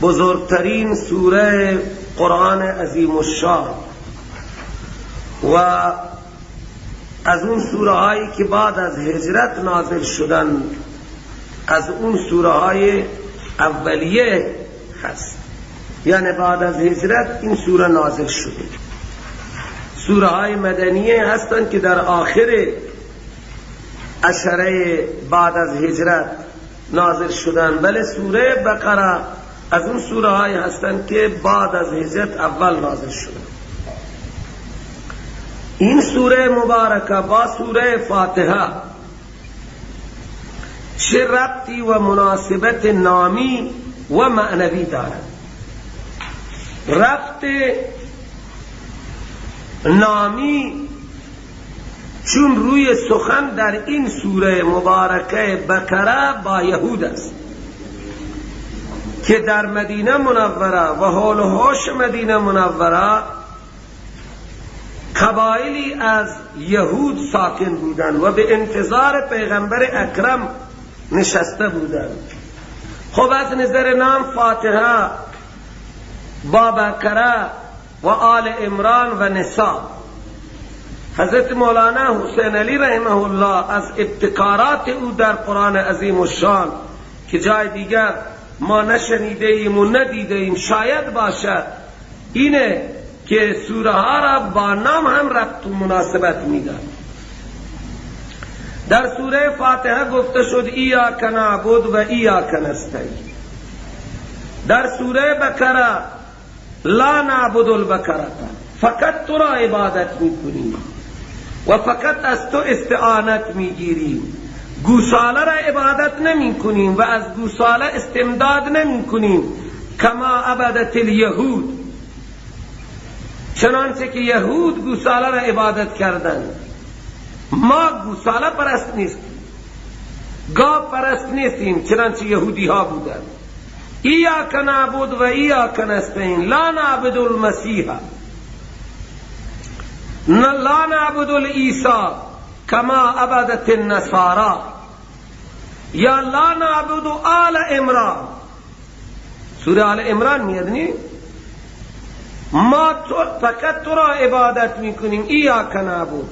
بزرگترین سوره قرآن عظیم الشان و از اون سوره هایی که بعد از هجرت نازل شدن، از اون سوره های اولیه هست، یعنی بعد از هجرت این سوره نازل شده. سوره های مدنیه هستند که در آخر عشره بعد از هجرت نازل شدن، ولی سوره بقره از اون سوره های هستند که بعد از هجرت اول نازل شدن. این سوره مبارکه با سوره فاتحه چه ربطی و مناسبت نامی و معنوی دارد؟ ربط نامی چون روی سخن در این سوره مبارکه بقره با یهود است که در مدینه منوره و حول و حوش مدینه منوره قبایلی از یهود ساکن بودند و به انتظار پیغمبر اکرم نشسته بودند. خب از نظر نام فاتحه با بقره و آل عمران و نساء، حضرت مولانا حسین علی رحمه الله از ابتکارات او در قرآن عظیم الشان که جای دیگر ما نشنیده ایم و ندیده ایم، شاید باشد، اینه که سوره ها را با نام هم ربط و مناسبت میدن. در سوره فاتحه گفته شد ایاک نعبد و ایاک نستعین. در سوره بقره لا نعبد البقره، فقط تو را عبادت میکنیم و فقط از تو استعانت میگیریم، گوساله را عبادت نمی کنیم و از گوساله استمداد نمی کنیم، کما عبدت الیهود، چنانچه که یهود گوساله را عبادت کردند. ما گوساله پرست نیستیم، گاو پرست نیستیم، چنانچه یهودی ها بودند. ایاک نعبد و ایاک نستعین، لا نعبد المسیح، لا نعبد العیسی کما عبدت النصارى، یا لا نعبد آل عمران. سوره آل عمران میاد نی؟ ما تو فقط تو را عبادت میکنیم، ایاک نعبد،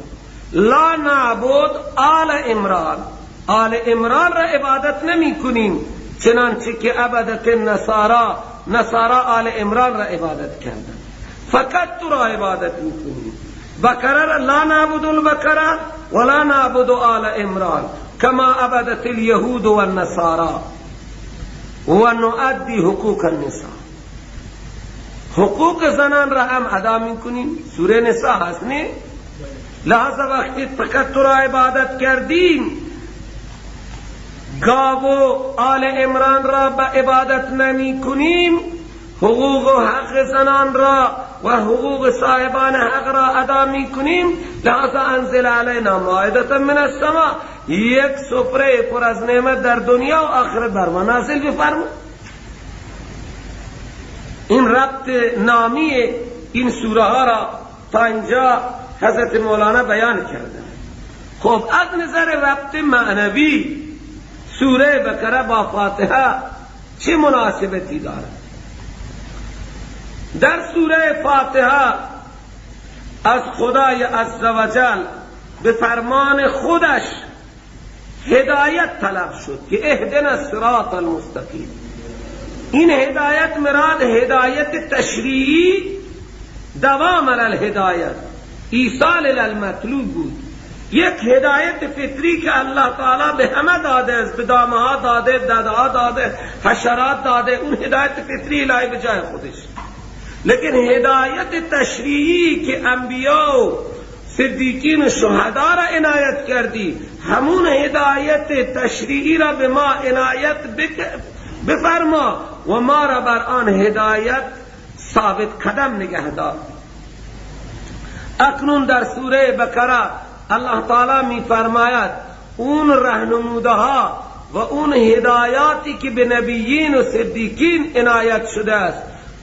لا نعبد آل عمران، آل عمران را عبادت نمی کنیم چنانچه که عبدت النصارى، نصارا آل عمران را عبادت کردن، فقط تو را عبادت میکنیم. بقره لا نعبد البقره ولا نعبد آل عمران کما عبدت اليهود والنصارى ونؤدي حقوق النساء، حقوق زنان را هم ادا میکنیم. سوره نساء هست نه؟ لحظه وقتی فقط تو را عبادت کردیم، گاو و آل عمران را به عبادت نمی کنیم، حقوق و حق زنان را و حقوق صاحبان حق را ادا می کنیم، لحظه انزل علینا مائدة من السماء، یک سفره پر از نعمت در دنیا و آخرت بر ما نازل بفرما. این ربط نامی این سوره ها را تا اینجا حضرت مولانا بیان کرده. خب از نظر ربط معنوی سوره بقره با فاتحه چه مناسبتی دارد؟ در سوره فاتحه از خدای عزوجل به فرمان خودش هدایت طلب شد که اهدنا الصراط المستقیم. این هدایت مراد هدایت تشریعی، دوام علی الهدایت، ایصال الی المطلوب بود. یک هدایت فطری که الله تعالی به همه داده است، به دامها داده، دادها داده، حشرات داده، اون هدایت فطری الهی به جای خودش. لیکن هدایت تشریعی که انبیا و صدیقین و شهدا را عنایت کردی، همون هدایت تشریعی را به ما عنایت بفرما و ما را بر آن هدایت ثابت قدم نگه دار. اکنون در سوره بقره الله تعالی می فرماید اون رهنموده ها و اون هدایاتی که به نبیین و صدیقین عنایت شده است،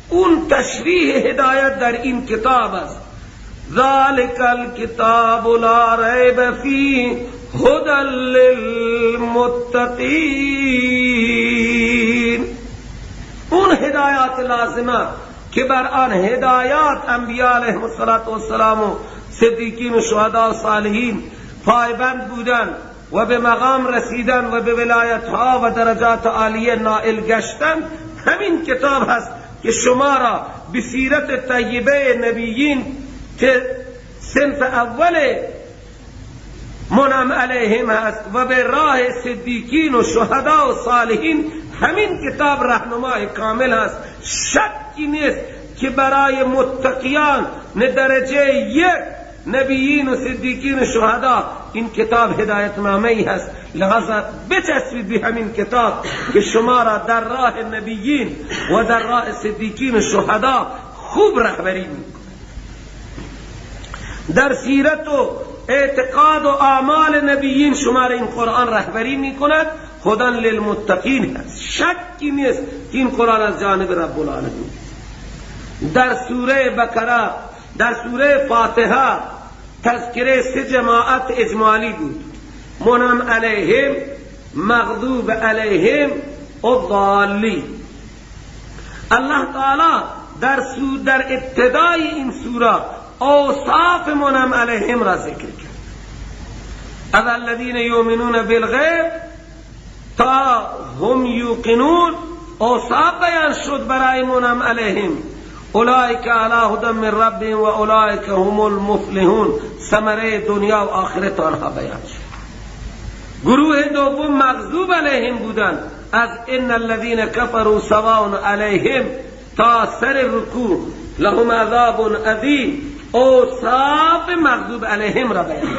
اون تشریح هدایت در این کتاب است. ذالک الکتاب لا ریب فیه هدی للمتقین. اون هدایات لازمه که بر آن هدایات انبیاء علیهم الصلاة والسلام و صدیقین و شهدا و صالحین پایبند بودن و به مقام رسیدن و به ولایت ها و درجات عالیه نائل گشتن، همین کتاب هست که شما را به سیرت طیبه نبیین که صنف اول منعم علیهم هست و به راه صدیقین و شهدا و صالحین، همین کتاب راهنمای کامل هست. شکی نیست که برای متقیان درجه یک نبیین و صدیقین و شهدا این کتاب هدایت نامه ای هست. لذا بچسبید به همین کتاب که شما را در راه نبیین و در راه صدیقین و شهدا خوب رهبری میکنه. در سیرت و اعتقاد و اعمال نبیین شما را این قرآن رهبری میکند. هدی للمتقین هست، شکی نیست که این قرآن از جانب رب العالمین. در سوره بقره، در سوره فاتحه تذکره سه جماعت اجمالی بود: منعم علیهم، مغضوب علیهم و ضالین. الله تعالی در ابتدای این سوره اوصاف منعم علیهم را ذکر کرد. از الذین یؤمنون بالغیب تا هم یوقنون اوصاف بیان شد برای منعم علیهم. اولئک علی هدی من ربهم و اولئک هم المفلحون. ثمره دنیا و آخرت آنها بیان شد. گروه دوم مغضوب علیهم بودند، از ان الذین کفروا سواء علیهم تا سر رکوع لهم عذاب عظیم. اوصاف مغضوب علیهم را بیان.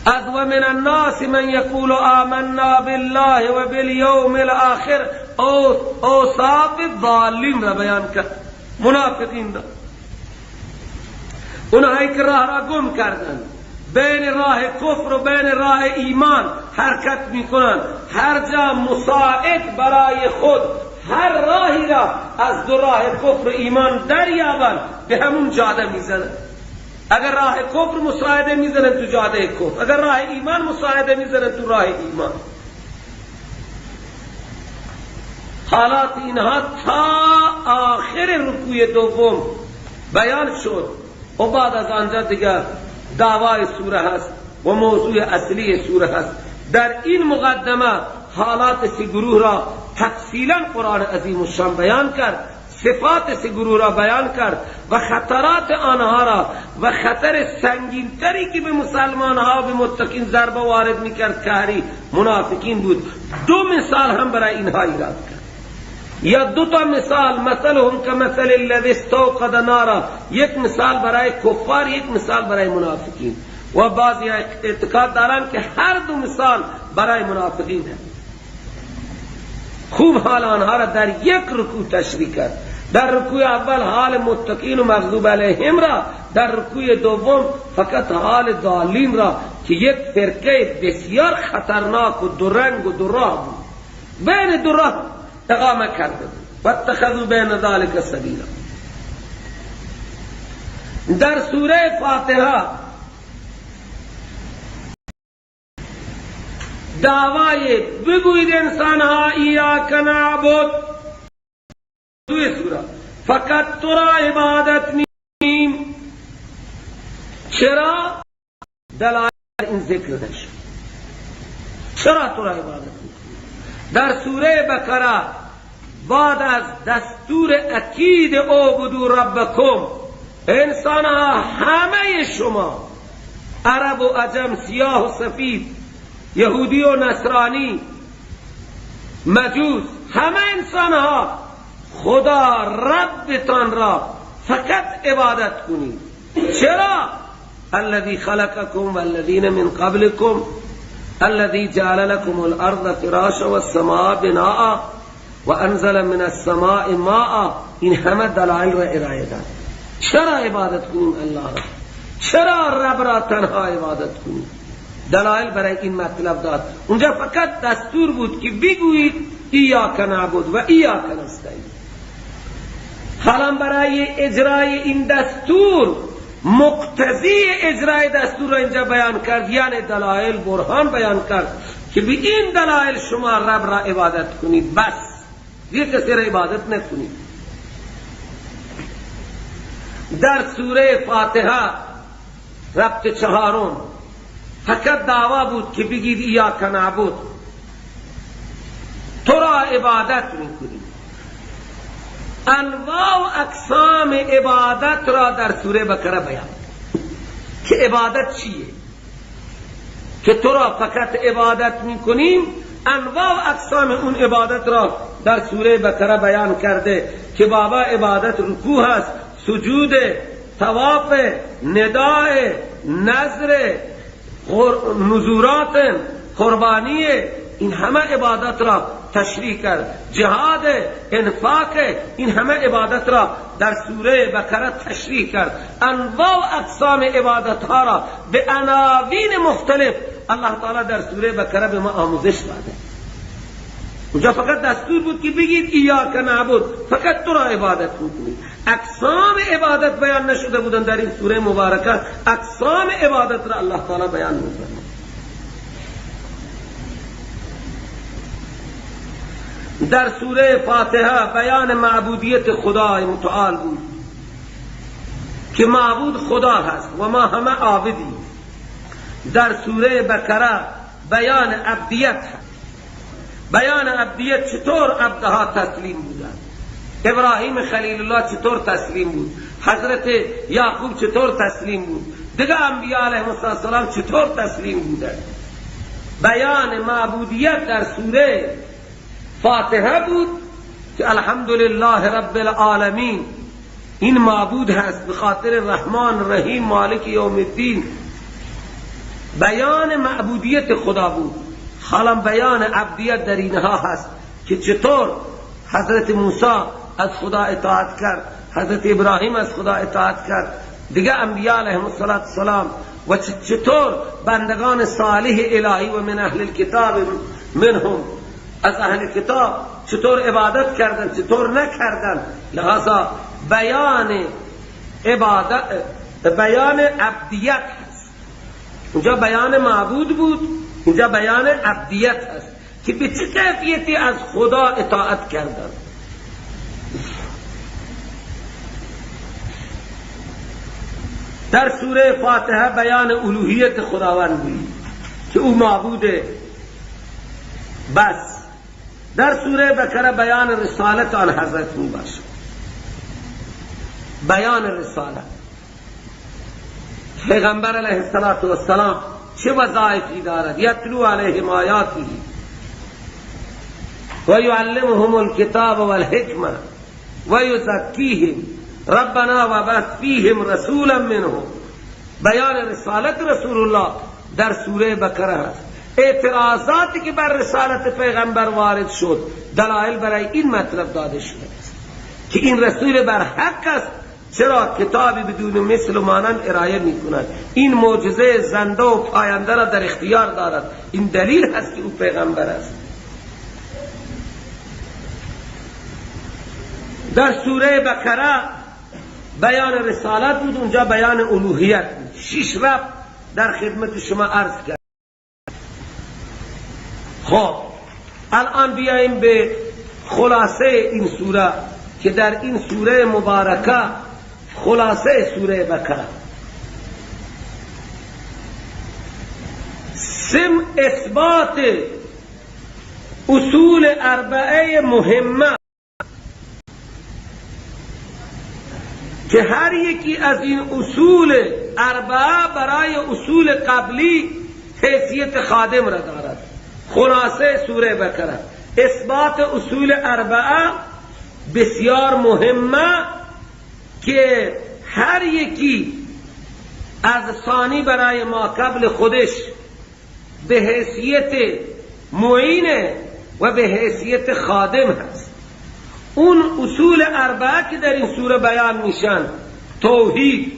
از و من الناس من یقول آمنا بالله و بالیوم الاخر، اوصاف ضالین را بیان کرد، منافقین را، اونهایی که راه را گم کردند، بین راه کفر و بین راه ایمان حرکت میکنند، هر جا مساعد برای خود هر راهی را از دو راه کفر و ایمان دریابند به همون جاده میزنند. اگر راه کفر مساعده میزنن تو جاده کفر، اگر راه ایمان مساعده میزنن تو راه ایمان. حالات اینها تا آخر رکوع دوم بیان شد و بعد از آنجا دیگر دعوای سوره هست و موضوع اصلی سوره هست. در این مقدمه حالات سه گروه را تفصیلا قرآن عظیم الشان بیان کرد، صفات سه گروه را بیان کرد و خطرات آنها را و خطر سنگینتری که به مسلمان ها و به متقین ضربه وارد میکرد کهری منافقین بود. دو مثال هم برای اینها ایراد کرد، یا دو تا مثال، مثلهم کمثل الذی استوقد نارا، یک مثال برای کفار، یک مثال برای منافقین. و بعضی اعتقاد دارند که هر دو مثال برای منافقین است. خوب حال آنها را در یک رکوع تشریح کرد. در رکوع اول حال متقین و مغضوب علیهم را، در رکوع دوم فقط حال ضالین را که یک فرقه بسیار خطرناک و دو رنگ و دو راه بود، بین دو راه اقامه کرده بود، واتخذوا بین ذلک سبیلا. در سوره فاتحه دعوای بگوید انسان ها ایاک نعبد، دوی سوره فقط تو را عبادت نیم. چرا؟ دلائل این ذکر نشد. چرا تو را عبادت نیم؟ در سوره بقره بعد از دستور اکید اعبدوا ربکم، انسان ها همه شما، عرب و عجم، سیاه و سفید، یهودی و نصرانی، مجوس، همه انسان ها خدا ربتان را فقط عبادت کنید. چرا؟ الذي خلقكم والذین من قبلكم الذي جعل لكم الارض فراشا والسماء بناء وانزل من السماء ماء. این همه دلایل را ارائه داد. چرا عبادت کنیم الله را؟ چرا رب را تنها عبادت کنیم؟ دلایل برای این مطلب داد. اونجا فقط دستور بود که بگویید ایاک نعبد و ایاک نستعین. حالا برای اجرای این دستور، مقتضی اجرای دستور را اینجا بیان کرد، یعنی دلایل برهان بیان کرد که به این دلایل شما رب را عبادت کنید. بس. دیگه کسی را عبادت نکنید. در سوره فاتحه ربط چهارم فقط دعوا بود که بگید ایاک نعبد، تو را عبادت میکنیم. انواع و اقسام عبادت را در سوره بقره بیان که عبادت چیه، که تو را فقط عبادت میکنیم. انواع و اقسام اون عبادت را در سوره بقره بیان کرده که بابا عبادت رکوع هست، سجود، طواف، نداء، نذر، نذورات، قربانی، این همه عبادت را تشریح کرد. جهاد، انفاق، این همه عبادت را در سوره بقره تشریح کرد. انواع و اقسام عبادت ها را به عناوین مختلف الله تعالی در سوره بقره به ما آموزش داده. اونجا فقط دستور بود که بگید ایاک نعبد، فقط تو را عبادت میکنی. اقسام عبادت بیان نشده بودن در این سوره مبارکه. اقسام عبادت را الله تعالی بیان می‌فرماید. در سوره فاتحه بیان معبودیت خدای متعال بود که معبود خدا هست و ما همه عابدیم. در سوره بقره بیان عبدیت هست. بیان عبدیت چطور عبدها تسلیم بودند، ابراهیم خلیل الله چطور تسلیم بود، حضرت یعقوب چطور تسلیم بود، دیگه انبیاء علیهم السلام چطور تسلیم بودند. بیان معبودیت در سوره فاتحه بود که الحمدلله رب العالمین، این معبود هست به خاطر رحمان رحیم مالک یوم الدین. بیان معبودیت خدا بود. حالا بیان عبدیت در اینها هست که چطور حضرت موسی از خدا اطاعت کرد، حضرت ابراهیم از خدا اطاعت کرد، دیگه انبیاء علیهم السلام، و چطور بندگان صالح الهی و من اهل الکتاب منهم، از اهل کتاب چطور عبادت کردن، چطور نکردن. لذا بیان عبادت، بیان عبدیت هست. اونجا بیان معبود بود، اینجا بیان عبدیت هست که به چه کیفیتی از خدا اطاعت کردن. در سوره فاتحه بیان الوهیت خداوند بود که او معبوده بس. در سوره بقره بیان رسالت آن حضرت می باشد. بیان رسالت پیغمبر علیه السلام چه وظایفی دارد؟ یتلو علیهم آیاته و یعلمهم الکتاب والحکمه و یزکیهم ربنا وابعث فیهم رسولا منهم. بیان رسالت رسول الله در سوره بقره هست. اعتراضاتی که بر رسالت پیغمبر وارد شد دلایل برای این مطلب داده شده است که این رسول بر حق است، چرا کتابی بدون مثل و مانند ارائه می کند، این معجزه زنده و پاینده را در اختیار دارد، این دلیل هست که او پیغمبر است. در سوره بقره بیان رسالت بود، اونجا بیان الوهیت بود. 6 ربط در خدمت شما عرض کرد. خب الان بیاییم به خلاصه این سوره که در این سوره مبارکه خلاصه سوره بقره سم اثبات اصول اربعه مهمه که هر یکی از این اصول اربعه برای اصول قبلی حیثیت خادم را دارد. خلاصه سوره بقره اثبات اصول اربعه بسیار مهمه که هر یکی از ثانی برای ما قبل خودش به حیثیت معینه و به حیثیت خادم هست. اون اصول اربعه که در این سوره بیان میشن، توحید،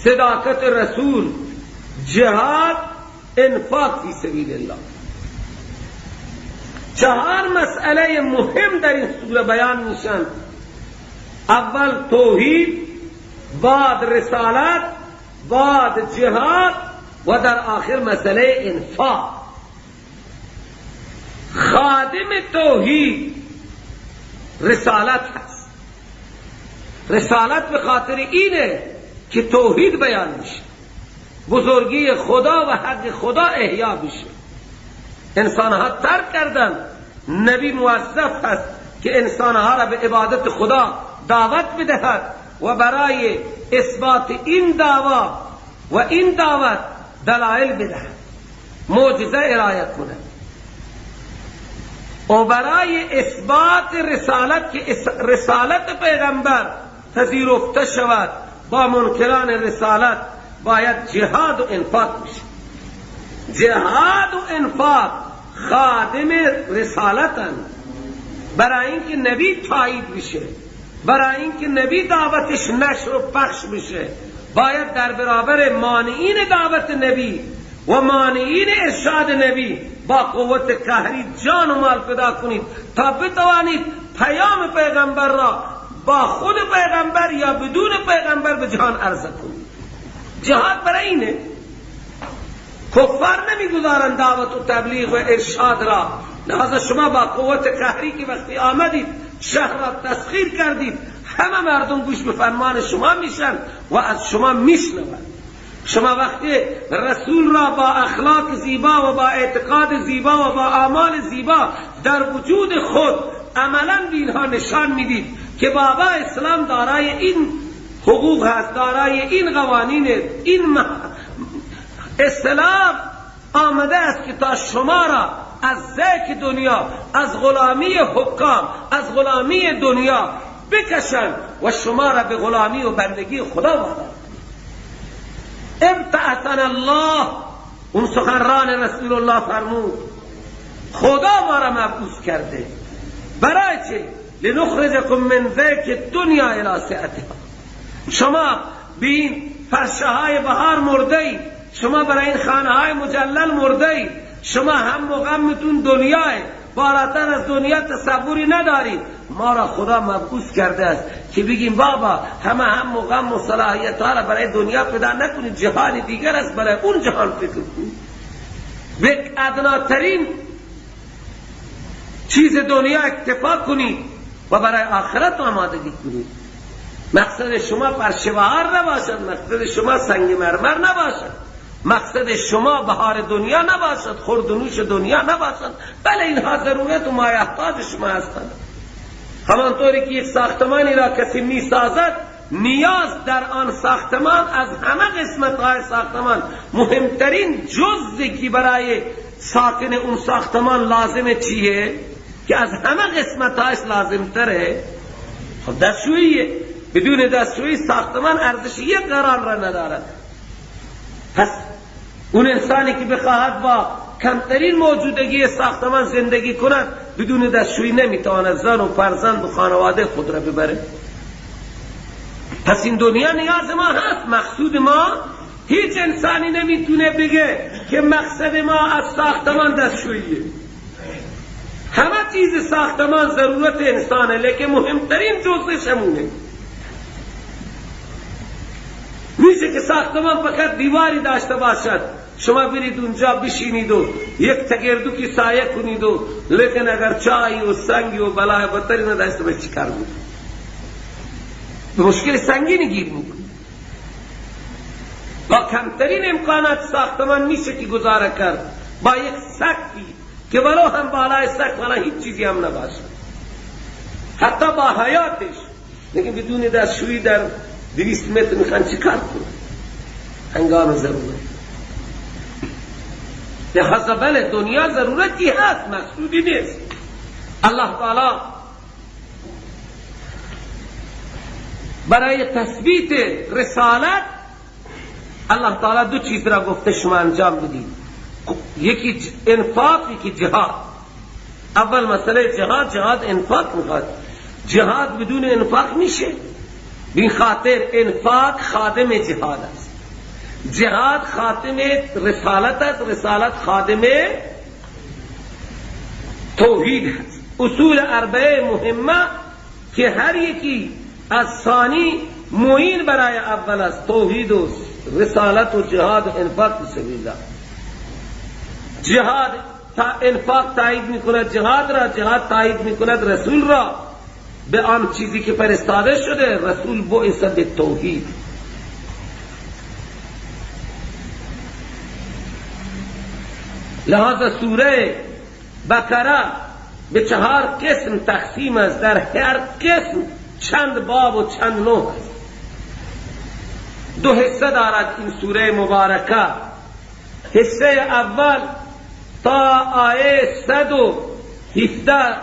صداقت رسول، جهاد، انفاق فی سبیل الله، 4 مسئله مهم در این سوره بیان میشن. اول توحید، بعد رسالت، بعد جهاد و در آخر مسئله انفاق. خادم توحید رسالت هست. رسالت به خاطر اینه که توحید بیان میشه، بزرگی خدا و حق خدا احیا بشه. انسانها ترک کردن، نبی موظف هست که انسانها را به عبادت خدا دعوت بدهد و برای اثبات این دعوا و این دعوت دلایل بدهد، معجزه ارائه کند و برای اثبات رسالت که رسالت پیغمبر پذیرفته شود با منکران رسالت باید جهاد و انفاق بشه. جهاد و انفاق خادم رسالتند، برای اینکه نبی تایید بشه، برای اینکه نبی دعوتش نشر و پخش بشه، باید در برابر مانعین دعوت نبی و مانعین ارشاد نبی با قوت قهری جان و مال فدا کنید تا بتوانید پیام پیغمبر را با خود پیغمبر یا بدون پیغمبر به جهان عرضه کنید. جهاد برای اینه. کفار نمیگذارند دعوت و تبلیغ و ارشاد را، لذا شما با قوت قهری که وقتی آمدید شهر را تسخیر کردید، همه مردم گوش به فرمان شما میشن و از شما میشنوند. شما وقتی رسول را با اخلاق زیبا و با اعتقاد زیبا و با اعمال زیبا در وجود خود عملا به اینها نشان میدید که بابا اسلام دارای این حقوق هست، دارای این قوانین، این اسلام آمده است که تا شما را از ذک دنیا، از غلامی حکام، از غلامی دنیا بکشند و شما را به غلامی و بندگی خدا وادار. ابتعثنا الله، اون سخنران رسول الله فرمود خدا ما را مبعوث کرده برای چه؟ لنخرجکم من ذک دنیا الی سعتها. شما به این فرشه های بهار مرده اید، شما برای این خانه های مجلل مرده اید، شما هم و غمتون دنیاه، بالاتر از دنیا تصوری ندارید. ما را خدا مبعوث کرده است که بگیم بابا همه هم و غم و صلاحیت ها را برای دنیا پیدا نکنید، جهان دیگر است، برای اون جهان فکر کنید. به ادناترین چیز دنیا اکتفا کنید و برای آخرت آمادگی کنید. مقصد شما فرش بهار نباشد، مقصد شما سنگ مرمر نباشد، مقصد شما بهار دنیا نباشد، خورد و نوش دنیا نباشد، بله اینها ضرورت و مایحتاج شما هستند. همانطوری که یک ساختمانی را کسی می سازد، نیاز در آن ساختمان از همه قسمت های ساختمان مهمترین جزئی که برای ساکن اون ساختمان لازمه چیه؟ که از همه قسمت هایش لازم تره، خب دستشوییه. بدون دستشویی ساختمان ارزش یک قرار را ندارد. پس اون انسانی که بخواهد با کمترین موجودگی ساختمان زندگی کند، بدون دستشویی نمیتواند زن و فرزند و خانواده خود را ببره. پس این دنیا نیاز ما هست، مقصود ما. هیچ انسانی نمیتونه بگه که مقصد ما از ساختمان دستشوییه. همه چیز ساختمان ضرورت انسانه، لیکن مهمترین جزءش همونه. میشه که ساختمان فقط دیواری داشته باشد، شما برید اونجا بشینید و یک تگردوکی سایه کنید و لیکن اگر چای و سنگی و بلای بدتری نداشته باشه چیکار میکنید؟ به مشکل سنگینی گیر میکنید. با کمترین امکانات ساختمان میشه که گزاره کرد، با یک سقفی که ولو هم بالای سقف ولا هیچ چیزی هم نباشه، حتی با حیاتش، لیکن بدون دستشویی در 200 متر میخوان چی کار کنن؟ هنگام ضرورت. لحاظا بله دنیا ضرورتی هست، مقصودی نیست. الله تعالی برای تثبیت رسالت الله تعالی دو چیز را گفته شما انجام بدید، یکی انفاق، یکی جهاد. اول مسئله جهاد، جهاد انفاق میخواد، جهاد بدون انفاق میشه. بین خاطر انفاق خادم جهاد است، جهاد خادم رسالت است، رسالت خادم توحید است. اصول اربعه مهمه که هر یکی از ثانی معین برای اول است، توحید و رسالت و جهاد و انفاق فی سبیل الله. جهاد تا انفاق تایید میکند جهاد را، جهاد تایید میکند رسول را، به آن چیزی که فرستاده شده. رسول بعث به توحید. لہذا سوره بقره به 4 قسم تقسیم است، در هر قسم چند باب و چند نوع است. 2 حصه دارد این سوره مبارکه. حصه اول تا آیه 117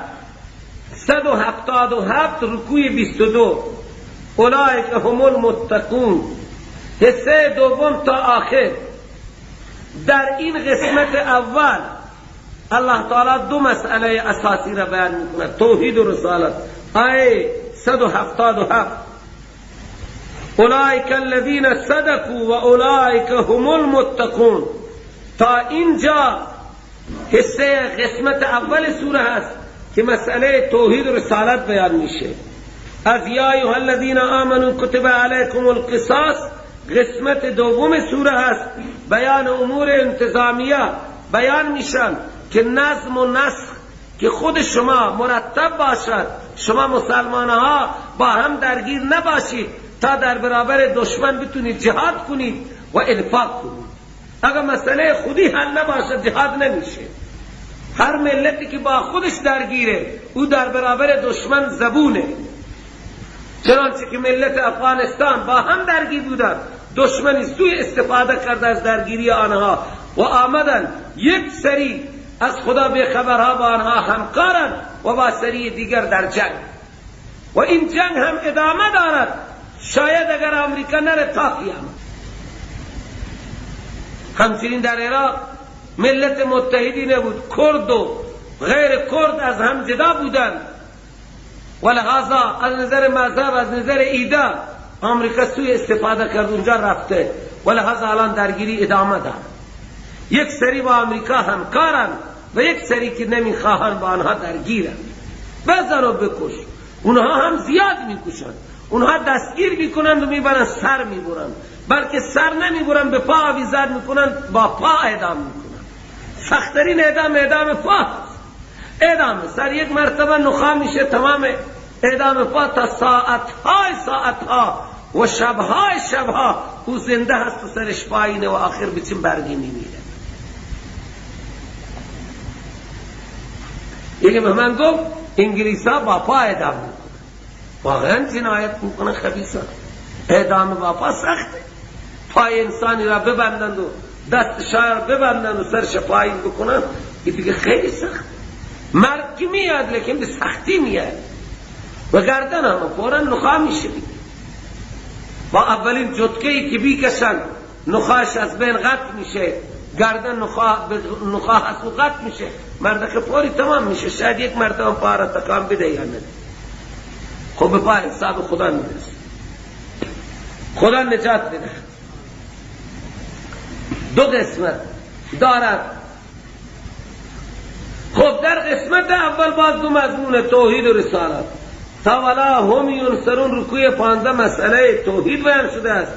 177 رکوع 22، اولئک هم المتقون. حصه دوم تا آخر. در این قسمت اول الله تعالی 2 مسئله اساسی را بیان میکند، توحید و رسالت. آیه 177، اولئک الذین صدقوا و اولئک هم المتقون. تا اینجا حصه قسمت اول سوره هست که مسئله توحید و رسالت بیان میشه. از یا ایها الذین آمنوا کتب علیکم القصاص قسمت دوم سوره هست، بیان امور انتظامیه بیان میشن که نظم و نسخ که خود شما مرتب باشد، شما مسلمان ها با هم درگیر نباشید تا در برابر دشمن بتونید جهاد کنید و انفاق کنید. اگر مسئله خودی حل نباشد جهاد نمیشه. هر ملتی که با خودش درگیره او در برابر دشمن زبونه. چنانچه که ملت افغانستان با هم درگیر بودن، دشمنی سوء استفاده کرده از درگیری آنها و آمدن یک سری از خدا بیخبرها با آنها همکارن و با سری دیگر در جنگ، و این جنگ هم ادامه دارد، شاید اگر امریکا نره تا قیامت. همچنین در عراق ملت متحدی نبود، کرد و غیر کرد از هم جدا بودند و لحاظا از نظر مذهب، از نظر ایده امریکا سوء استفاده کرد، اونجا رفته و لحاظا الان درگیری ادامه دارد. یک سری با امریکا همکارن و یک سری که نمیخواهند با آنها درگیرن. بزن و بکش، اونها هم زیاد میکشند، اونها دستگیر میکنند و میبرن سر میبرند، بلکه سر نمیبرن، به پا آویزان میکنند، با پا اعدام میکنند. سخترین اعدام اعدام پا هست. اعدام سر یک مرتبه نخا میشه، تمام اعدام پا تا ساعتهای ساعتها و شبهای شبها او زنده هست و سرش پایینه و آخر به چه برگی میمیره. یکی به من گفت انگلیس ها با پا اعدام میکنن. واقعا جنایت میکنن خبیث ها. اعدام با پا سخته، پای انسانی را ببندند و دست شایر ببندند و سرش پایین بکنن، این دیگه خیلی سخت. مرگ که میاد لیکن به سختی میاد و گردن هم فورا نخا میشه. با اولین جتکه ای که بیکشن نخاش از بین قطع میشه، گردن نخا هست و قطع میشه، مرد که فوری تمام میشه. شاید یک مرد هم پا را تکان بده یا نه. خب به پا حساب خدا میرسه، خدا نجات بده. 2 قسمت دارد. خب در قسمت اول باز 2 مضمون توحید و رسالت. تا ولا هم ینصرون رکوع 15 مسئله توحید بیان شده است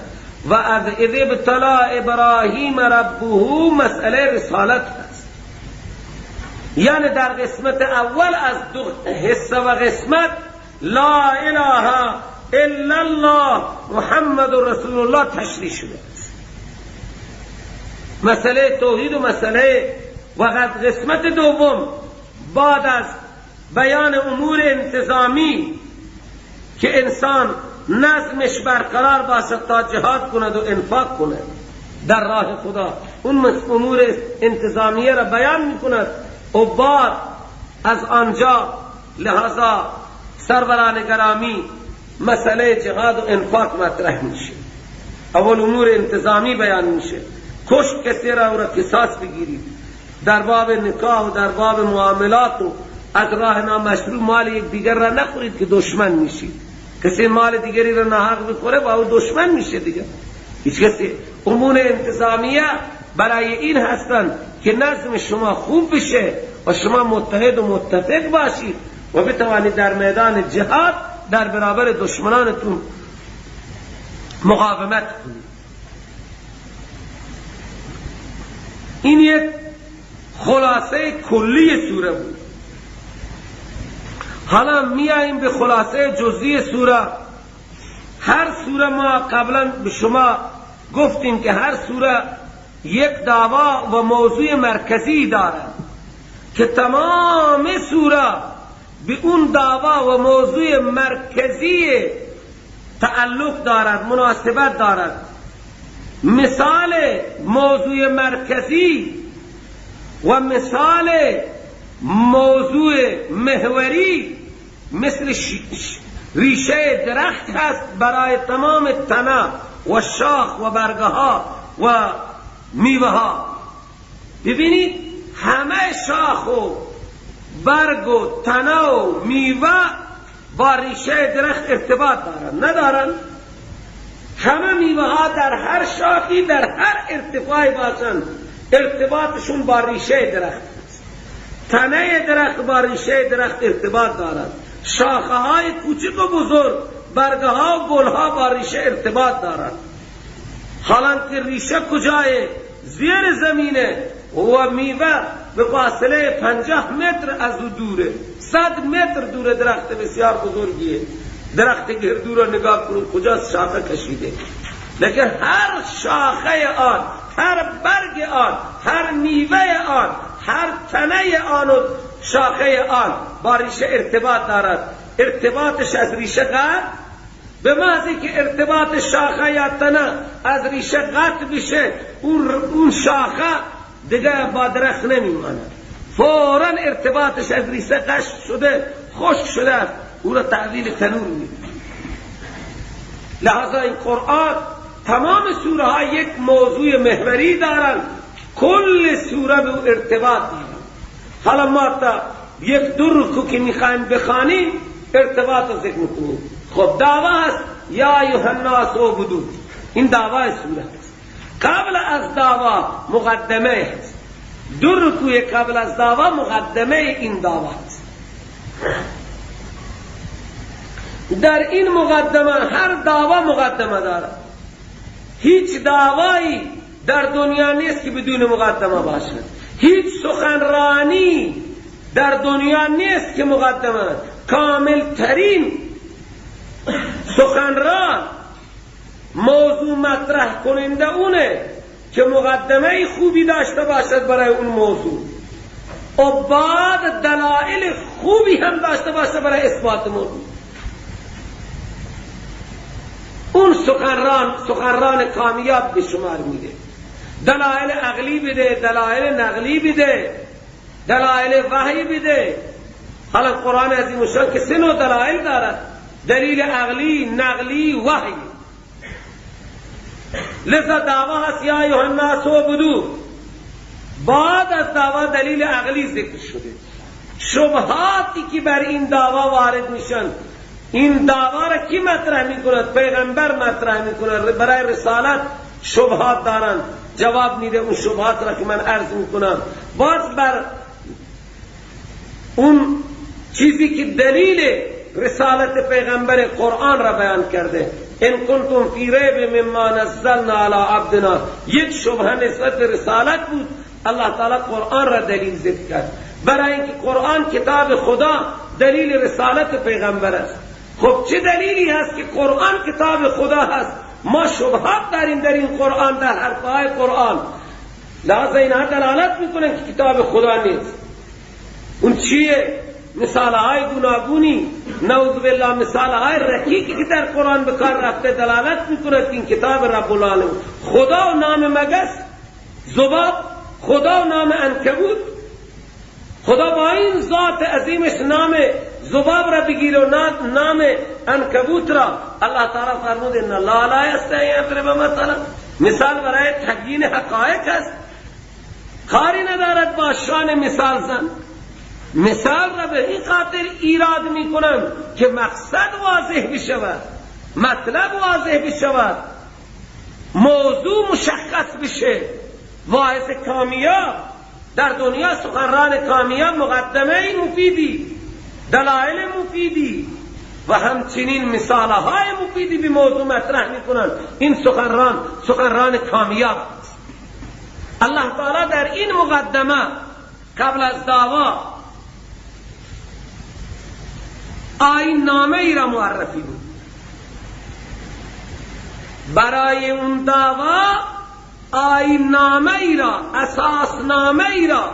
و از اذ ابتلا ابراهیم ربه مسئله رسالت است. یعنی در قسمت اول از 2 حصه و قسمت لا اله الا الله محمد رسول الله تشریح شده است، مسئله توحید و مسئله. و قسمت دوم بعد از بیان امور انتظامی که انسان نظمش برقرار باشد تا جهاد کند و انفاق کند در راه خدا، اون امور انتظامیه را بیان میکند و بعد از آنجا لحاظا سروران گرامی مسئله جهاد و انفاق مطرح میشه. اول امور انتظامی بیان میشه، کشت کسی را او را قصاص بگیرید، در باب نکاح و در باب معاملات و از راه نامشروع مال یک دیگر را نخورید که دشمن میشید. کسی مال دیگری را ناحق بخوره با او دشمن میشه دیگه. هیچ کسی. امور انتظامیه برای این هستند که نظم شما خوب بشه و شما متحد و متفق باشید و بتوانید در میدان جهاد در برابر دشمنانتون مقاومت کنید. این یک خلاصه کلی سوره بود. حالا میاییم به خلاصه جزئی سوره. هر سوره ما قبلا به شما گفتیم که هر سوره یک دعوا و موضوع مرکزی دارد که تمام سوره به اون دعوا و موضوع مرکزی تعلق دارد، مناسبت دارد. مثال موضوع مرکزی و مثال موضوع محوری مثل ریشه درخت هست برای تمام تنه و شاخ و برگه ها و میوه ها. ببینید همه شاخ و برگ و تنه و میوه با ریشه درخت ارتباط دارن، ندارن؟ همه میوه ها در هر شاخی در هر ارتفاعی باشن ارتباطشون با ریشه درخت است. تنه درخت با ریشه درخت ارتباط دارد، شاخه های کوچک و بزرگ، برگه ها و گل ها با ریشه ارتباط دارد. حالا که ریشه کجای؟ زیر زمینه و میوه به فاصله 50 متر از او دوره، 100 متر دوره. درخت بسیار بزرگیه، درخت گردو رو نگاه کنون کجا شاخه کشیده، لیکن هر شاخه آن، هر برگ آن، هر میوه آن، هر تنه آن و شاخه آن با ریشه ارتباط دارد. ارتباطش از ریشه قطع، به محضی که ارتباط شاخه یا تنه از ریشه قطع بشه، اون شاخه دیگه با درخت نمیماند، فوراً ارتباطش از ریشه قطع شده، خشک شده است، او را تحویل تنور میده. لحاظا این قرآن تمام سوره ها یک موضوع محوری دارند، کل سوره به او ارتباط دارند. حالا ما تا یک دو رکوع که میخوایم بخوانیم ارتباط رو ذکر میکنیم. خب دعوا هست یا ایها الناس اعبدوا، این دعوای سوره است. قبل از دعوا مقدمه هست، دو رکوع قبل از دعوا مقدمه این دعوا است. در این مقدمه هر دعوا مقدمه دارد. هیچ دعوایی در دنیا نیست که بدون مقدمه باشد، هیچ سخنرانی در دنیا نیست که مقدمه. کامل ترین سخنران موضوع مطرح کننده اونه که مقدمه خوبی داشته باشد برای اون موضوع و بعد دلائل خوبی هم داشته باشه برای اثبات موضوع. اون سخنران کامیاب به شمار میده. دلائل عقلی بده، دلائل نقلی بده، دلائل وحی بده. حالا قرآن عظیم الشان که سه نوع دلائل دارد: دلیل عقلی، نقلی، وحی. لذا دعوا هست یا ایها الناس اعبدوا، بعد از دعوا دلیل عقلی ذکر شده. شبهاتی که بر این دعوا وارد میشن، این دعوا را کی مطرح میکند؟ پیغمبر مطرح میکند. برای رسالت شبهات دارن، جواب میده اون شبهات را که من عرض میکنم. باز بر اون چیزی که دلیل رسالت پیغمبر قرآن را بیان کرده، ان کنتم فی ریب مما نزلنا علی عبدنا، یک شبهه نسبت به رسالت بود، الله تعالی قرآن را دلیل ذکر کرد. برای اینکه قرآن کتاب خدا دلیل رسالت پیغمبر است. خب چه دلیلی هست که قرآن کتاب خدا هست؟ ما شبهات داریم در این قرآن، در حرفهای قرآن، لحاظا اینها دلالت میکنن که کتاب خدا نیست. اون چیه؟ مثالهای گوناگونی، نعوذ بالله، مثالهای رکیکی که در قرآن به کار رفته دلالت میکند که این کتاب رب العالمین. خدا و نام مگس، ذباب، خدا و نام عنکبوت، خدا با این ذات عظیمش نام ذباب را بگیر و نام عنکبوت را. الله تعالی فرمود ان الله لا یستحی ان یضرب مثلا، مثال برای تبیین حقایق است، کاری ندارد با شان مثال زن. مثال را به این خاطر ایراد میکنم که مقصد واضح بشود، مطلب واضح بشود، موضوع مشخص بشه. واعظ کامیاب در دنیا، سخنران کامیاب مقدمه مفیدی، دلایل مفیدی و همچنین مثالهای مفیدی به موضوع مطرح میکنند. این سخنران سخنران کامیاب است. الله تعالی در این مقدمه قبل از دعوا آیین نامه ای را معرفی بود. برای اون دعوا آیین نامه ای را، اساس نامه ای را،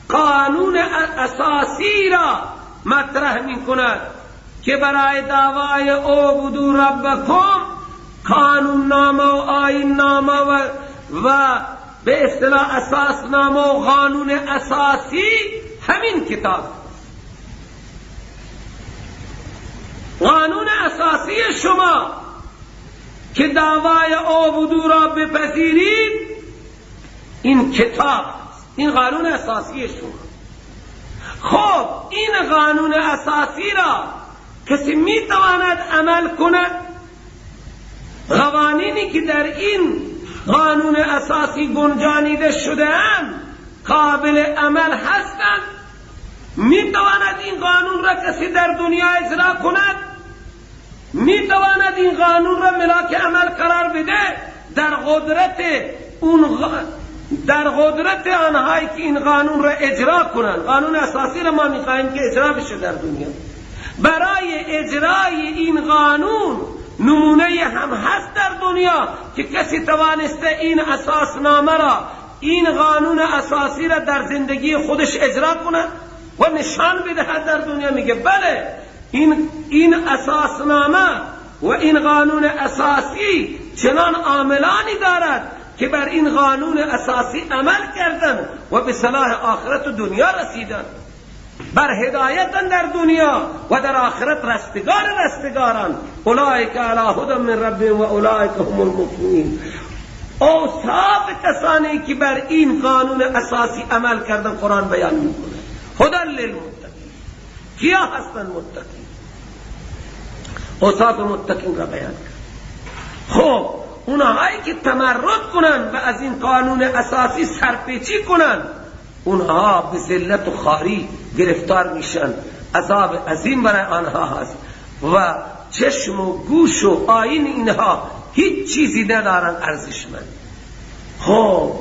قانون اساسی را مطرح می کند که برای دعوای اعبدوا ربکم قانون نامه و آیین نامه و به اصطلاح اساس نامه و قانون اساسی همین کتاب. قانون اساسی شما که دعوای اعبدوا را بپذیرید این کتاب، این قانون اساسی شما. خب این قانون اساسی را کسی میتواند عمل کند؟ قوانینی که در این قانون اساسی گنجانیده شده اند قابل عمل هستند؟ میتواند این قانون را کسی در دنیا اجرا کند؟ میتواند این قانون را ملاک عمل قرار بده؟ در قدرت آنهایی که این قانون را اجرا کنند. قانون اساسی را ما میخواهیم که اجرا بشه در دنیا. برای اجرای این قانون نمونه هم هست در دنیا که کسی توانسته این اساسنامه را، این قانون اساسی را در زندگی خودش اجرا کند و نشان بدهد در دنیا؟ میگه بله، این اساسنامه و این قانون اساسی چنان عاملانی دارد که بر این قانون اساسی عمل کردن و به صلاح آخرت و دنیا رسیدن، بر هدایتن در دنیا و در آخرت رستگار رستگاران. اولئک علی هدی من ربهم و اولئک هم المفلحون. اوصاف کسانی که بر این قانون اساسی عمل کردن قرآن بیان میکنه. هدی للمتقین. کیا هستن متقین؟ اوصاف متقین را بیان کرد. خب اونهایی که تمرد کنن و از این قانون اساسی سرپیچی کنن، اونها به ذلت و خواری گرفتار میشن، عذاب عظیم برای آنها هست و چشم و گوش و آیین اینها هیچ چیزی ندارن ارزشمند. خب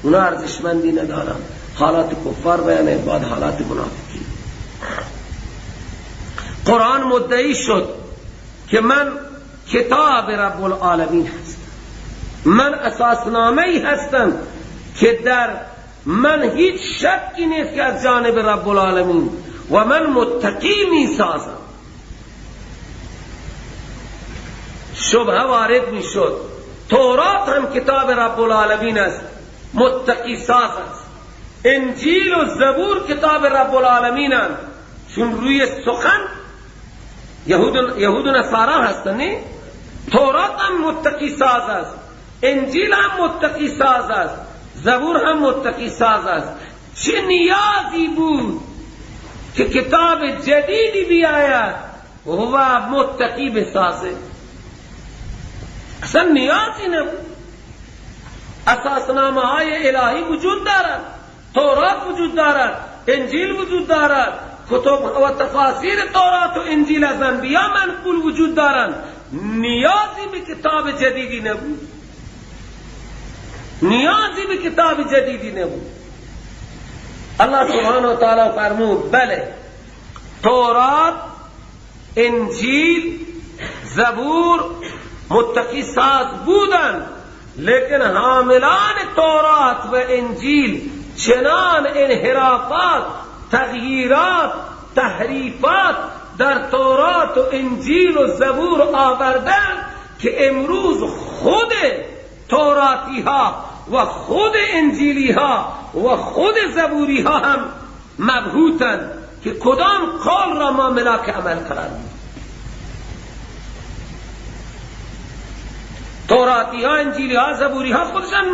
اونا ارزشمندی ندارن. حالات کفار بیانه، بعد حالات منافقین. قرآن مدعی شد که من کتاب رب العالمین هستم، من اساسنامه‌ای هستم که در من هیچ شکی نیست که از جانب رب العالمین، و من متقی می سازم. شبهه وارد می شد. تورات هم کتاب رب العالمین است، متقی ساز است. انجیل و زبور کتاب رب العالمین هستند، چون روی سخن یهود و نصارا هستند. نه، تورات هم متقی ساز است، انجیل هم متقی ساز است، زبور هم متقی ساز است. چه نیازی بود که کتاب جدیدی بیاید و متقی بسازه؟ اصلا نیازی نبود. اساسنامه های الهی وجود دارد، تورات وجود دارد، انجیل وجود دارد، کتب و تفاسیر تورات و انجیل از انبیا منقول وجود دارند. نیازی به کتاب جدیدی نبود، نیازی به کتاب جدیدی نبود. الله سبحانه و تعالی فرمود بله، تورات، انجیل، زبور متقی ساز بودند، لیکن حاملان تورات و انجیل چنان انحرافات، تغییرات، تحریفات در تورات و انجیل و زبور آوردند که امروز خود توراتی ها و خود انجیلی ها و خود زبوری ها هم مبهوتند که کدام قول را ما ملاک عمل قرار میدیم. توراتی ها، انجیلی ها، زبوری ها خودشان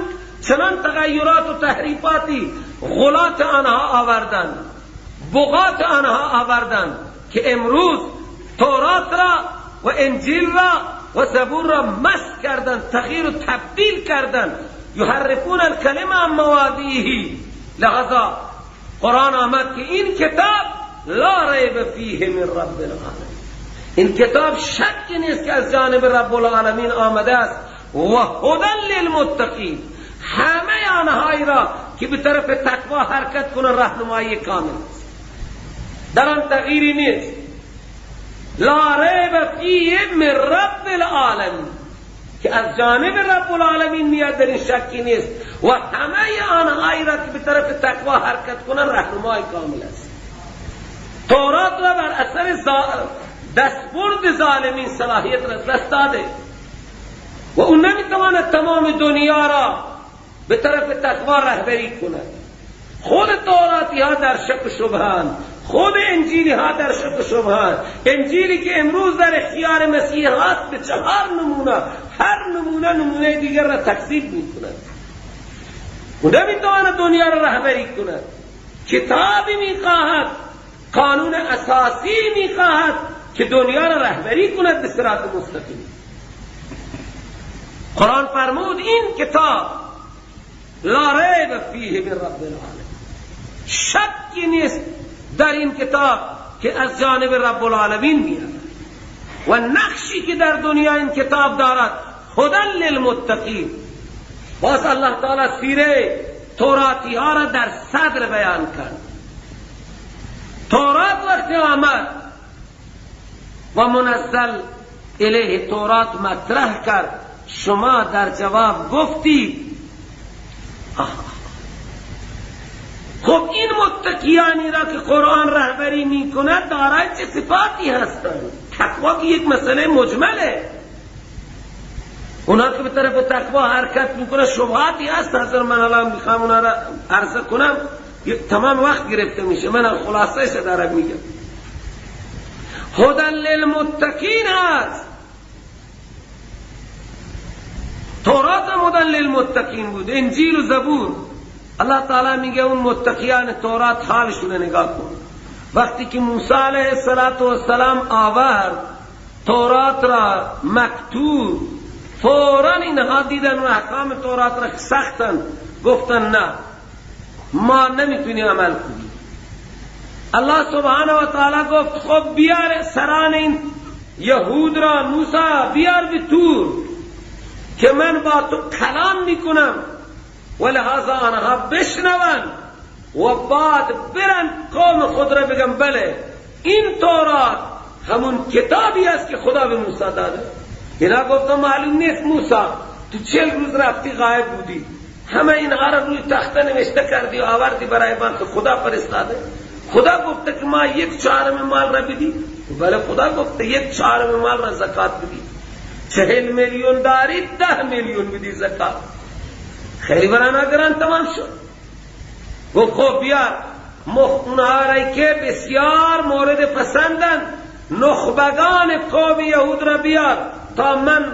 چنان تغییرات و تحریفاتی غلات آنها آوردند، بغات آنها آوردند که امروز تورات را و انجیل را و زبور را مسخ کردند، تغییر و تبدیل کردند. یحرفون الکلمه عن مواضعه. لذا قرآن آمد که این کتاب لا ریب فیه من رب العالمین، این کتاب شکی نیست که از جانب رب العالمین آمده است و هدی للمتقین، همه آنهایی را که به طرف تقوا حرکت کنند راهنمایی کامل است، در آن تغییری نیست. لا ریب فیه من رب العالمین، که از جانب رب العالمین میاد، در این شکی نیست و همه آنهایی را که به طرف تقوا حرکت کنند رهنمای کامل است. تورات را بر اثر دستبرد ظالمین صلاحیت را دست داده و اون نمیتواند تمام دنیا را به طرف تقوا رهبری کند. خود توراتی ها در شک و شبهان، خود انجیلی ها در شک و شبهان. انجیلی که امروز در اختیار مسیح هاست به 4 نمونه، هر نمونه نمونه دیگر را تکذیب میکند. او نمیتواند دنیا را رهبری کند. کتابی میخواهد، قانون اساسی میخواهد که دنیا را رهبری کند به صراط مستقیم. قرآن فرمود این کتاب لا ریب فیه من رب العالمین، شکی نیست در این کتاب که از جانب رب العالمین میاد و نقشی که در دنیا این کتاب دارد هدی للمتقین. باز الله تعالی سیره توراتی ها را در صدر بیان کرد. تورات وقتی آمد و منزل الیه تورات مطرح کرد، شما در جواب گفتید. خب این متقیانی را که قرآن رهبری می کند دارای چه صفاتی هستند؟ تقوا که یک مسئله مجمله، اونا که به طرف تقوا حرکت میکنه شبهاتی هست. حضر من الان میخوام اونا را عرضه کنم، تمام وقت گرفته میشه، من خلاصه ش دارم میگم. هدی للمتقین هست. تورات هم هدی للمتقین بود، انجیل و زبور. الله تعالی میگه اون متقیان تورات حالشون نگاه کن. وقتی که موسی علیه السلام آورد تورات را مکتوب، فوراً اینها دیدن و احکام تورات را سختن، گفتن نه ما نمیتونیم عمل کنیم. الله سبحانه و تعالی گفت خب بیار سران این یهود را، موسی بیار به تور که من با تو کلام میکنم و لحاظا آنها بشنون و بعد برن قوم خود را بگم بله این تورات همون کتابی است که خدا به موسی داده. اینا گفتم معلوم نیست موسی تو 40 روز رفتی غایب بودی، همه اینها را روی تخته نوشته کردی و آوردی برای من که خدا فرستاده. خدا گفته که ما 1/4 مال را بدی؟ بله خدا گفته 1/4 مال را زکات بدی. 40 میلیون داری 10 میلیون بدی زکات. خیلی برانا گران تمام شد. گفت خب بیار اونها را که بسیار مورد پسندن، نخبگان قوم یهود را بیار تا من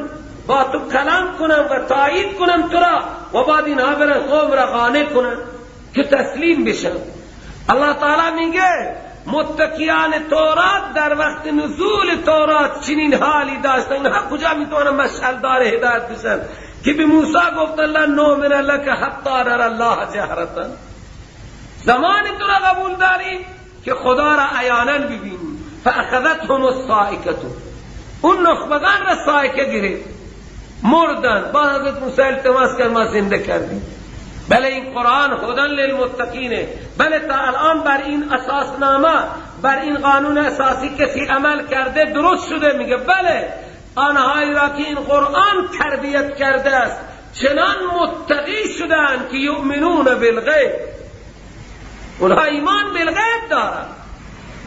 با تو کلام کنم و تایید کنم تو را و بعد اینها برن قوم را قانع کنم که تسلیم بشن. الله تعالی میگه متقیان تورات در وقت نزول تورات چنین حالی داشتن. اینها کجا میتونن مشعل دار هدایت بشن که به موسی گفت لن نؤمن لک حتی نری الله جهرة. زمان تو را قبول داری که خدا را عیانا ببینی. فاخذتهم الصاعقه، اون نخبگان را صاعقه گرفت، مردن. با حضرت موسی التماس کرد، ما زنده کردیم. بله این قرآن هدی للمتقینه. بله تا الان بر این اساسنامه، بر این قانون اساسی کسی عمل کرده درست شده؟ میگه بله. آنهایی را که این قرآن تربیت کرده است چنان متقی شدن که یؤمنون بالغیب، اونها ایمان بالغیب دارند،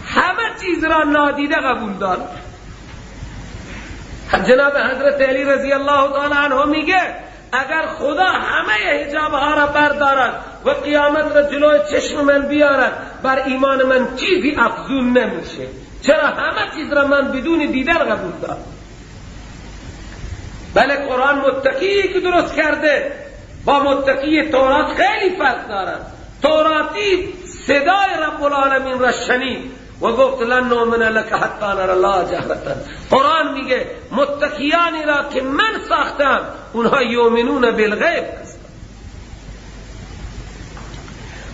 همه چیز را نادیده قبول دارند. جناب حضرت علی رضی الله تعالی عنه میگه اگر خدا همه حجابها را بردارد و قیامت را جلوی چشم من بیارد، بر ایمان من چیزی افزون نمیشه. چرا؟ همه چیز را من بدون دیدن قبول دارم. بله قرآن متقی که درست کرده با متقی تورات خیلی فرق دارد. توراتی صدای رب العالمین را شنید و گفت لن نؤمن لک حتی نری الله جهرة. قرآن میگه متقیانی را که من ساختم اونها یؤمنون بالغیب هستند.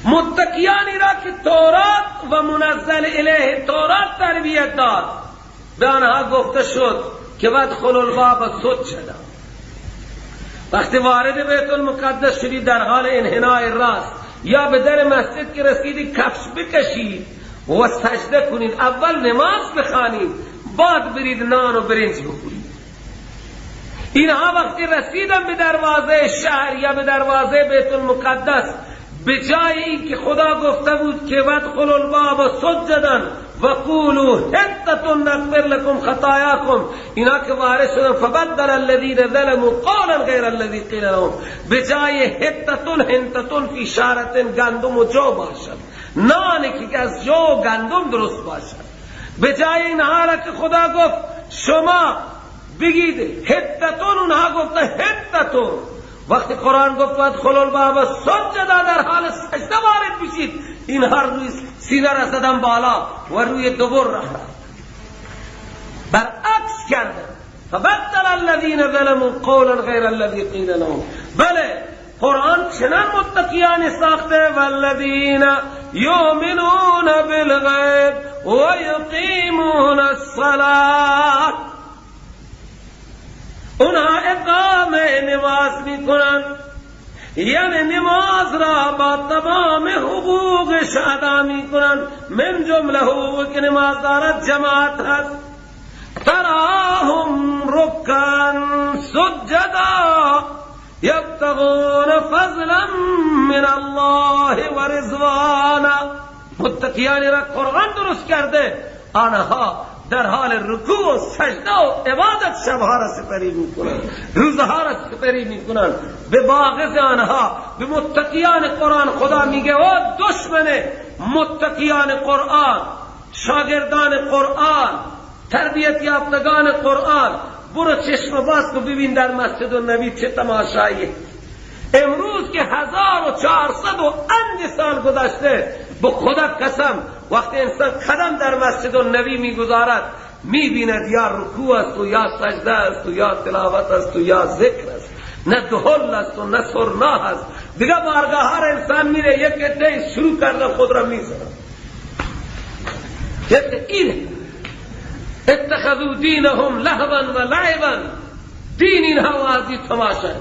متقیانی را که تورات و منزل الیه تورات تربیت داد، به آنها گفته شد که وادخلوا الباب سجدا. وقتی وارد بیت المقدس شدی در حال انحناء راست یا به در مسجد که رسیدی کفش بکشید و سجده کنید، اول نماز بخوانید بعد برید نان و برنج بخورید. اینها وقتی رسیدن به دروازه شهر یا به دروازه بیت المقدس، به جای اینکه خدا گفته بود که وادخلوا الباب سجدا و قولوا حطة نغفر لكم خطاياكم، اینا که وارد شدن فبدل الذين ظلموا قولا غیر الذي قیل لهم، به جای حطة حنطة فی شارة گندم و جو باشد، نانی که از جو گندم درست باشد. به جای اینها را که خدا گفت شما بگید حطة، اونها گفته حطة. وقتی قرآن گفت وادخلوا الباب سجدا، در حال سجده وارد بشید، اینها روی سینه را زدن بالا و روی دبر راه رفت، برعکس کردن. فبدل الذین ظلموا قولا غیر الذی قیل لهم. بله قرآن چنان متقیان ساخته، والذین یؤمنون بالغیب و یقیمون الصلاة، اونها اقامه نماز میکنن، یعنی نماز را با تمام حقوقش ادا میکنن. من جمله حقوق که نماز دارد جماعت هست. تراهم رکعا سجدا یبتغون فضلا من الله و رضوانا. متقیان را قرآن درست کرده، آنها در حال رکوع و سجده و عبادت شبها را سپری میکنند، روزها را سپری میکنند. به باغض آنها، به متقیان قرآن خدا میگه او دشمن متقیان قرآن، شاگردان قرآن، تربیت یافتگان قرآن، برو چشم باز کن ببین در مسجد النبی چه تماشایی. امروز که 1400 و اند سال گذشته، به خدا قسم وقتی انسان قدم در مسجد النبی میگذارد میبیند یا رکوع است و یا سجده است و یا تلاوت است و یا ذکر است، نه دهل است و نه سرنا است. دیگه بارگاه ها انسان میره یک عده شروع کرده خود را میزنه. یک این اتخذوا دینهم لهوا و لعبا، دین اینها وازی تماشا.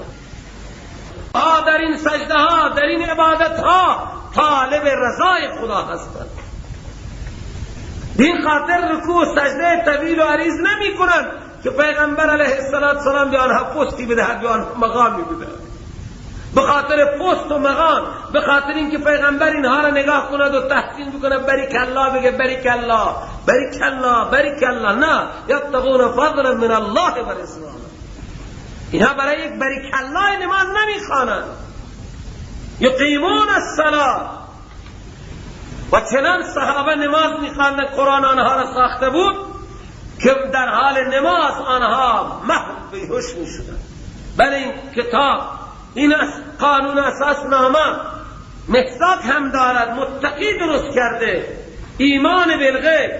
در این سجده ها، در این عبادت ها طالب رضای خدا هستند. دین خاطر رکوع و سجده طویل و عریض نمی کنند که پیغمبر علیه السلام به آنها پستی بدهد، به آنها مقامی بدهد. به خاطر پست و مقام، به خاطر اینکه پیغمبر اینها را نگاه کند و تحسین بکنه، بریک الله بگه، بریک الله، بریک الله، بریک الله. نه، یبتغون فضلا من الله و رضوانه. اینها برای یک بریک الله نماز نمیخوانند. یقیمون الصلاة. و چنان صحابه نماز میخواندند، قرآن آنها را ساخته بود که در حال نماز آنها محو بیهوش میشدند. بله این کتاب، این قانون اساس نامه مصداق هم دارد، متقی درست کرده، ایمان بالغیب.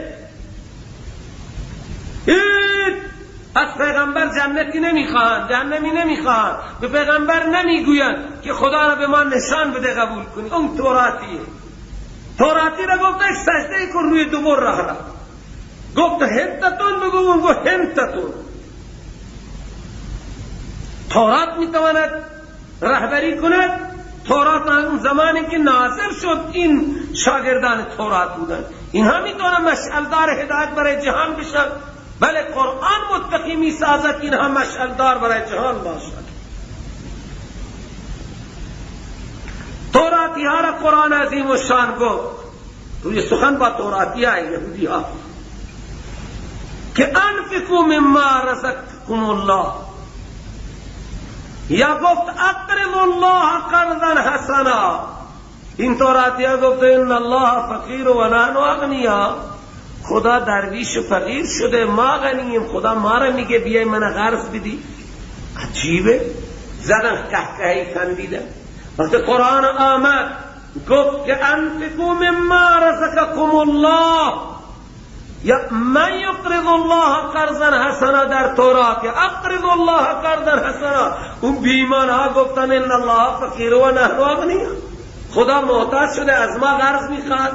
از پیغمبر جنتی نمیخواهند، جهنمی نمیخواهند، به پیغمبر نمیگویند که خدا را به ما نشان بده قبول کنی. اون توراتیه، توراتی را گفت یک سجده کن روی دبر راه را، گفت حنطتون بگو، اون گفت حنطتون. تورات میتواند رهبری کند. تورات اون زمانی که نازل شد این شاگردان تورات بودند، اینها میتوانند مشعلدار هدایت برای جهان بشن. بله قرآن متقی میسازد اینها مشعلدار برای جهان باشد. توراتی ها را قرآن عظیم و شان گفت، روی سخن با توراتی ها یهودی ها، که انفقوا مما رزقکم الله، یا گفت اقرضوا الله قرضا حسنا. این توراتی ها گفت ان الله فقیر و نحن اغنیا، خدا درویش و فقیر شده، ما غنیم، خدا ما را میگه بیای من قرض بدی. عجیبه، زدن قهقهی خندیدن. وقتی قرآن آمد گفت که انفقوا مما رزقکم الله، یا من یقرض الله قرضا حسنا، در تورات اقرض الله قرضا حسنا. اون بیمان ها گفتن ان الله فقیر و نحن اغنیا، خدا محتاج شده از ما قرض میخواد،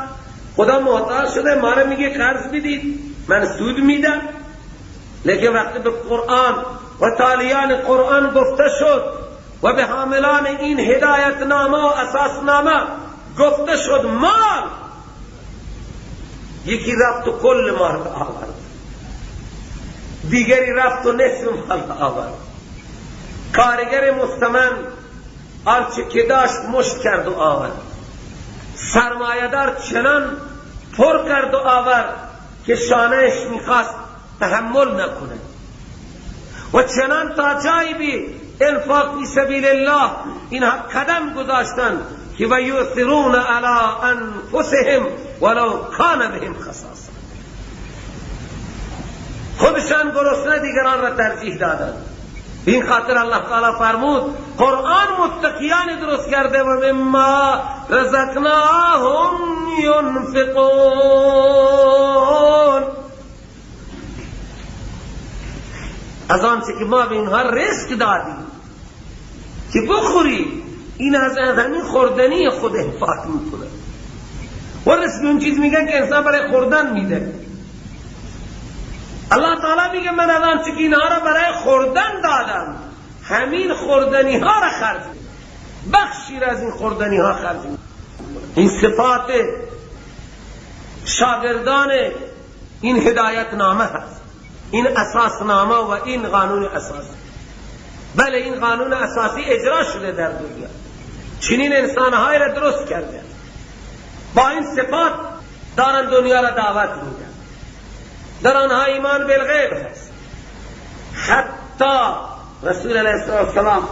خدا محتاج شده ما را میگه قرض بدید من سود میدم. لیکن وقتی به قرآن و تالیان قرآن گفته شد و به حاملان این هدایت نامه و اساس نامه گفته شد مال، یکی رفت و کل مال آورد. دیگری رفت و نصف مال آورد. کارگر مستمند آنچه که داشت مشت کرد و آورد. سرمایه‌دار چنان پر کرد و آورد که شانهش میخواست تحمل نکنه. و چنان تا جایی بی انفاق فی سبیل الله اینها قدم گذاشتن که و یؤثرون علی انفسهم ولو کان بهم خصاصه. خودشان گرسنه دیگران را ترجیح دادند. این خاطر الله تعالی فرمود قرآن متقیان درست کرده و مما رزقناهم ینفقون. از آنچه که ما به اینها رزق دادیم که بخوری، این از همین خوردنی خود انفاق میکنه. و رزق اون چیز میگن که انسان برای خوردن میده. الله تعالی میگه من از آنچه که اینها را برای خوردن دادم، همین خوردنی ها را خرج، بخشی را از این خوردنی ها خرج. این صفات شاگردان این هدایت نامه هست، این اساس نامه و این قانون اساسی. بله این قانون اساسی اجرا شده در دنیا، چنین انسانهای را درست کرده، با این صفات دارن دنیا را دعوت میدن، در آنها ایمان بالغیب هست. حتی رسول علیه السلام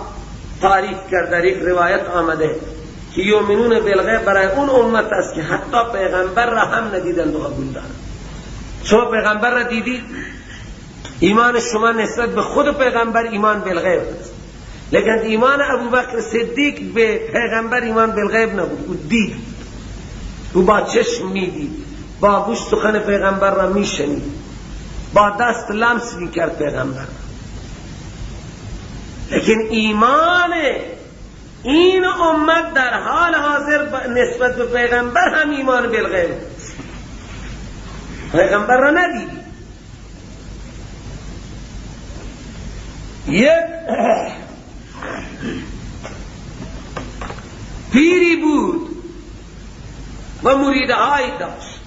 تعریف کرد، در یک روایت آمده که یؤمنون بالغیب برای اون امت است که حتی پیغمبر را هم ندیدند و قبول دارند. شما پیغمبر را دیدید، ایمان شما نسبت به خود پیغمبر ایمان بالغیب است، لیکن ایمان ابوبکر صدیق به پیغمبر ایمان بالغیب نبود. او دید، او با چشم میدید، با گوش سخن پیغمبر را میشنید، با دست لمس میکرد پیغمبر. لیکن ایمان این امت در حال حاضر نسبت به پیغمبر هم ایمان بالغیب، پیغمبر را ندید. یک پیری بود و مریدهایی داشت،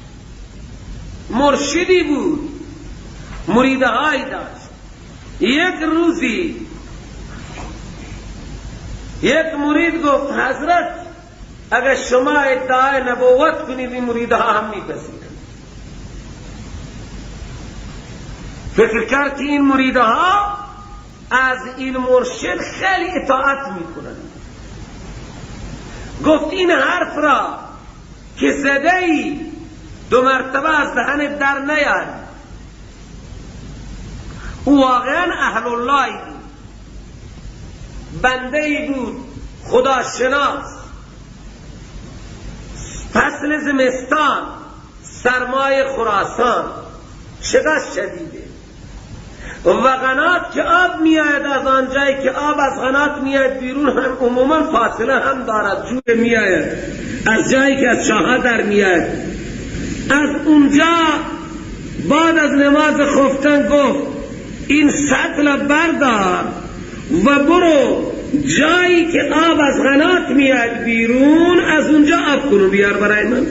مرشدی بود، مریدهایی داشت. یک روزی یک مرید گفت حضرت اگر شما ادعای نبوت کنید این مریدها هم میپذیرند. فکر کرد که این مریدها از این مرشد خیلی اطاعت میکنند. گفت این حرف را که زده ای دو مرتبه از دهن در نیاری. او واقعا اهل الله بود، بنده ای بود خدا شناس. فصل زمستان، سرمای خراسان چقدر شدیده و قنات که آب میآید، از آنجایی که آب از قنات میآید بیرون هم عموما فاصله هم دارد، جوی میآید از جایی که از چاها در میآید. از اونجا بعد از نماز خفتن گفت این سطل بردار و برو جایی که آب از قنات میآید بیرون، از اونجا آب کنو بیار برای من.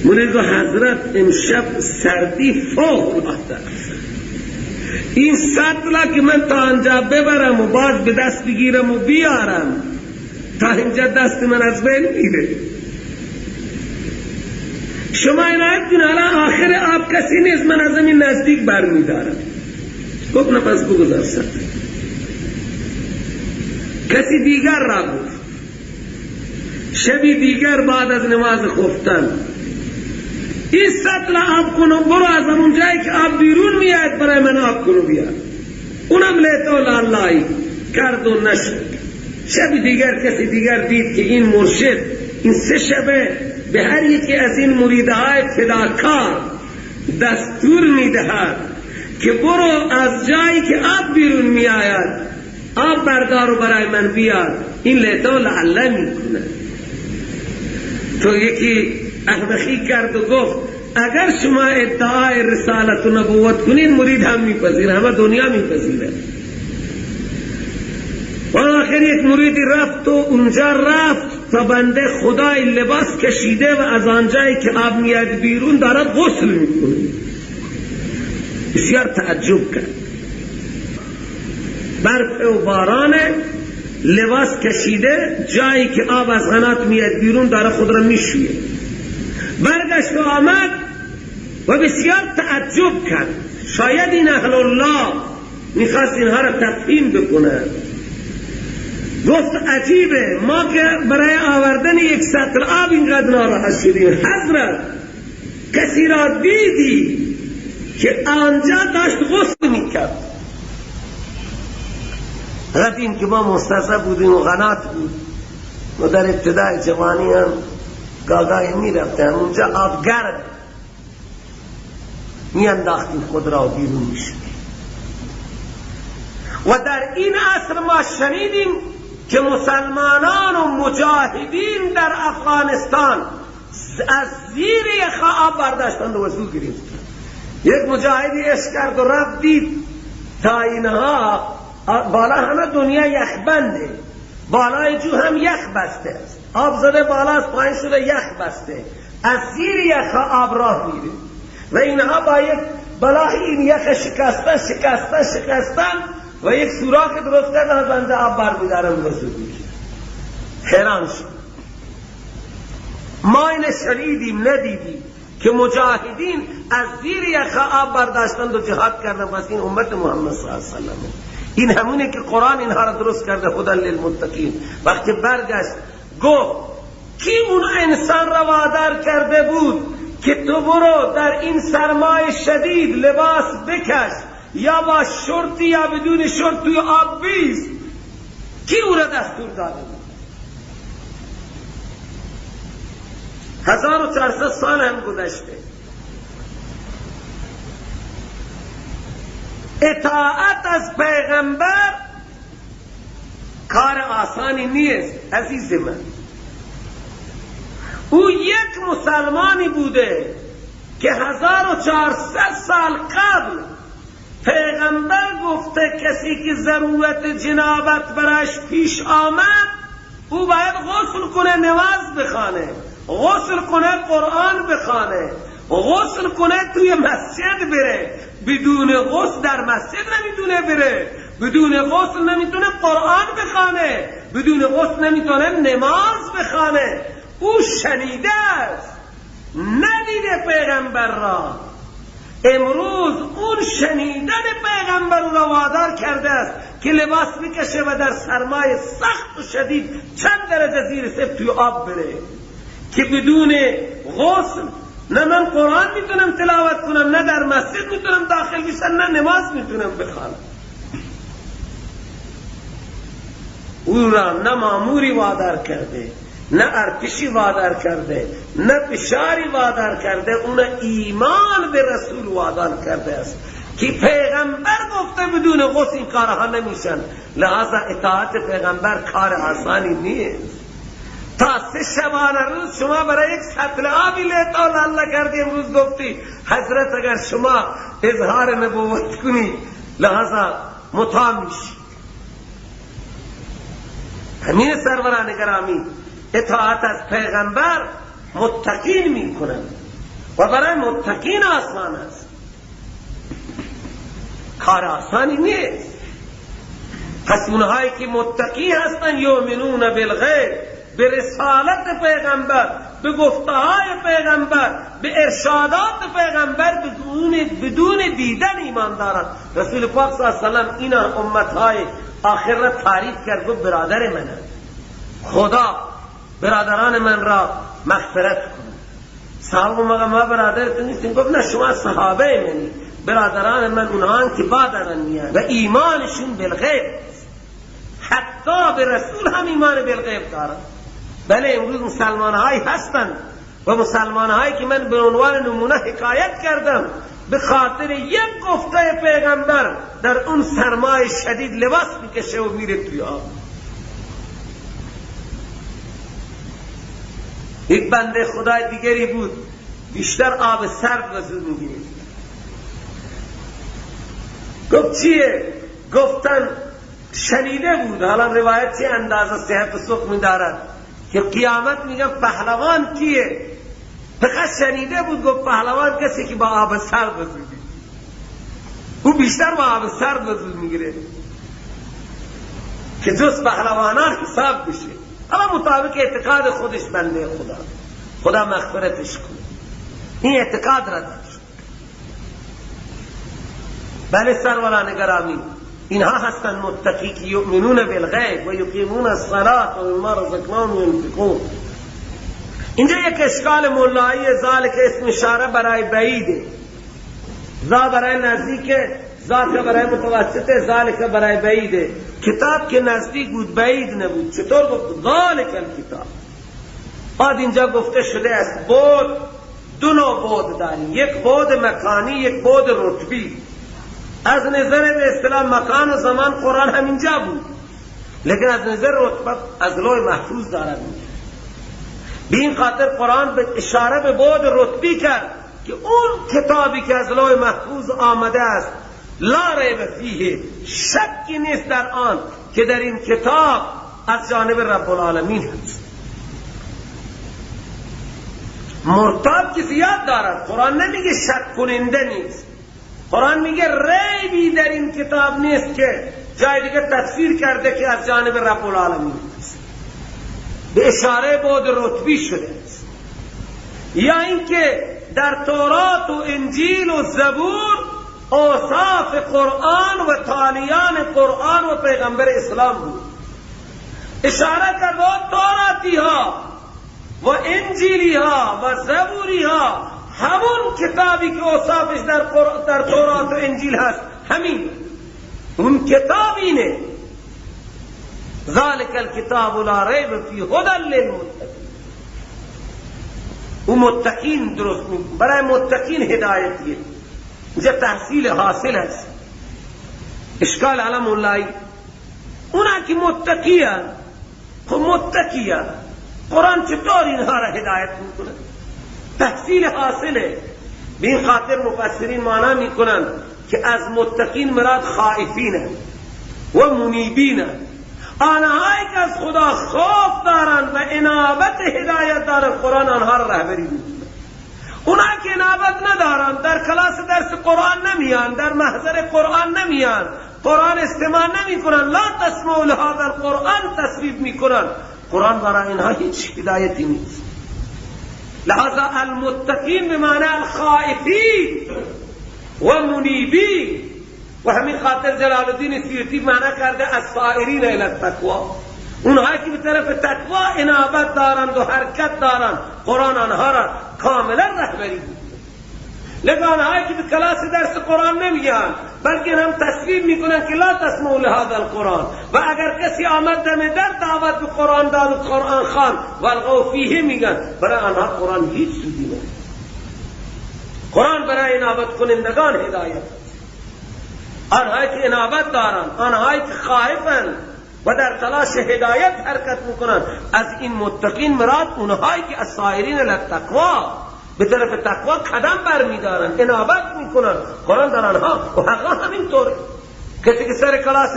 مرید حضرت امشب سردی فوق العاده است، این سطل که من تا آنجا ببرم و باز به دست بگیرم و بیارم تا اینجا دست من از بین میره. شما عنایت کنید، حالا آخر آب کسی نیست، من از این نزدیک برمیدارم. گفت نه پس بگذار سطل. کسی دیگر را گفت. شبی دیگر بعد از نماز خفتن این سطل آب کنو برو از اون جایی که آب بیرون میاد برای من آب کنو بیار. اونم لیتو لاللهی کرد و نشد. شب دیگر کسی دیگر دید که این مرشد این سه شبه به هر یکی از این مریدهای فداکار دستور میدهد که برو از جایی که آب بیرون میآید آب بردار و برای من بیار. این لیتو لعله میکنه. تو یکی احمقی کرد و گفت اگر شما ادعای رسالت و نبوت کنید مرید هم میپذیره، همه دنیا میپذیره. و آخر یک مریدی رفت و اونجا رفت تا بنده خدای لباس کشیده و از آنجایی که آب میاد بیرون دارد غسل میکنه. بسیار تعجب کرد. برف و باران، لباس کشیده، جایی که آب از قنات میاد بیرون داره خود را میشویه. برگشت و آمد و بسیار تعجب کرد. شاید این اهل الله میخواست اینها را تفهیم بکنه. گفت عجیبه، ما که برای آوردن یک سطل آب اینقدر ناراحت شدیم، حضرت کسی را دیدی که آنجا داشت غسل میکرد؟ قدیم که ما مستضعف بودیم و غنات بود و در ابتدای جوانی هم گاگاهی میرفتیم، اونجا آب گرم میانداختیم خود را و بیرون میشدیم. و در این عصر ما شنیدیم که مسلمانان و مجاهدین در افغانستان از زیر یخ آب برداشتند و وضو گرفتند. یک مجاهدی عشق کرد و رفت دید تا اینها بالا همه دنیا یخ بنده، بالای جو هم یخ بسته است، آب زده بالا از پایین شده یخ بسته، از زیر یخ آب راه میره و اینها با یک بلای این یخ شکستن شکستن شکستن و یک سوراخ درست کردن از آنجا آب برمیدارن و وضو میگیرن. حیران شد. ما این شنیدیم ندیدیم که مجاهدین از زیر یخ آب برداشتند و جهاد کردن. پس این امت محمد صلی الله علیه و سلم، این همونه که قرآن اینها را درست کرده، هدی للمتقین. وقتی برگشت گفت کی اون انسان را وادار کرده بود که تو برو در این سرمای شدید لباس بکش یا با شرطی یا بدون شرط توی آب بیست؟ کی او را دستور داده بود؟ 1400 سال هم گذشته. اطاعت از پیغمبر کار آسانی نیست عزیز من. او یک مسلمانی بوده که 1400 سال قبل پیغمبر گفته کسی که ضرورت جنابت برایش پیش آمد او باید غسل کنه، نماز بخوانه، غسل کنه، قرآن بخوانه، غسل کنه، توی مسجد بره. بدون غسل در مسجد نمیتونه بره، بدون غسل نمیتونه قرآن بخوانه، بدون غسل نمیتونه نماز بخوانه. او شنیده است، ندیده پیغمبر را. امروز اون شنیدن پیغمبر را وادار کرده است که لباس بکشه و در سرمای سخت و شدید چند درجه زیر صفر توی آب بره که بدون غسل نه من قرآن میتونم تلاوت کنم، نه در مسجد میتونم داخل بشم، نه نماز میتونم بخوانم. او را نه ماموری وادار کرده، نه ارتشی وادار کرده، نه فشاری وادار کرده، اون ایمان به رسول وادار کرده است که پیغمبر گفته بدون غسل این کارها نمیشن. لذا اطاعت پیغمبر کار آسانی نیست. تا 3 شبانه روز شما برای یک سطل آبی لیتا الله کردی، امروز گفتی حضرت اگر شما اظهار نبوت کنی لذا مطاع میشی. همین سروران گرامی، اطاعت از پیغمبر متقین میکنن و برای متقین آسان است، کار آسانی نیست. پس اونهایی که متقی هستن یؤمنون بالغیب، به رسالت پیغمبر، به گفته‌های پیغمبر، به ارشادات پیغمبر بدون دیدن ایمان دارند. رسول پاک صلی الله علیه و سلم این امتهای آخر را تعریف کرد، گفت برادر منه، خدا برادران من را مغفرت کنه. صحابه مگه ما برادرتون نیستیم؟ گفت نه، شما صحابه منی، برادران من اونها که بعد من میان و ایمانشون بالغیب، حتی به رسول هم ایمان بالغیب دارن. بله امروز مسلمان هایی هستند و مسلمان هایی که من به عنوان نمونه حکایت کردم، به خاطر یک گفته پیغمبر در اون سرمای شدید لباس میکشه و میره توی آب. یک بنده خدای دیگری بود، بیشتر آب سرد وضو میگیره. گفت چیه؟ گفتن شنیده بود، حالا روایت چه اندازه صحت و سقم دارد که قیامت میگن پهلوان کیه؟ فقط شنیده بود، گفت پهلوان کسی که با آب سرد وضو میگیره. او بیشتر با آب سرد وضو میگیره که جز پهلوانان حساب بشه. اما مطابق اعتقاد خودش بنده خدا، خدا مغفرتش کنه، این اعتقاد را داشت. بله سروران گرامی، اینها هستند متقی که یؤمنون بالغیب و یقیمون الصلاة و مما رزقناهم ینفقون. اینجا یک اشکال مولایی ذالک اسم اشاره برای بعیده، ذا برای نزدیک، ذاک برای متوسط، ذالک برای بعیده. کتاب که نزدیک بود بعید نبود، چطور گفت ذالک الکتاب؟ بعد اینجا گفته شده است بود دو نوع بود داریم، یک بود مکانی، یک بود رتبی. از نظر به اصطلاح مکان و زمان قرآن همینجا بود، لیکن از نظر رتبه از لوح محفوظ دارد. به این خاطر قرآن به اشاره به بود رتبی کرد که اون کتابی که از لوح محفوظ آمده است لا ریب فیه، شکی نیست در آن که در این کتاب از جانب رب العالمین هست. مرتاب که زیاد دارد، قرآن نمیگه شک کننده نیست، قرآن میگه ریبی در این کتاب نیست که جای دیگه تفسیر کرده که از جانب رب العالمین است. به اشاره بود رتبی شده است. یا اینکه در تورات و انجیل و زبور اوصاف قرآن و تالیان قرآن و پیغمبر اسلام بود. اشاره کرد به توراتی ها و انجیلی ها و زبوری ها، همون کتابی که اوصافش در تورات و انجیل هست، همین اون کتاب اینه. ذالک الکتاب لا ریب فیه هدی للمتقین. او متقین درست می برای متقین هدایتیه. اینجا تحصیل حاصل هست. اشکال علم اللهی اونا که متقی هست، خب متقی هست، قرآن چطور اینها را هدایت میکنه؟ تحصیل حاصله. به این خاطر مفسرین معنا میکنند که از متقین مراد خائفین و منیبین، آنهایی که از خدا خوف دارند و انابت هدایت دارند، قرآن آنها را رهبری میکنه. اونا که انابت ندارند، در کلاس درس قرآن نمیان، در محضر قرآن نمیان، قرآن استماع نمیکنن، لا تسمعوا لهذا القرآن تصویب میکنن، قرآن برای اینها هیچ هدایتی نیست. لہذا المتقین به معنی الخائفین و منیبین، و همین خاطر جلال الدین سیوطی معنی کرده السائرین الی التقوا، اونهایی که به طرف تقوا انابت دارند و حرکت دارند، قرآن آنها را کاملا رهبری میکنه. لیکن آنهایی که به کلاس درس قرآن نمیان، بلکه هم تصویب میکنن که لا تسمعوا لهذا القرآن، و اگر کسی آمد دم در دعوت به قرآن داد و قرآن خوان والغوا فیه میگن، برای آنها قرآن هیچ سودی نداره. قرآن برای انابت کنندگان هدایت، آنهایی که انابت دارند، آنهایی که خائفند و در تلاش هدایت حرکت میکنند. از این متقین مراد اونهایی که از سائرین للتقوا، به طرف تقوا قدم برمیدارند، انابت میکنند، قرآن در آنها و حقا همینطوره. کسی که سر کلاس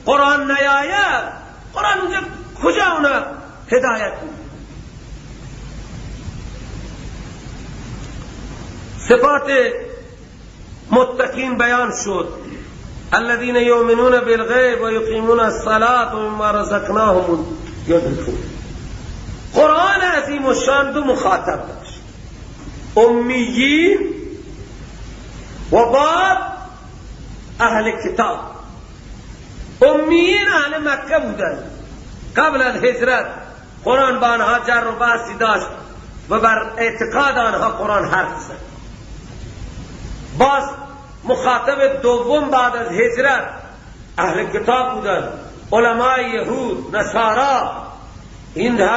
قرآن نیاید، قرآن اونجا کجا اونا هدایت میکنه؟ صفات متقین بیان شد، الذين يؤمنون بالغیب و یقیمون الصلاة و مما رزقناهم ينفقون. قرآن عظیم الشان دو مخاطب داشت، امیین و بعد اهل کتاب. امیین اهل مکه بودند، قبل از هجرت قرآن با آنها جر و بحثی داشت و بر اعتقاد آنها قرآن حرف زد. باز مخاطب دوم بعد از هجرت اهل کتاب بودند، علمای یهود، نصارا، این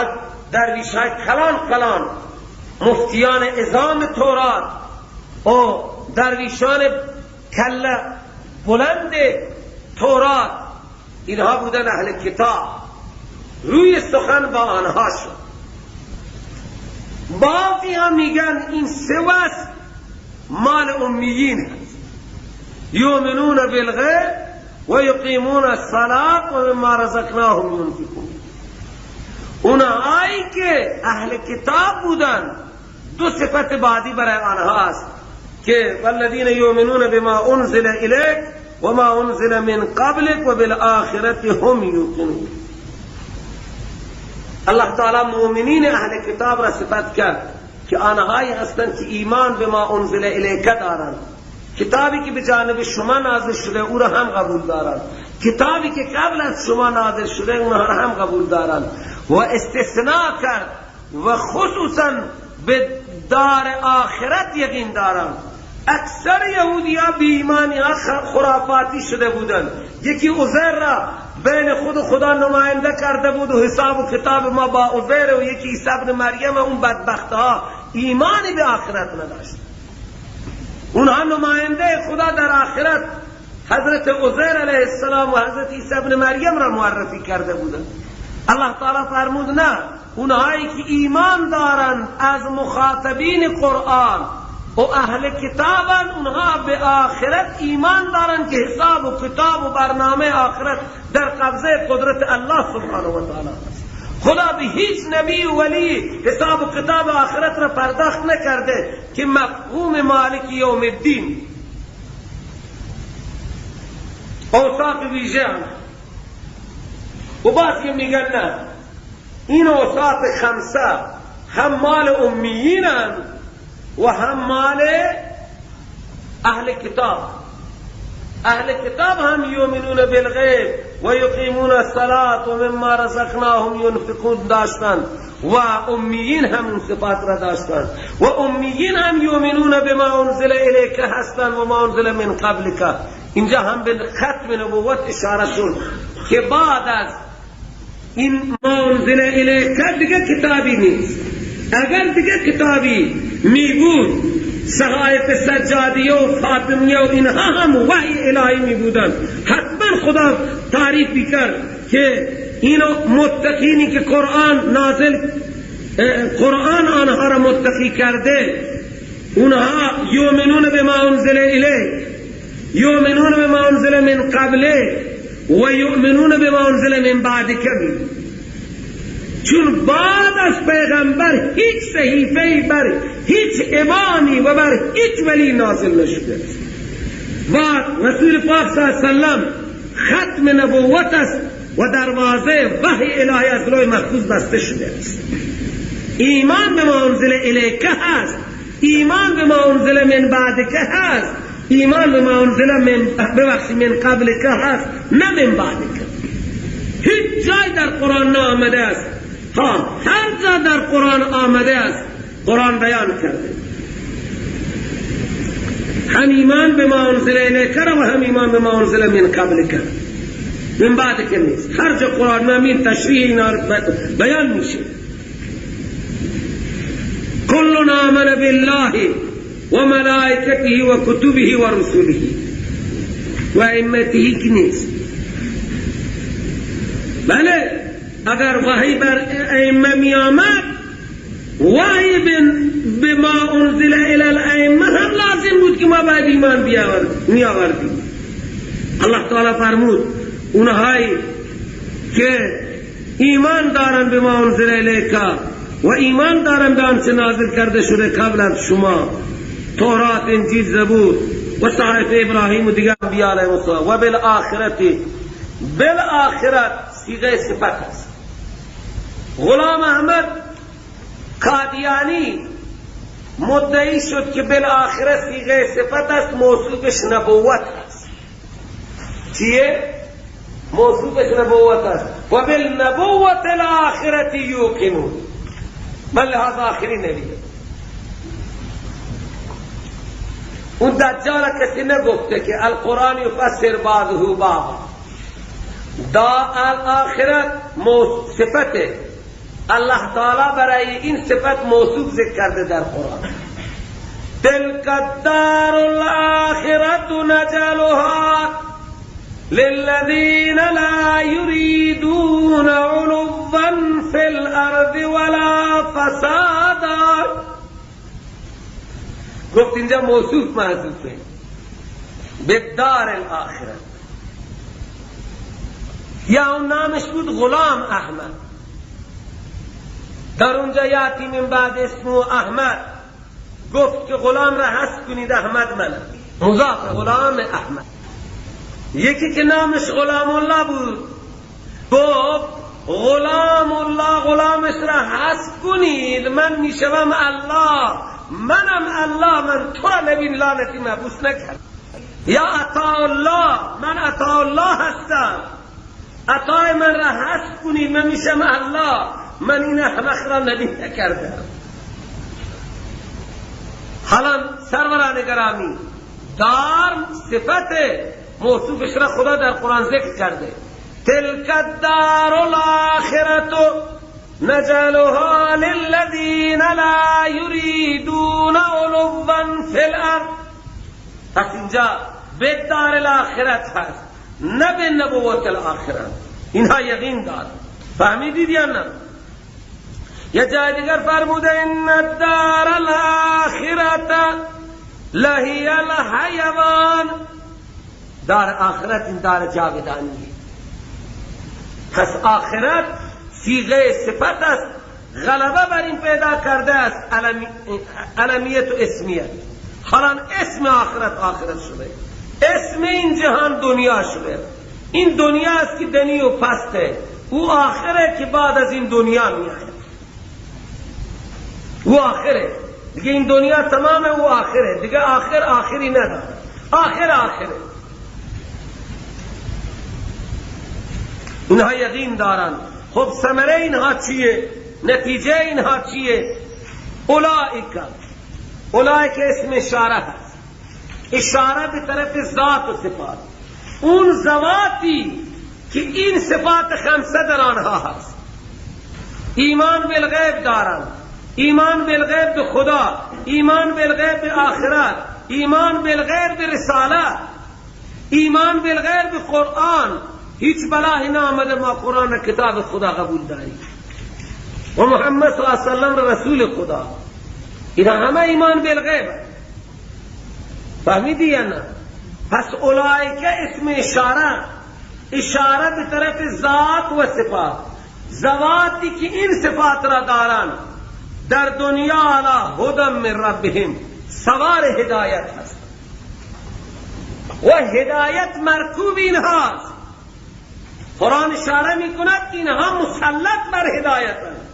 درویش‌های کلان کلان، مفتیان عظام تورات و درویشان کله بلند تورات، اینها بودن اهل کتاب. روی سخن با آنها شد. بعضی ها میگن این سه وصف مال امیین هست، یؤمنون بالغیب و یقیمون الصلاة و مما رزقناهم ینفقون. اونهایی که اهل کتاب بودن دو صفت بعدی برای آنها است، که والذین یؤمنون بما انزل الیک و ما انزل من قبلک و بالآخرة هم یوقنون. الله تعالی مؤمنین اهل کتاب را صفت کرد که آنهایی هستند که ایمان به ما انزل الیک دارند، کتابی که به جانب شما نازل شده او را هم قبول دارند، کتابی که قبل از شما نازل شده اونها را هم قبول دارند. و استثناء کرد و خصوصا به دار آخرت یقین دارند. اکثر یهودی ها بی ایمانی ها خرافاتی شده بودند. یکی عزیر را بین خود و خدا نماینده کرده بود و حساب و کتاب ما با عزیر، و یکی عیسی ابن مریم. اون بدبخت ها ایمانی به آخرت نداشت. اونها نماینده خدا در آخرت حضرت عزیر علیه السلام و حضرت عیسی ابن مریم را معرفی کرده بودند. الله تعالی فرمود نه، اونهایی که ایمان دارند از مخاطبین قرآن و اهل کتابن، اونها به آخرت ایمان دارند که حساب و کتاب و برنامه آخرت در قبضه قدرت الله سبحانه و تعالی است. خدا به هیچ نبی و ولی حساب و کتاب آخرت را پرداخت نکرده که مفهوم مالک یوم الدین اوصاف ویژه هم. و بعضی میگن نه، این اوصاف خمسه هم مال امیینن و هم مال اهل کتاب. اهل کتاب هم یؤمنون بالغیب و یقیمون الصلاة و مما رزقناهم ینفقون داشتند، و امیین هم اون صفات را داشتند، و امیین هم یؤمنون بما انزل الیک هستند و ما انزل من قبلک. اینجا هم به ختم نبوت اشاره شد که بعد از این ما انزل الیک دیگه کتابی نیست. اگر دیگه کتابی می بود، صحائف سجادیه و فاطمیه و اینها هم وحی الهی می بودن، حتما خدا تعریف میکرد که اینو متقینی که قرآن نازل، قرآن آنها را متقی کرده، اونها یؤمنون بما انزل الیک، یؤمنون بما انزل من قبلک و یؤمنون بما انزل من بعدک. چون بعد از پیغمبر هیچ صحیفه‌ای بر هیچ امامی و بر هیچ ولی نازل نشده است. بعد رسول پاک صلی الله علیه و سلم ختم نبوت است و دروازه وحی الهی از لوح محفوظ بسته شده است. ایمان به ما انزل الیک هست، ایمان به ما انزل من بعدک هست، ایمان به ما انزل من ببخشید من قبلک هست، نه من بعدک. هیچ جای در قرآن نآمده است. ها، هر جا در قرآن آمده است قرآن بیان کرده هم ایمان به ما انزل الیک و هم ایمان به ما انزل من قبلک، من بعدک نیست. هر جا قرآن نامین تشریح اینا بیان میشه. کلنا آمن بالله و ملائکته و کتبه و رسوله و ائمته که نیست. بله، اگر وحی بر ائمه می آمد، وحی به ما انزل الی الائمه هم لازم بود که ما باید ایمان می آوردیم. الله تعالی فرمود اونهایی که ایمان دارن به ما انزل الیک و ایمان دارن به آنچه نازل کرده شده قبل از شما، تورات، انجیل، زبور و صحائف ابراهیم و دیگر انبیاء علیهم السلام، و بالآخرت. بالآخرت صیغه صفت است. غلام احمد قادیانی مدعی شد که بالآخرت صیغه صفت است، موصوفش نبوت است. چیه؟ موصوفش نبوت است. و بالنبوت الآخرت یوقنون، من لحاظ آخری نبیه. اون دجال کسی نگفته که القرآن یفسر بعضه بعضا. دا الآخرت صفته، الله تعالی برای این صفت موصوف ذکر کرده در قرآن. تلک الدار الآخرة نجعلها للذین لا یریدون علوا فی الارض ولا فسادا. گفت اینجا موصوف محذوفه بالدار الآخرة. یا اون نامش بود غلام احمد، در اونجا یاتی من بعد اسمه احمد، گفت که غلام را حذف کنید، احمد منم، مضاف غلام احمد. یکی که نامش غلام الله بود گفت غلام الله، غلامش را حذف کنید، من میشوم الله، منم الله، من تو را نبی لعنتی مبعوث نکرد. یا عطا الله، من عطا الله هستم، عطای من را حذف کنید، من میشم الله، من این احمق را نبی نکردم. حالا سروران گرامی، دار صفت موصوفش را خدا در قرآن ذکر کرده، تلک الدار الآخرة نجعلها للذین لا یریدون علوا فی الارض. پس اینجا به دار الاخرت هست، نه به نبوت الاخرت. اینها یقین دار. فهمیدید یا نه؟ یه جای دیگر فرموده ان الدار الاخرة لهی الحیوان. دار آخرت این دار جاودانیه. پس آخرت صیغه صفت است، غلبه بر این پیدا کرده است علمیت و اسمیت. حالا اسم آخرت آخرت شده، اسم این جهان دنیا شده. این دنیا است که دنی و پسته، او آخره که بعد از این دنیا می آید. او آخره دیگه، این دنیا تمام، او آخره دیگه، آخر آخری نداره، آخر آخره. اینها یقین دارن. خب ثمره اینها چیه؟ نتیجه اینها چیه؟ اولئک، اولئک اسم اشاره هست، اشاره به طرف ذات و صفات، اون ذواتی که این صفات خمسه در آنها هست. ایمان بالغیب دارن، ایمان بالغیب به خدا، ایمان بالغیب به آخرت، ایمان بالغیب به رسالت، ایمان بالغیب به قرآن. هیچ بلاهی نامده ما قرآن کتاب خدا قبول داریم و محمد صلی الله علیه وسلم رسول خدا. اینا همه ایمان بالغیب. فهمیدی یا نه؟ پس اولئک اسم اشاره، اشاره به طرف ذات و صفات، ذواتی که این صفات را دارن در دنیا علی هدی من ربهم، سوار هدایت هست و هدایت مرکوب اینهاست. قرآن اشاره می کند اینها مسلط بر هدایت هست.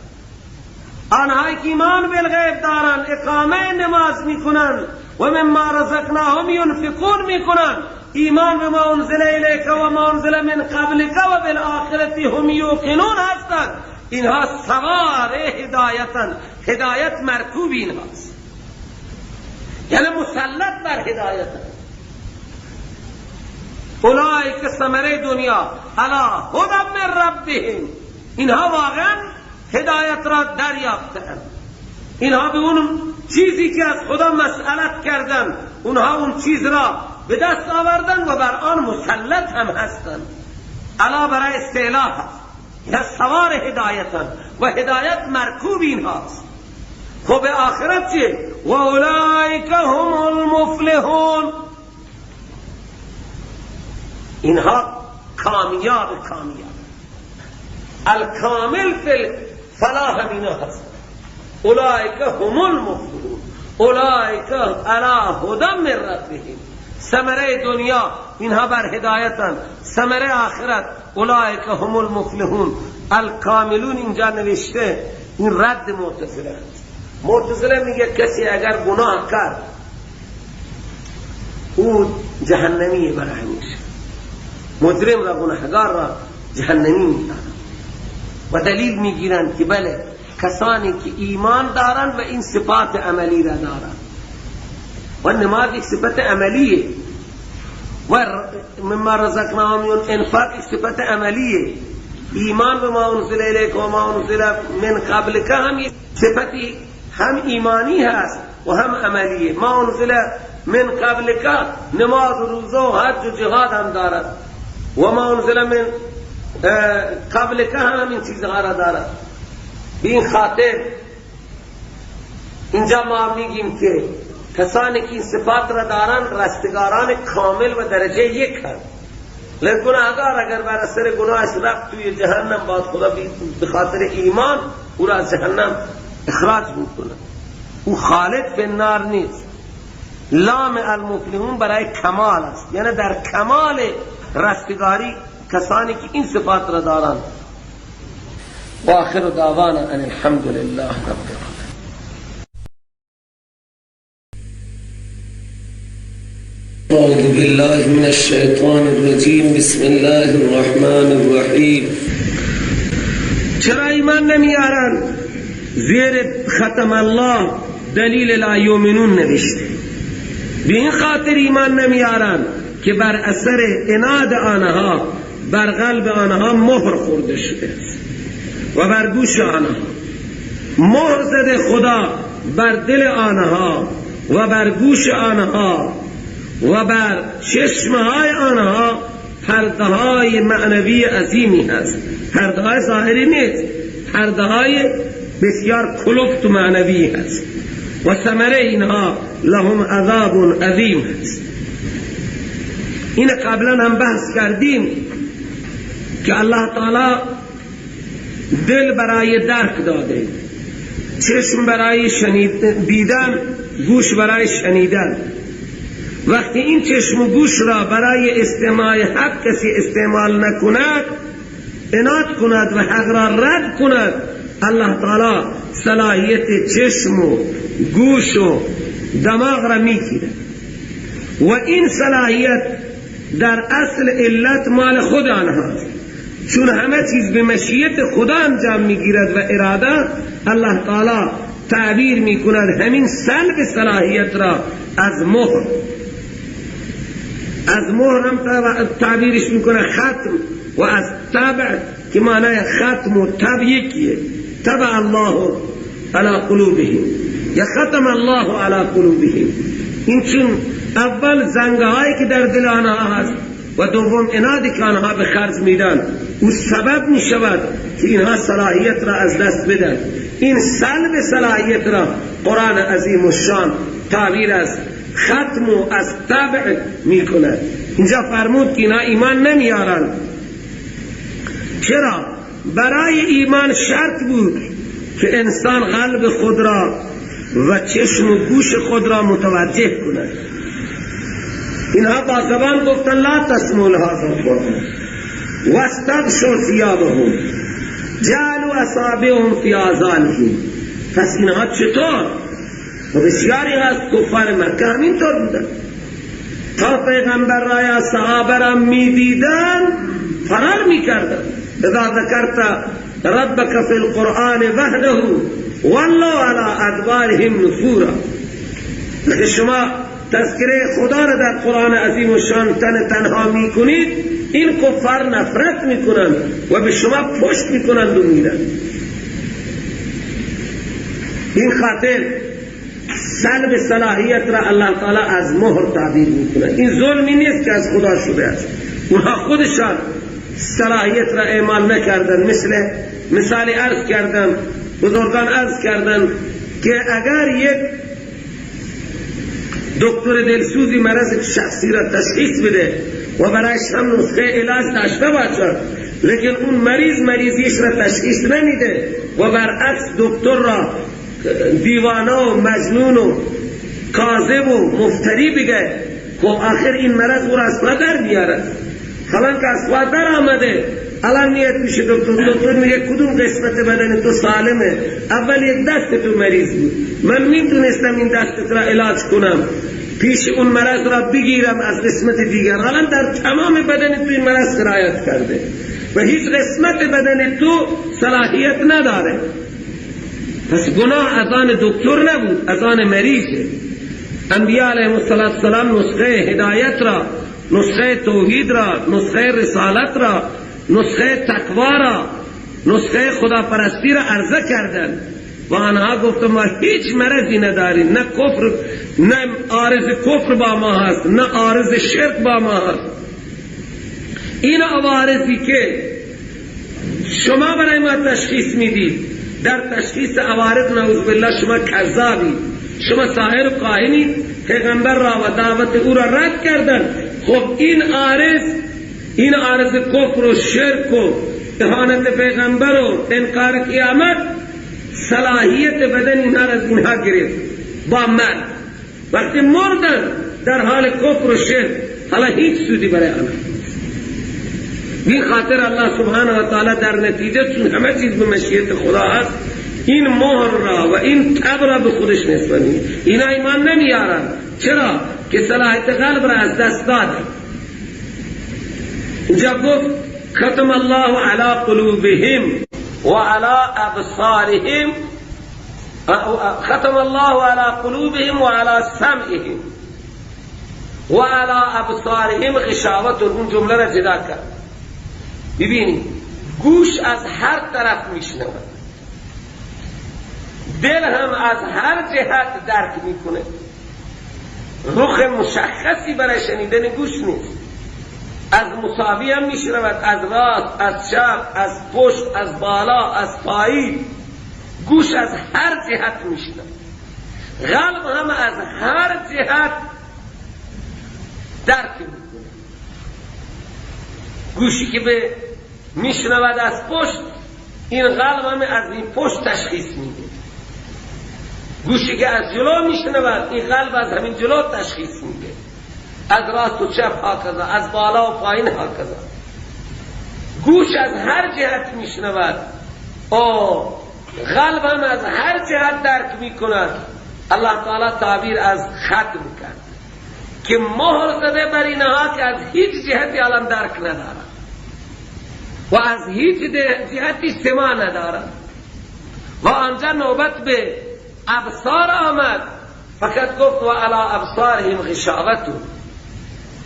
آنهایی که ایمان بالغیب دارند، اقامه نماز می کنند و مما رزقناهم ینفقون می کنند، ایمان به ما انزل الیک و ما انزل من قبلک و بالآخرة هم یوقنون هستند. اینها سوار هدایتند، هدایت مرکوب اینهاست، یعنی مسلط بر هدایتند. اولئک ثمره دنیا علی هدی من ربهم، اینها واقعا هدایت را دریافتند. اینها به اون چیزی که از خدا مسئلت کردند، اونها اون چیز را به دست آوردن و بر آن مسلط هم هستند. علا برای استعلاء هست، اینها سوار هدایتند و هدایت مرکوب اینهاست. خب آخرت چیه؟ و اولئک هم المفلحون. اینها کامیاب کامیاب، الکامل فی الفلاح هم اینا هست. اولئک هم المفلحون، اولئک علی هدی من ربهم. ثمره دنیا اینها بر هدایتن، ثمره آخرت اولئک هم المفلحون الکاملون. اینجا نوشته این رد معتزله است. معتزله میگه کسی اگر گناه کرد او جهنمیه برای همیشه، مجرم را گناهگار را جهنمی میدانند و دلیل میگیرند که بله کسانی که ایمان دارند و این صفات عملی را دارند و نماز یک صفت عملیه و مما رزقناهم انفاق یک صفت عملیه، ایمان به ما انزل الیک و ما انزل من قبلک هم صفتی هم ایمانی هست و هم عملیه. ما انزل من قبلک نماز و روزه و حج و جهاد هم دارد و ما انزل من قبلک هم این چیزها را دارد. به این خاطر اینجا ما میگیم که کسانی که این صفات را دارند رستگاران کامل و درجه یک هست. لیکن گناهگار اگر بر اثر گناهش رفت توی جهنم، باید خدا به خاطر ایمان او را از جهنم اخراج میکنه. او خالد فی النار نیست. لام المفلحون برای کمال است، یعنی در کمال رستگاری کسانی که این صفات را دارند. و آخر دعوانا ان الحمد لله رب العالمین. اعوذ بالله من الشیطان الرجیم، بسم الله الرحمن الرحیم. چرا ایمان نمیارن؟ زیر ختم الله دلیل لا یؤمنون نوشته. به این خاطر ایمان نمیارن که بر اثر عناد آنها بر قلب آنها مهر خورده شده است و بر گوش آنها مهر زده خدا، بر دل آنها و بر گوش آنها و بر چشمهای آنها پرده های معنوی عظیمی هست. پرده های ظاهری نیست، پرده های بسیار کلفت و معنوی هست و ثمره اینها لهم عذاب عظیم هست. این قبلا هم بحث کردیم که الله تعالی دل برای درک داده، چشم برای دیدن، گوش برای شنیدن. وقتی این چشم و گوش را برای استماع حق کسی استعمال نکند، عناد کند و حق را رد کند، الله تعالی صلاحیت چشم و گوش و دماغ را میگیرد و این صلاحیت در اصل علت مال خود آنهاست، چون همه چیز به مشیت خدا انجام میگیرد و اراده الله تعالی تعبیر میکند همین سلب صلاحیت را از مهر، از مهر هم تعبیرش میکنه ختم، و از طبع که معنای ختم و طبع یکیه، طبع الله علی قلوبهم یا ختم الله علی قلوبهم. این چون اول زنگهایی که در دل آنها هست و دوم عنادی که آنها به خرج میدن، او سبب میشود که اینها صلاحیت را از دست بدن. این سلب صلاحیت را قرآن عظیم الشان تعبیر از ختم و از طبع میکند. اینجا فرمود که اینها ایمان نمیارند. چرا؟ برای ایمان شرط بود که انسان قلب خود را و چشم و گوش خود را متوجه کند. اینها با زبان گفتن لا تسمعوا لهذا القرآن واستغشوا ثيابهم جعلوا اصابعهم فی آذانهم. پس اینها چطور؟ و بسیاری از کفار مکه همینطور بودن، تا پیغمبر را یا صحابه را میدیدن فرار میکردن. اذا ذکرت ربک فی القرآن وحده ولوا علی ادبارهم نفورا. اگه شما تذکره خدا را در قرآن عظیم و شان تن تنها میکنید، این کفار نفرت میکنند و به شما پشت میکنند و میرن. این خاطر سلب صلاحیت را الله تعالی از مهر تعبیر میکنه. این ظلمی نیست که از خدا شده است، اونها خودشان صلاحیت را اعمال نکردن. مثال عرض کردم، بزرگان عرض کردن که اگر یک دکتر دلسوزی مرض شخصی را تشخیص بده و برایش هم نسخه علاج داشته باشد، لیکن اون مریض مریضیش را تشخیص نمیده و برعکس دکتر را دیوانه و مجنون و کاذب و مفتری بگه، خب آخر این مرض او را از پا در میاره. حالا که از پا در آمده، الان نیت میشه دکتر میگه کدوم قسمت بدن تو سالمه؟ اول یک دست تو مریض بود، من میتونستم این دستت را علاج کنم، پیش اون مرض را بگیرم از قسمت دیگر. الان در تمام بدن تو این مرض سرایت کرده و هیچ قسمت بدن تو صلاحیت نداره. پس گناه از آن دکتر نبود، از آن مریضه. انبیاء علیهم السلام نسخه هدایت را، نسخه توحید را، نسخه رسالت را، نسخه تقوا را، نسخه خداپرستی را عرضه کردند و آنها گفتند ما هیچ مرضی نداریم، نه کفر، نه عارض کفر با ما هست، نه عارض شرک با ما هست. این عوارضی که شما برای ما تشخیص میدید، در تشخیص عوارض نعوذ بالله شما کذابی، شما ساحر و کاهنی، پیغمبر را و دعوت او را رد کردن. خب این عارض کفر و شرک و اهانت پیغمبر و انکار قیامت صلاحیت بدن اینها را از اینها گرفت. با مرگ. وقتی مردن در حال کفر و شرک، حالا هیچ سودی برای آنها نیست. این خاطر الله سبحانه و تعالی در نتیجه چون همه چیز به مشیت خدا هست، این مهر را و این تب را به خودش نسبت میده. اینا ایمان نمیارن. چرا؟ که صلاحیت قلب را از دست داده. اینجا گفت ختم الله علی قلوبهم و علی ابصارهم، ختم الله علی قلوبهم و علی سمعهم و علی ابصارهم غشاوة. اون جمله را جدا کرد. ببینید گوش از هر طرف میشنود، دل هم از هر جهت درک میکنه. رخ مشخصی برای شنیدن گوش نیست. از مساوی هم میشنود، از راست، از چپ، از پشت، از بالا، از پایین. گوش از هر جهت میشنود. قلب هم از هر جهت درک میکنه. گوشی که به میشنود از پشت، این قلب هم از این پشت تشخیص میده. گوشی که از جلو میشنود، این قلب از همین جلو تشخیص میده. از راست و چپ هاکذا، از بالا و پایین هاکذا. گوش از هر جهت میشنود، قلب هم از هر جهت درک میکند. الله تعالی تعبیر از ختم کرد که مهر زده بر اینها که از هیچ جهتی الان درک ندارد و از هیچ جهتی سما ندارد. و آنجا نوبت به ابصار آمد، فقط گفت و علی ابصارهم غشاوة.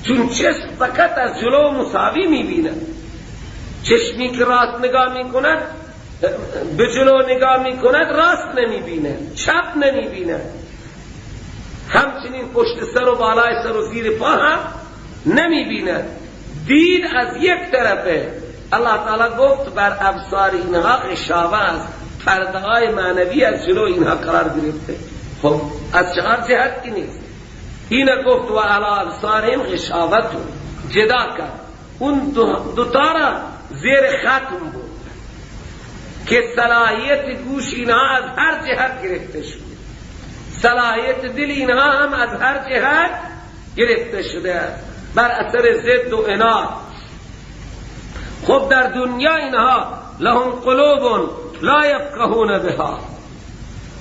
چون چشم فقط از جلو مساوی میبیند. چشمی که راست نگاه میکند، به جلو نگاه میکند، راست نمیبیند، چپ نمیبیند. همچنین پشت سر و بالای سر و زیر پا هم نمیبیند. دید از یک طرفه. الله تعالی گفت بر ابصار اینها غشاوه است، پرده های معنوی از جلو اینها قرار گرفته. خب از چهار جهت کی نیست. این گفت و علی ابصارهم غشاوة، جدا کرد اون دو تا را زیر ختم بود که صلاحیت گوش اینها از هر جهت گرفته شده، صلاحیت دل اینها هم از هر جهت گرفته شده بر اثر ضد و عناد. خب در دنیا اینها لهم قلوب لا یفقهون بها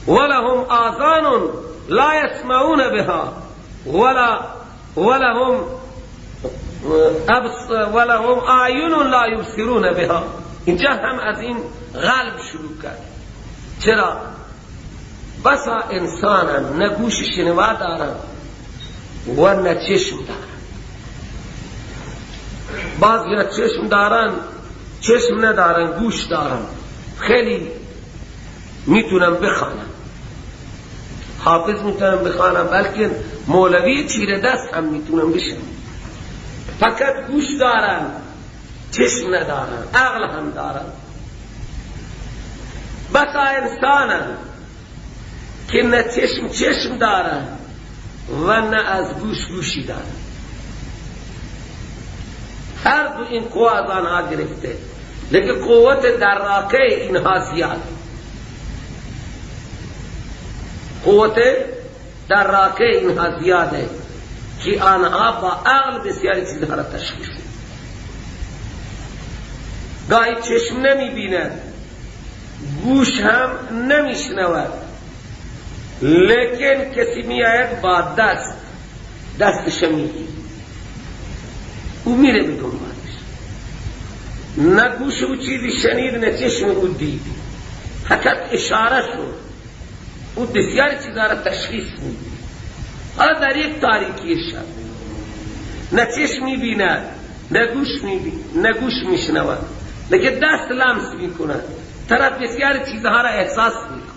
ولهم آذان لا يسمعون بها ولهم اعین لا یبصرون بها. اینجا هم از این قلب شروع کرد. چرا؟ بسا انسانم نه گوش شنوا دارم و نه چشم دارم. بعضی ها چشم دارن، چشم ندارن، گوش دارن، خیلی میتونم بخوانم، حافظ میتونم بخوانم، بلکه مولوی چیره دست هم میتونم بشم. فقط گوش دارن، چشم ندارن، عقل هم دارن. بسا انسانن که نه چشم چشم دارن و نه از گوش گوشی دارن. هر دو این قوه از آنها گرفته، لیکن قوت دراکه اینها زیاد، قوت دراکه اینها زیاده که آنها با عقل بسیاری چیزها را تشخیص. گاهی چشم نمی بیند، گوش هم نمی شنود، لیکن کسی می آید با دست، دستش میگیره، او میره به دنبالش. نه گوش او چیزی شنید، نه چشم او دید، فقط اشاره شد، او بسیار چیزها را تشخیص میده. حالا در یک تاریکی شب نه چشم میبیند، نه گوش میبیند، نه گوش میشنود، لیکن دست لمس میکند، طرف بسیار چیزها را احساس میکند.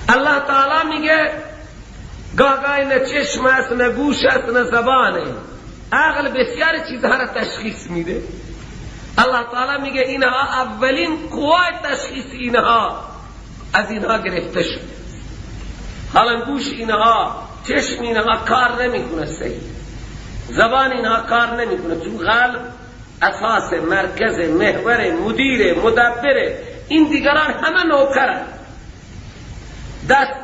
الله تعالی میگه گاه گاهی نه چشم است، نه گوش است، نه زبانه، عقل بسیار چیزها را تشخیص میده. الله تعالی میگه اینها اولین قوای تشخیص اینها از اینها گرفته شده. حالا گوش اینها، چشم اینها کار نمیکنه صحیح، زبان اینها کار نمیکنه، چون قلب اساس، مرکز، محور، مدیر، مدبر، این دیگران همه نوکرن. دست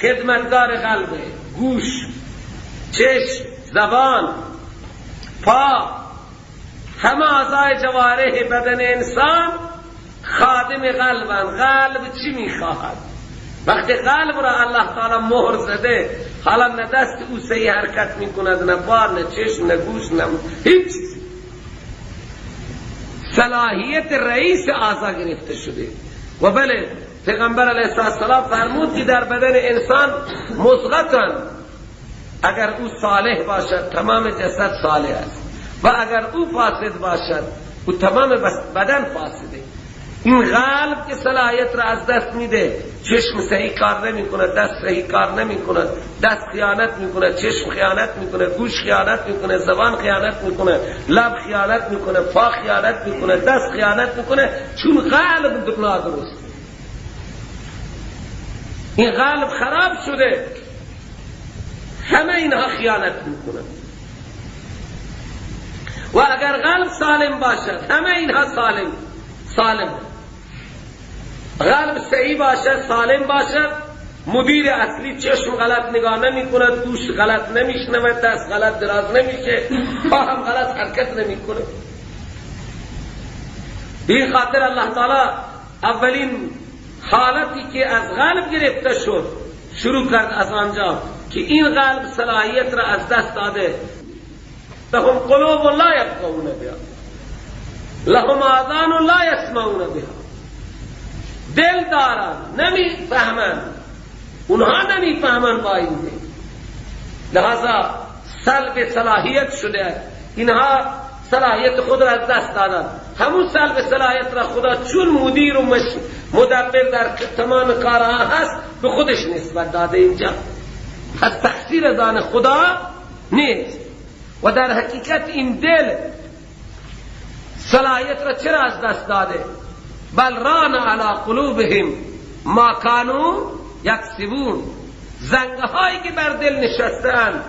خدمتگار قلبه، گوش، چشم، زبان، پا، همه اعضای جوارح بدن انسان خادم قلبن. قلب چی میخواهد؟ وقتی قلب را الله تعالی مهر زده، حالا نه دست او صحیح حرکت میکند، نه پا، نه چشم، نه گوش، نه هیچ. صلاحیت رئیس اعضا گرفته شده. و بله پیغمبر علیه السلام فرمود که در بدن انسان مضغتن، اگر او صالح باشد تمام جسد صالح است و اگر او فاسد باشد او تمام بدن فاسده. این قلب که صلاحیت را از دست میده، چشم صحیح کار نمیکنه، دست صحیح کار نمیکنه، دست خیانت میکنه، چشم خیانت میکنه، گوش خیانت میکنه، زبان خیانت میکنه، لب خیانت میکنه، پا خیانت میکنه، دست خیانت میکنه، چون قلب نادرست. این قلب خراب شده، همه اینها خیانت میکنه. و اگر قلب سالم باشد همه اینها سالم. قلب صحیح باشد، سالم باشد، مدیر اصلی چشم غلط نگاه نمی کند، گوش غلط نمیشنود، دست غلط دراز نمیشه، پا هم غلط حرکت نمی کند. به این خاطر الله تعالی اولین حالتی که از قلب گرفته شد شروع کرد از آنجا که این قلب صلاحیت را از دست داده. لهم قلوب لا یفقهون بها لهم آذان لا یسمعون بها. دل دارن نمیفهمن، اونها نمیفهمن با این دل، لہذا سلب صلاحیت شده، اینها صلاحیت خود را از دست دادن. همون سلب صلاحیت را خدا چون مدیر و مدبر در تمام کارها هست به خودش نسبت داده اینجا. پس تقصیر از آن خدا نیست. و در حقیقت این دل صلاحیت را چرا از دست داده؟ بل ران علی قلوبهم ما کانوا یکسبون. زنگهایی که بر دل نشستند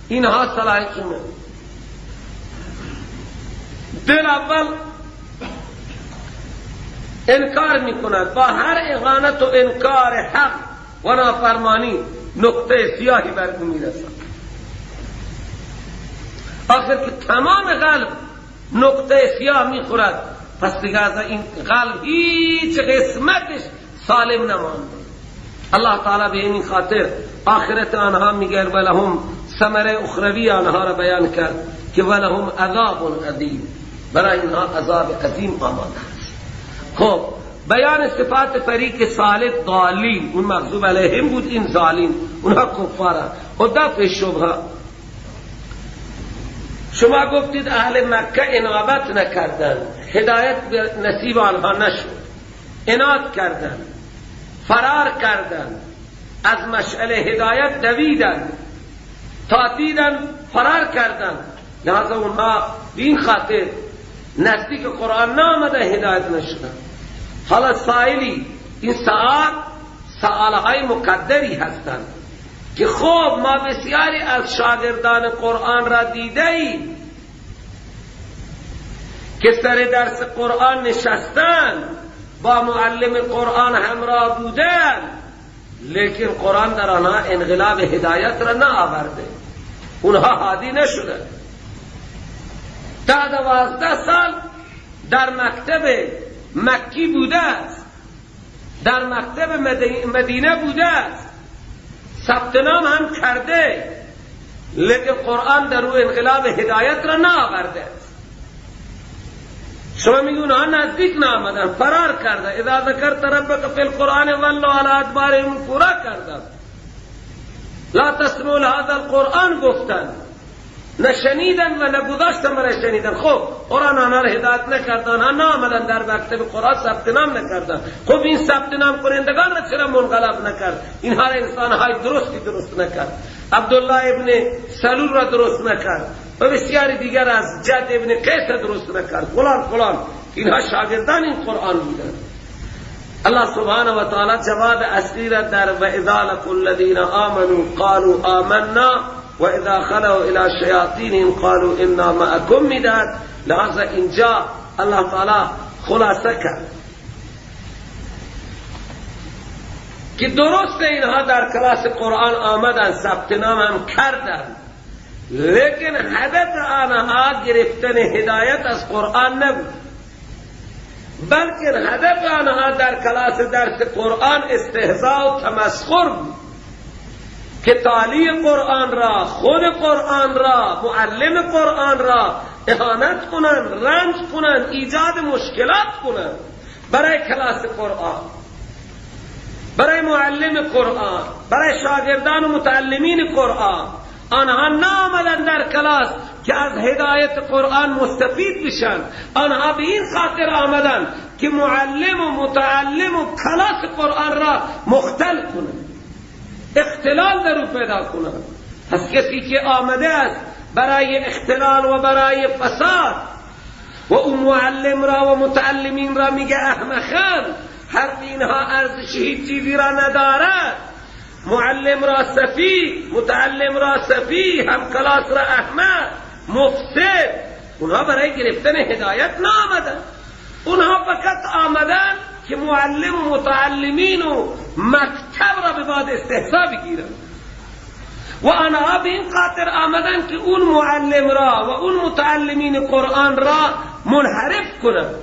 اینها صلاحیتشون. دل اول انکار میکند، با هر اهانت و انکار حق و نافرمانی نقطه سیاهی بر او میرسد. آخر که تمام قلب نقطه سیاه میخورد، پس دیگه از این قلب هیچ قسمتش سالم نمانده. الله تعالی به این خاطر آخرت آنها میگه ولهم، ثمره اخروی آنها را بیان کرد که ولهم عذاب عظیم، برای اینها عذاب عظیم آماده است. خب بیان صفات فریق ثالث ضالین، اون مغضوب علیهم بود، این ضالین اونها کفارن. و دفع شبهه، شما گفتید اهل مکه انابت نکردند، هدایت نصیب آنها نشد، اناد کردند، فرار کردند، از مشعل هدایت دویدند، تا دیدند فرار کردند، لہذا اونها به این خاطر نزدیک قرآن نامده، هدایت نشدند. حالا سائلی، این سؤال سؤالهای مقدری هستند که خب ما بسیاری از شاگردان قرآن را دیده ایم که سر درس قرآن نشستند، با معلم قرآن همراه بودند، لیکن قرآن در آنها انقلاب هدایت را نآورده، اونها هادی نشدند. 10-12 سال در مکتب مکی بوده است، در مکتب مدینه بوده است، ثبت نام هم کرده، لیکن قرآن در او انقلاب هدایت را نآورده است. شما میگی اونها نزدیک نآمدن، فرار کرده، اذا ذکرت ربک فی القرآن ولوا علی ادبارهم نفورا کردن، لا تسمعوا لهذا القرآن گفتن، نشنیدن و نگذاشتن برای شنیدن. خب قرآن آنها را هدایت نکردن، آنها نآمدن در مکتب قرآن ثبت نام نکردن. خب این ثبت نام کنندگان را چرا منقلب نکرد؟ اینها را انسانهای درستی درست نکرد، عبدالله ابن سلول را درست نکرد و بسیاری دیگر از جد ابن قیس را درست نکرد، فلان فلان، اینها شاگردان این قرآن بودند. الله سبحانه و تعالی جواب اصلی را در و اذا لقوا الذین آمنوا قالوا آمنا و اذا خلوا الى شیاطینهم قالوا انا معکم میداد. لہذا اینجا الله تعالی خلاصه کرد. که درست اینها در کلاس قرآن آمدن، ثبت نام هم کردن، لیکن هدف آنها گرفتن هدایت از قرآن نبود، بلکه هدف آنها در کلاس درس قرآن استهزاء و تمسخر بود که تعلیم قرآن را، خود قرآن را، معلم قرآن را اهانت کنند، رنج کنند، ایجاد مشکلات کنند برای کلاس قرآن، برای معلم قرآن، برای شاگردان و متعلمین قرآن. آنها نآمدن در کلاس که از هدایت قرآن مستفید بشن، آنها به این خاطر آمدن که معلم و متعلم و کلاس قرآن را مختل کنند، اختلال در او پیدا کنند. پس کسی که آمده است برای اختلال و برای فساد و او معلم را و متعلمین را میگه احمخان، حرف اینها ارزش هیچ چیزی را ندارد، معلم را سفیه، متعلم را سفیه، هم کلاس را احمق، مفسد، اونها برای گرفتن هدایت نآمدن، اونها فقط آمدن که معلم و متعلمین و مکتب را به باد استهزا بگیرند و آنها به این خاطر آمدن که اون معلم را و اون متعلمین قرآن را منحرف کنند.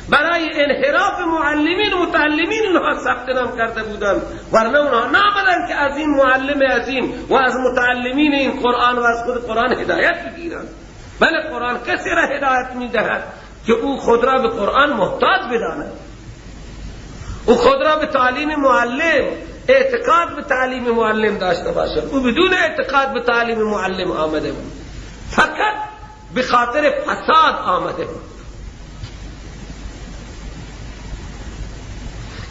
برای انحراف معلمین و متعلمین اونها ثبت نام کرده بودند، ورنه اونها نآمدند که از این معلم عظیم و از متعلمین این قرآن و از خود قرآن هدایت بگیرند. بله قرآن کسی را هدایت میدهد که او خود را به قرآن محتاج بداند، او خود را به تعلیم معلم، اعتقاد به تعلیم معلم داشته باشد. او بدون اعتقاد به تعلیم معلم آمده بود، فقط به خاطر فساد آمده بود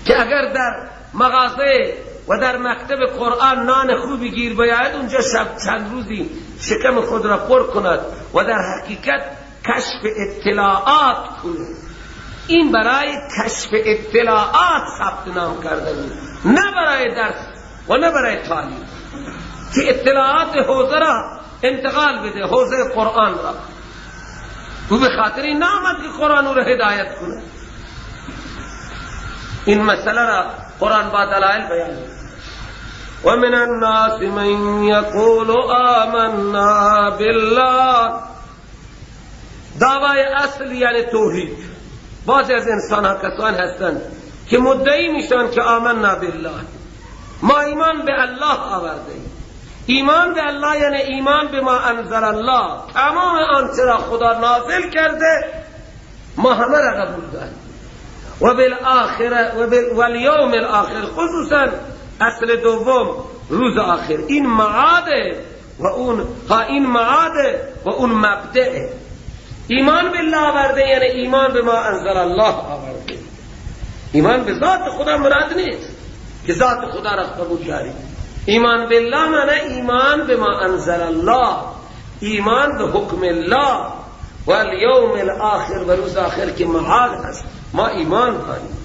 که اگر در مغازه و در مکتب قرآن نان خوبی گیر بیاید، اونجا شب چند روزی شکم خود را پر کند و در حقیقت کشف اطلاعات کند. این برای کشف اطلاعات ثبت نام کرده بود، نه برای درس و نه برای تعلیم، که اطلاعات حوزه را انتقال بده، حوزه قرآن را. او به خاطر این نامد که قرآن او را هدایت کنه. این مسئله را قرآن با دلائل بیان. و من الناس من یقول آمنا بالله. دعوای اصل یعنی توحید. بعضی از انسان ها کسان هستند که مدعی میشن که آمنا بالله، ما ایمان به الله آورده ایم. ایمان به الله یعنی ایمان به ما انزل الله، تمام آنچه را خدا نازل کرده ما همه را قبول داریم. و بالآخره و والیوم الاخر، خصوصا اصل دوم روز آخر، این معاده و اون ها، این معاده و اون مبدعه. ایمان بالله آورده یعنی ایمان به ما انزل الله آورده. ایمان به ذات خدا مراد نیست که ذات خدا را قبول داری. ایمان بالله معنی ایمان به ما انزل الله، ایمان به حکم الله و الیوم الاخر و روز آخر که معاد هست، ما ایمان داریم.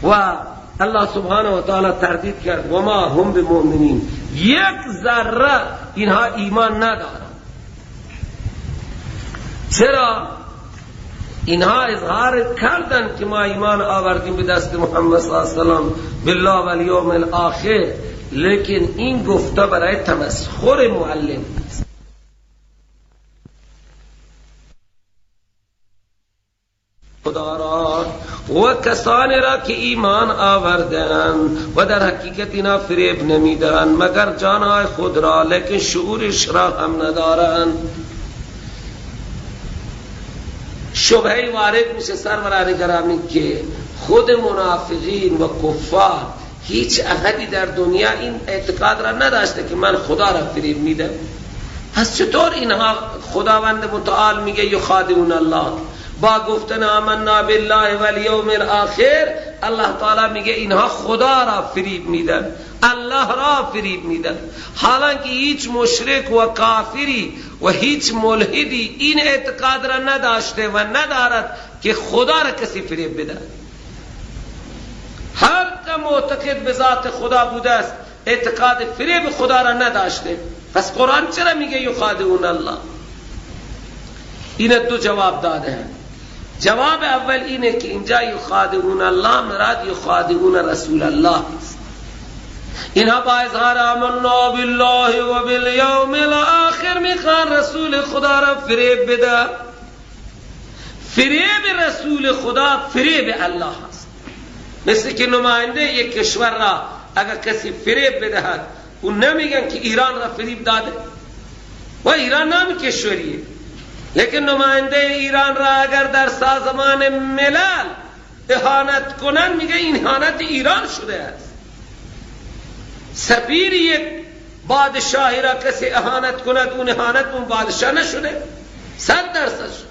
و الله سبحانه و تعالی تردید کرد و ما هم بمؤمنین، یک ذره اینها ایمان ندارند. چرا؟ اینها اظهار کردن که ما ایمان آوردیم به دست محمد صلی الله علیه و سلم بالله و الیوم الاخر، لیکن این گفته برای تمسخر معلم است. خدا را و کسانی را که ایمان آوردند و در حقیقت اینا فریب نمیدن مگر جانهای خود را، لیکن شعورش را هم ندارند. شبهه وارد میشه سروران گرامی که خود منافقین و کفار هیچ احدی در دنیا این اعتقاد را نداشته که من خدا را فریب میدم. پس چطور اینها خداوند متعال میگه یخادعون الله، با گفتن آمنا بالله والیوم الاخر الله تعالی میگه اینها خدا را فریب میدن، الله را فریب میدن، حالانکه هیچ مشرک و کافری و هیچ ملحدی این اعتقاد را نداشته و ندارد که خدا را کسی فریب بده. هر که معتقد به ذات خدا بوده است اعتقاد فریب خدا را نداشته. پس قرآن چرا میگه یخادعون الله؟ این دو جواب داده ہیں. جواب اول اینه که اینجا یخادعون الله مراد یخادعون رسول الله است. اینها با اظهار آمنا بالله و بالیوم الاخر میخوان رسول خدا را فریب بده. فریب رسول خدا فریب الله است. مثل که نماینده یک کشور را اگر کسی فریب بدهد، اون نمیگن که ایران را فریب داده و ایران نام کشوریه، لیکن نماینده ایران را اگر در سازمان ملل اهانت کنن، میگه این اهانت ایران شده است. سفیر یک بادشاهی را کسی اهانت کند، اون اهانت اون بادشاه نشده، 100% شده.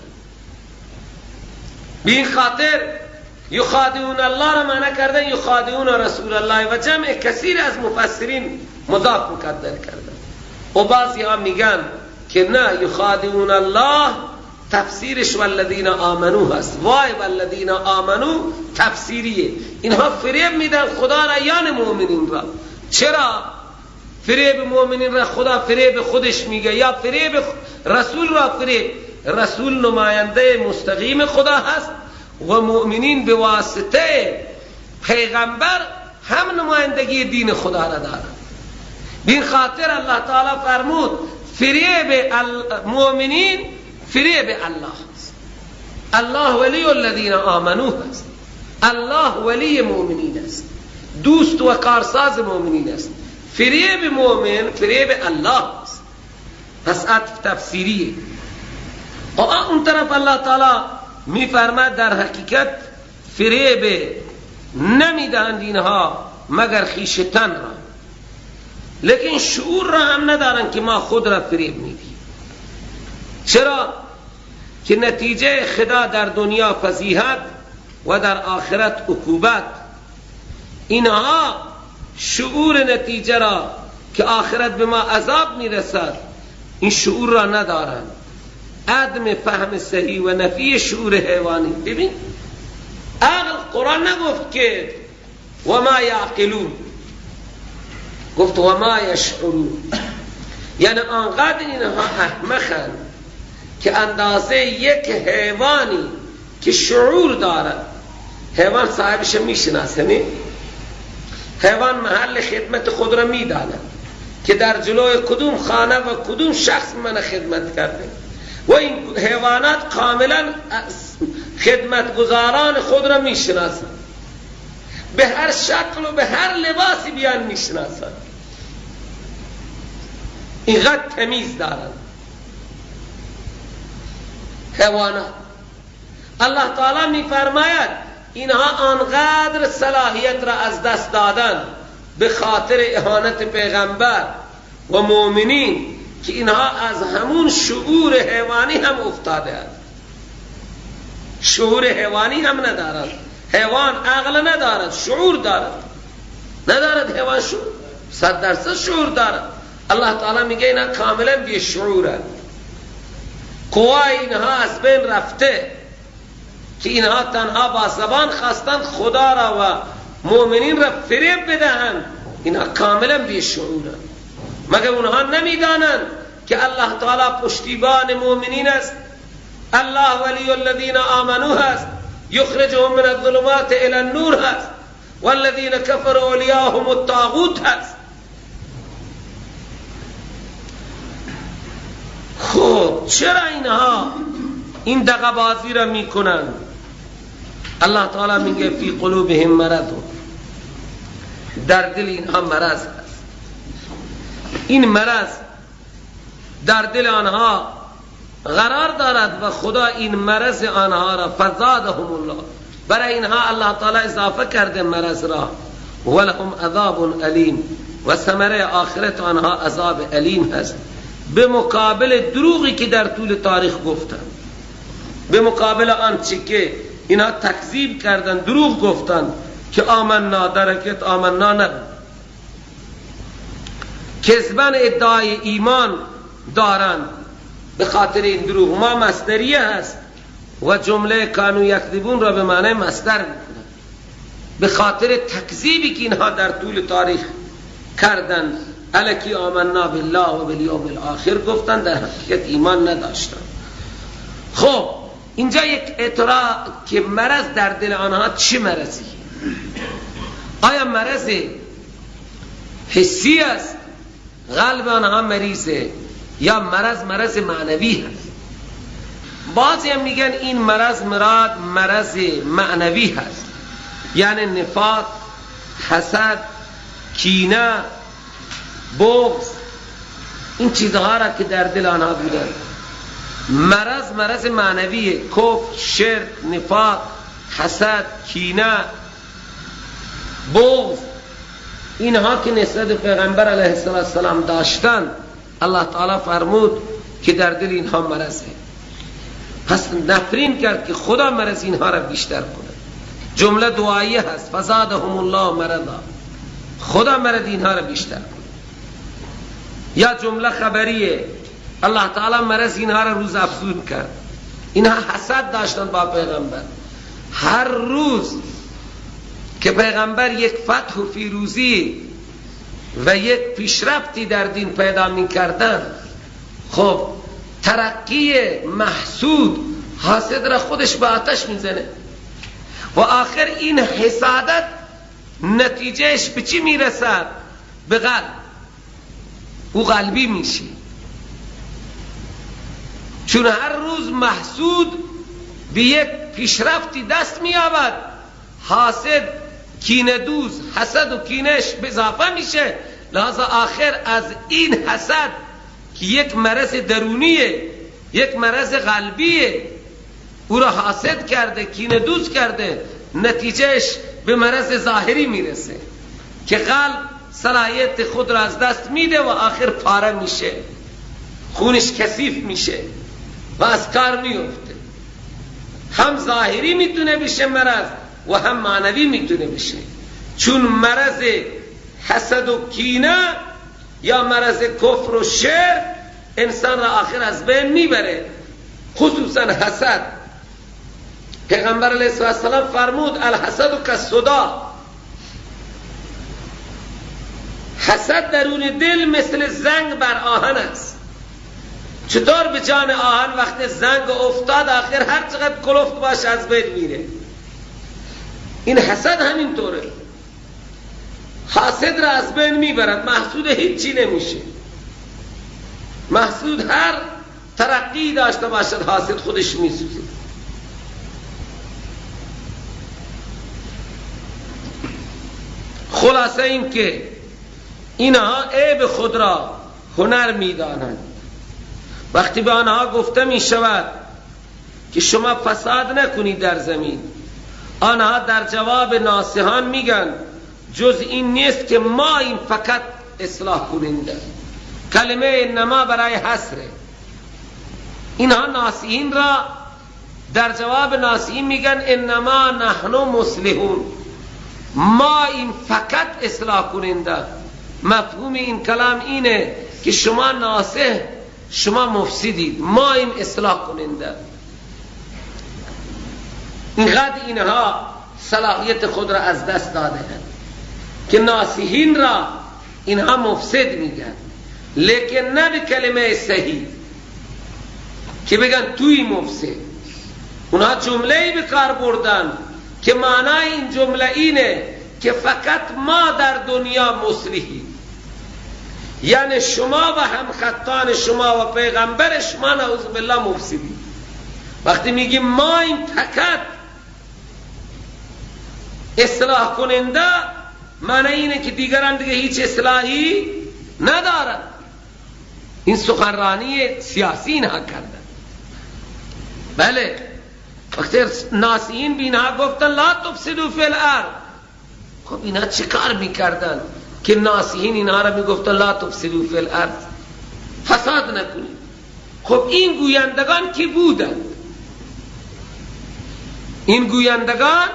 به این خاطر یخادعون الله را معنی کردن یخادعون رسول الله و جمع کثیر از مفسرین مضاف مقدر کردن. و بعضی ها میگن که نه، یخادعون الله تفسیرش والذین آمنو هست. وای والذین آمنو تفسیریه. اینها فریب میدن خدا را یعنی مؤمنین را. چرا فریب مؤمنین را خدا فریب خودش میگه یا فریب رسول را فریب؟ رسول نماینده مستقیم خدا هست و مؤمنین به واسطه پیغمبر هم نمایندگی دین خدا را دارند. بین خاطر الله تعالی فرمود فریب مؤمنین فریب الله است. الله ولی الذین آمنو است. الله ولی مؤمنین است، دوست و کارساز مؤمنین است. فریب مؤمن فریب الله است. پس عطف تفسیریه. و اون طرف الله تعالی میفرماد در حقیقت فریب نمیدهند اینها مگر خویشتن را، لیکن شعور را هم ندارند که ما خود را فریب میدیم. چرا که نتیجه خدا در دنیا فضیحت و در آخرت عقوبت. اینها شعور نتیجه را که آخرت به ما عذاب میرسد، این شعور را ندارند. عدم فهم صحیح و نفی شعور حیوانی. ببین عقل، قرآن نگفت که و ما یعقلون، گفت و ما یشعرون. یعنی آنقدر اینها احمقند که اندازه یک حیوانی که شعور دارد، حیوان صاحبش میشناسه، نه؟ حیوان محل خدمت خود را میداند که در جلوی کدوم خانه و کدوم شخص من خدمت کرده، و این حیوانات کاملا خدمتگزاران خود را میشناسند، به هر شکل و به هر لباسی بیان میشناسند، اینقدر تمیز دارند حیوانات. الله تعالی میفرماید اینها آنقدر صلاحیت را از دست دادن به خاطر اهانت پیغمبر و مؤمنین که اینها از همون شعور حیوانی هم افتاده اند. شعور حیوانی هم ندارند. حیوان عقل ندارد، شعور دارد. ندارد حیوان شعور، 100% شعور دارد. الله تعالی میگه اینا کاملا بی شعورند. قوای اینها از بین رفته که اینها تنها با زبان خواستند خدا را و مؤمنین را فریب بدهند. اینها کاملا بی شعورند. مگر اونها نمیدانند که الله تعالی پشتیبان مؤمنین است؟ الله ولی الذین آمنو هست، یخرجهم من الظلمات الى النور هست، والذین کفروا اولیاءهم الطاغوت هست. خب چرا اینها این دغبازی را میکنند؟ الله تعالی میگه فی قلوبهم مرض، در دل اینها مرض هست. این مرض در دل آنها قرار دارد و خدا این مرض آنها را فزادهم الله، برای اینها الله تعالی اضافه کرده مرض را، ولهم عذاب الیم، و ثمره آخرت آنها عذاب الیم هست، به مقابل دروغی که در طول تاریخ گفتند، به مقابل آنچه که اینها تکذیب کردند، دروغ گفتند که آمنا، درکت آمنا نبود، کذبن ادعای ایمان دارند. به خاطر این دروغ ما مصدریه هست و جمله کانو یکذبون را به معنی مصدر میکنند، به خاطر تکذیبی که اینها در طول تاریخ کردند، الکی آمنا بالله و بالیوم الاخر گفتند، در حقیقت ایمان نداشتند. خب اینجا یک اعتراض که مرض در دل آنها چه مرضی؟ آیا مرض حسی است، قلب آنها مریضه، یا مرض مرض معنوی هست. بعضی هم میگن این مرض مراد مرض معنوی هست، یعنی نفاق، حسد، کینه، بغض، این چیزها را که در دل آنها بودن. مرض مرض معنویه، کفر، شرک، نفاق، حسد، کینه، بغض، اینها که نسبت پیغمبر علیه السلام داشتن، الله تعالی فرمود که در دل اینها مرضه. پس نفرین کرد که خدا مرض اینها را بیشتر کنه. جمله دعاییه هست، فزادهم الله مرضا، خدا مرض اینها را بیشتر کنه. یا جمله خبریه، الله تعالی مرض اینها را روز افزون کرد. اینها حسد داشتن با پیغمبر. هر روز که پیغمبر یک فتح و فیروزی و یک پیشرفتی در دین پیدا می کردن، خب ترقی محسود حاسد را خودش به آتش میزنه و آخر این حسادت نتیجهش به چی میرسد؟ به قلب. او قلبی میشه، چون هر روز محسود به یک پیشرفتی دست مییابد، حاسد کینه دوز، حسد و کینش به اضافه میشه. لذا آخر از این حسد که یک مرض درونیه، یک مرض قلبیه، او را حاسد کرده، کینه دوز کرده، نتیجهش به مرض ظاهری میرسه که قلب صلاحیت خود را از دست میده و آخر پاره میشه، خونش کثیف میشه و از کار میفته. هم ظاهری میتونه بشه مرض و هم معنوی میتونه بشه، چون مرض حسد و کینه یا مرض کفر و شرک انسان را آخر از بین میبره، خصوصا حسد. پیغمبر علیه السلام فرمود الحسد کالصداع، حسد درون دل مثل زنگ بر آهن است. چطور به جان آهن وقت زنگ افتاد آخر هر چقدر کلفت باشه از بین میره. این حسد همینطوره، حاسد را از بین میبرد، محسود هیچی نمیشه. محسود هر ترقی داشته باشد حاسد خودش میسوزه. خلاصه این که اینها عیب خود را هنر میدانند. وقتی به آنها گفته می شود که شما فساد نکنید در زمین، آنها در جواب ناصحان میگن جز این نیست که ما این فقط اصلاح کننده. کلمه انما برای حصره. اینها ناصحین را در جواب ناصحین میگن انما نحن مصلحون، ما این فقط اصلاح کننده. مفهوم این کلام اینه که شما ناصح، شما مفسدید، ما این اصلاح کننده. اینقدر اینها صلاحیت خود را از دست داده که ناصحین را اینها مفسد میگن، لیکن نه به کلمه صحیح که بگن توی مفسد. اونها جمله‌ای به کار بردن که معنای این جمله اینه که فقط ما در دنیا مصلحیم، یعنی شما و همخطان شما و پیغمبر شما نعوذ بالله مفسدی. وقتی میگیم ما این فقط اصلاح کننده، معنی اینه که دیگران دیگه هیچ اصلاحی ندارن. این سخنرانی سیاسی اینها کردن. بله، وقتی ناصحین به اینها گفتن لا تفسدوا فی الارض، خب اینها چه کار میکردن که ناصحین اینها را میگفتن لا تفسدوا فی الارض، فساد نکنید؟ خب این گویندگان کی بودند؟ این گویندگان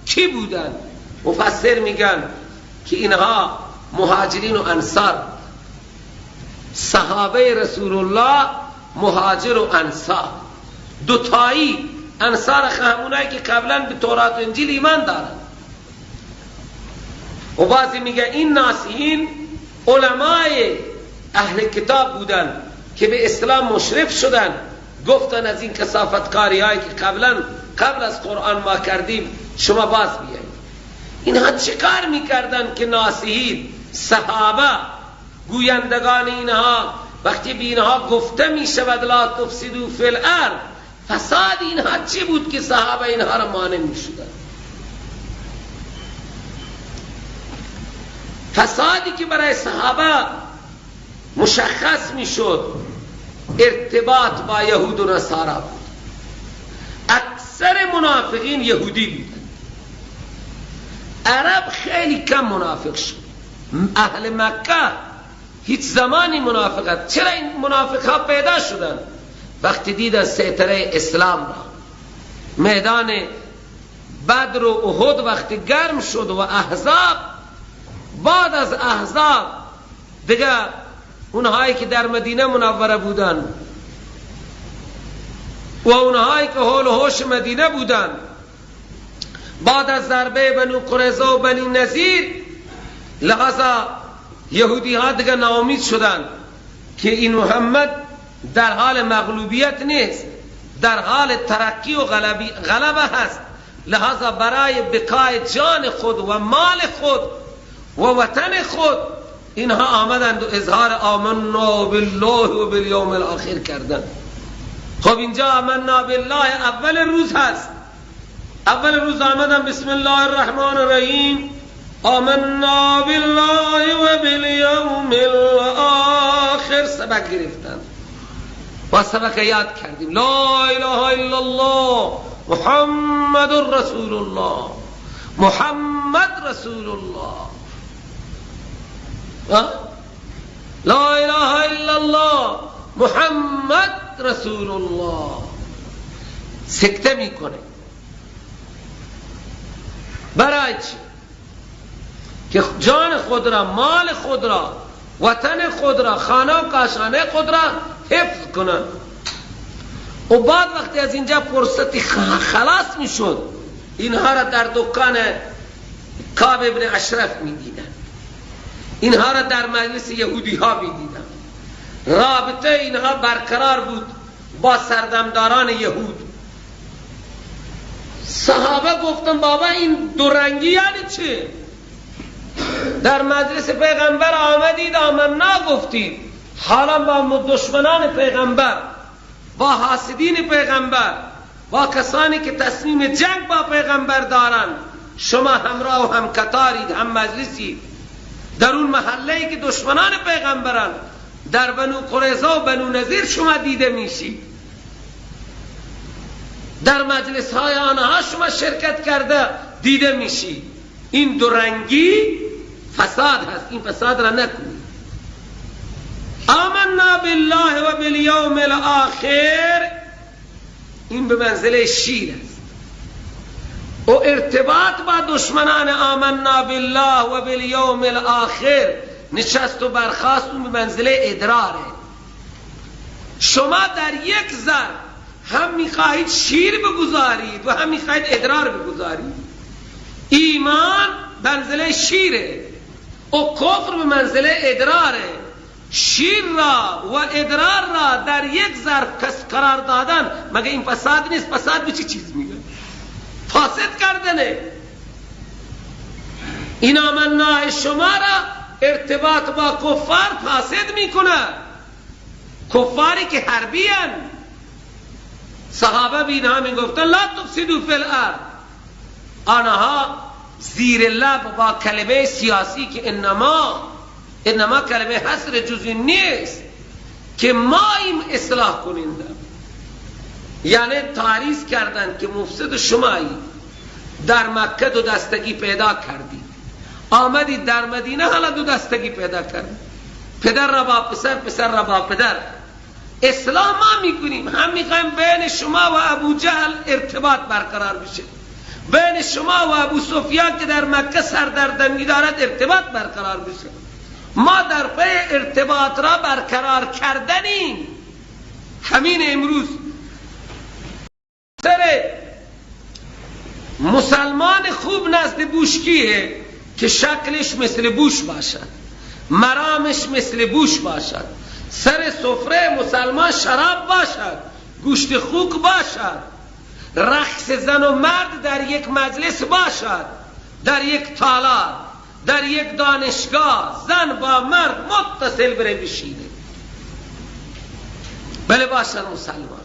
کی بودند؟ مفسر میگن که اینها مهاجرین و انصار، صحابه رسول الله، مهاجر و انصار، دوتایی. انصار همونایی که قبلا به تورات و انجیل ایمان دارن. و بعضی میگه این ناصحین علمای اهل کتاب بودن که به اسلام مشرف شدن، گفتن از این کثافتکاری هایی که قبل از قرآن ما کردیم شما باز بیایید. اینها چه کار میکردن که ناصحین صحابه گویندگان اینها وقتی به اینها گفته می شود لا تفسدوا فی الارض، فساد اینها چی بود که صحابه اینها را مانع می شدن؟ فسادی که برای صحابه مشخص می شد ارتباط با یهود و نصارا بود. اکثر منافقین یهودی بودند. عرب خیلی کم منافق شد. اهل مکه هیچ زمانی منافقت. چرا این منافق ها پیدا شدن؟ وقتی دیدن سیطره اسلام را، میدان بدر و احد وقتی گرم شد و احزاب، بعد از احزاب دیگه اونهایی که در مدینه منوره بودن و اونهایی که حول و حوش مدینه بودن، بعد از ضربه بنو قریظه و بنی نضیر، لحاظا یهودی ها دیگه ناامید شدن که این محمد در حال مغلوبیت نیست، در حال ترقی و غلبه هست. لحاظا برای بقای جان خود و مال خود و وطن خود اینها آمدند و اظهار آمنا بالله و بالیوم الاخر کردند. خب اینجا آمنا بالله اول روز هست. اول روز آمدن بسم الله الرحمن الرحیم، آمنا بالله و بالیوم الاخر، سبق گرفتن و سبق یاد کردیم، لا اله الا الله محمد رسول الله، محمد رسول الله، لا اله الا الله محمد رسول الله. سکته میکنه. برای چی؟ که جان خود را، مال خود را، وطن خود را، خانه و کاشانه خود را حفظ کنند. و بعد وقتی از اینجا فرصتی خلاص میشد، اینها را در دکان کعب ابن اشرف میدیدن، اینها را در مجلس یهودی ها میدیدن. رابطه اینها برقرار بود با سردمداران یهود. صحابه گفتن بابا این دو رنگی یعنی چه؟ در مجلس پیغمبر آمدید آمنا گفتید، حالا با دشمنان پیغمبر، با حاسدین پیغمبر، با کسانی که تصمیم جنگ با پیغمبر دارند، شما همراه و هم قطارید، هم مجلسید. در اون محله‌ای که دشمنان پیغمبران، در بنو قریظه و بنو نضیر شما دیده میشید، در مجلس های آنها شما شرکت کرده دیده میشید. این دو رنگی فساد هست، این فساد را نکنید. آمنا بالله و بالیوم الاخر، این به منزله شیر است. و ارتباط با دشمنان آمنا بالله و بالیوم الاخر، نشست و برخاست، به منزله ادراره. شما در یک ظرف هم میخواهید شیر بگذارید و هم میخواهید ادرار بگذارید. ایمان منزله شیره و کفر به منزله ادراره. شیر را و ادرار را در یک ظرف کس قرار دادن، مگه این فساد نیست؟ فساد به چه چیز میگه؟ فاسد کردنه. این آمنا شما را ارتباط با کفار فاسد میکنه. کفاری که حربی هن. صحابه به اینها میگفتن لا تفسدوا فی الارض. آنها زیر لب با کلمه سیاسی که انما کلمه حصر جزئی نیست که ما این اصلاح کننده، یعنی تعریض کردن که مفسد شمایی، در مکه دو دستگی پیدا کردی، آمدی در مدینه حالا دو دستگی پیدا کردی، پدر را با پسر، پسر را با پدر. اصلاح ما میکنیم، هم میخوایم بین شما و ابو جهل ارتباط برقرار بشه، بین شما و ابو سفیان که در مکه سر در دمی دارد ارتباط برقرار بشه. ما در پی ارتباط را برقرار کردنیم. همین امروز سر مسلمان خوب نزد بوش کیه که شکلش مثل بوش باشد، مرامش مثل بوش باشد، سر سفره مسلمان شراب باشد، گوشت خوک باشد، رقص زن و مرد در یک مجلس باشد، در یک تالار، در یک دانشگاه زن با مرد متصل بره بشینه، بله باشن مسلمان.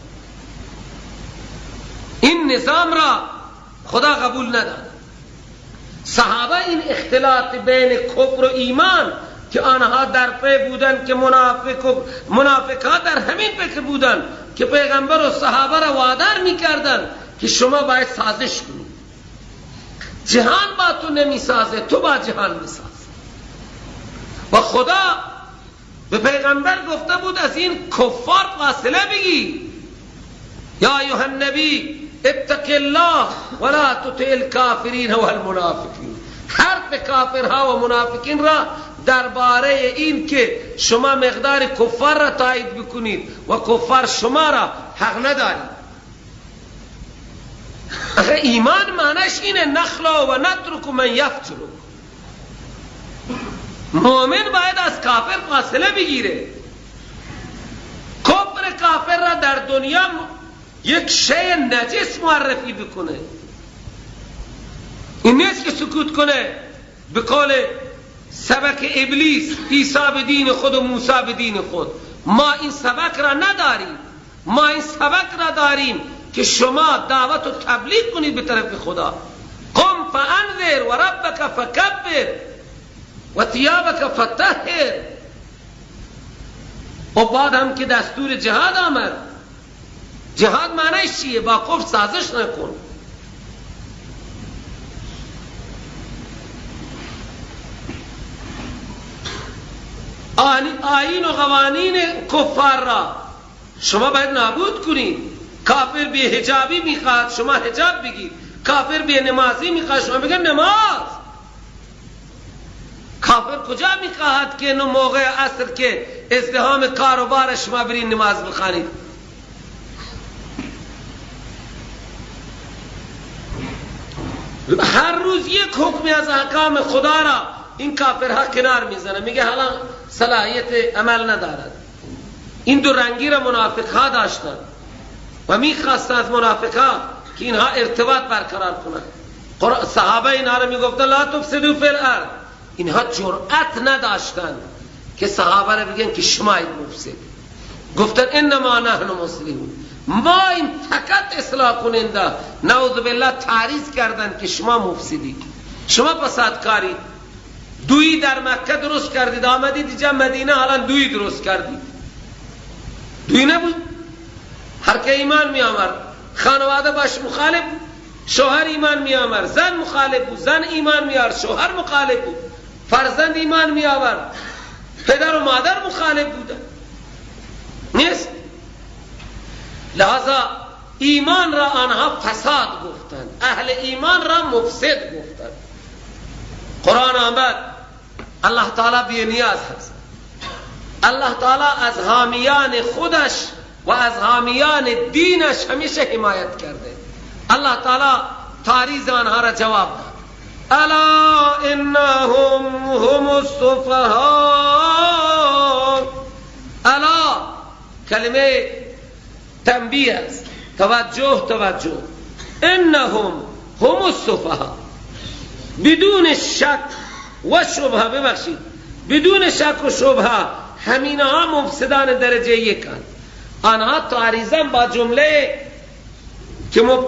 این نظام را خدا قبول نداد. صحابه این اختلاط بین کفر و ایمان که آنها در پی بودن که منافق ها در همین فکر بودن که پیغمبر و صحابه را وادار میکردن که شما باید سازش کنید، جهان با تو نمیسازه، تو با جهان میساز. و خدا به پیغمبر گفته بود از این کفار فاصله بگیر، یا ایها النبی اتق الله ولا تطع الكافرین والمنافقین. حرف کافرها و منافقین را درباره این که شما مقدار کفار را تایید بکنید و کفار شما را حق ندارید. آخه ایمان معنیش اینه نخلا و نترک من یفترک. مؤمن باید از کافر فاصله بگیره. کفر کافر را در دنیا یک شی نجس معرفی بکنه، این نیست که سکوت کنه. به قول سبک ابلیس، عیسی به دین خود و موسی به دین خود. ما این سبک را نداریم، ما این سبک را داریم که شما دعوت و تبلیغ کنید به طرف خدا. قم فانذر و ربک فکبر و ثیابک فطهر. و بعد هم که دستور جهاد آمد، جهاد معنیش چیه؟ با کفر سازش نکن. آیین و قوانین کفار را شما باید نابود کنید. کافر بی حجابی میخواد، شما حجاب بگید. کافر بی نمازی میخواد، شما بگید نماز. کافر کجا میخواهد که نو موقع عصر که ازدحام کاروبار شما برین نماز بخوانید؟ هر روز یک حکمی از احکام خدا را این کافرها کنار میزنه، میگه حالا صلاحیت عمل ندارد. این دو رنگی را منافقها داشتند و میخواستند از منافقها که اینها ارتباط برقرار کنند. صحابه اینها را میگفتن لا تفسدوا فی الارض. اینها جرأت نداشتند که صحابه را بگن که شما این مفسد. گفتن انما نحن مسلمون، ما این فقط اصلاح کننده. نعوذ بالله تعریض کردند که شما مفسدید، شما فسادکارید. دویی در مکه درست کردید، آمدید اینجا مدینه حالا دویی درست کردید. دویی نبود، هر که ایمان می آورد خانواده باش مخالف، شوهر ایمان می آورد، زن مخالف بود، زن ایمان می آورد، شوهر مخالف بود، فرزند ایمان می آورد، پدر و مادر مخالف بودن. نیست. لہذا ایمان را آنها فساد گفتند، اهل ایمان را مفسد گفتند. قرآن آمد، الله تعالی بی نیاز هست. الله تعالی از حامیان خودش و از حامیان دینش همیشه حمایت کرده. الله تعالی تعریض آنها را جواب داد. الا انهم هم السفهاء. الا کلمه تنبیه است، توجه توجه. انهم هم السفهاء، بدون شک و شبهه، ببخشید بدون شک و شبهه همینها مفسدان درجه یکند. آنها تعریضاً با جمله که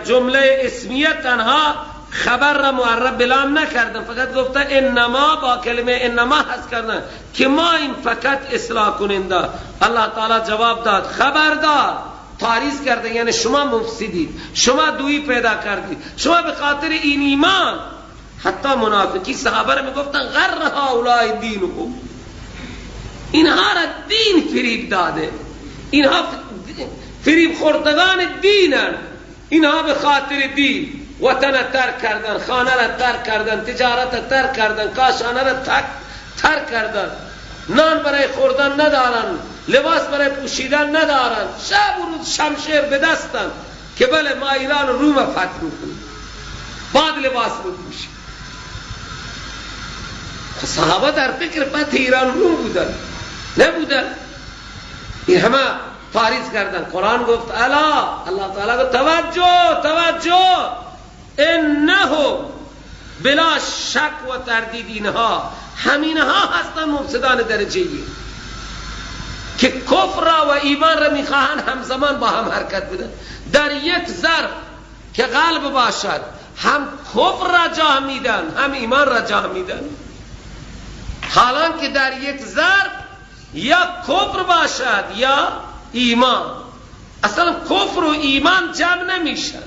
جمله اسمیت تنها خبر را معرب بلام نکردن، فقط گفتن انما، با کلمه انما حذف کردن که ما این فقط اصلاح کننده. الله تعالی جواب داد خبردار، تعریض کردن یعنی شما مفسدید، شما دویی پیدا کردید، شما به خاطر این ایمان. حتی منافقی صحابه را میگفتن غر هؤلاء دینهم، اینها را دین فریب داده، اینها فریب خوردگان دینن، اینها به خاطر دین وطن ترک کردن، خانه را ترک کردن، تجارت را ترک کردن، کاشانه را ترک کردن، نان برای خوردن ندارن، لباس برای پوشیدن ندارن، شب و روز شمشیر به دستن که بله ما ایران و روم فتح میکنیم، بعد لباس میپوشیم. صحابه در فکر فتح ایران روم بودن نبودن. این همه تعریض کردن. قرآن گفت الا، الله تعالی گفت توجه توجه، انهم بلا شک و تردید اینها همینها هستند مفسدان درجه یک که کفر را و ایمان را میخواهند همزمان با هم حرکت بدن. در یک ظرف که قلب باشد هم کفر را جا میدن هم ایمان را جا میدن، حالان که در یک ظرف یا کفر باشد یا ایمان، اصلا کفر و ایمان جمع نمیشن.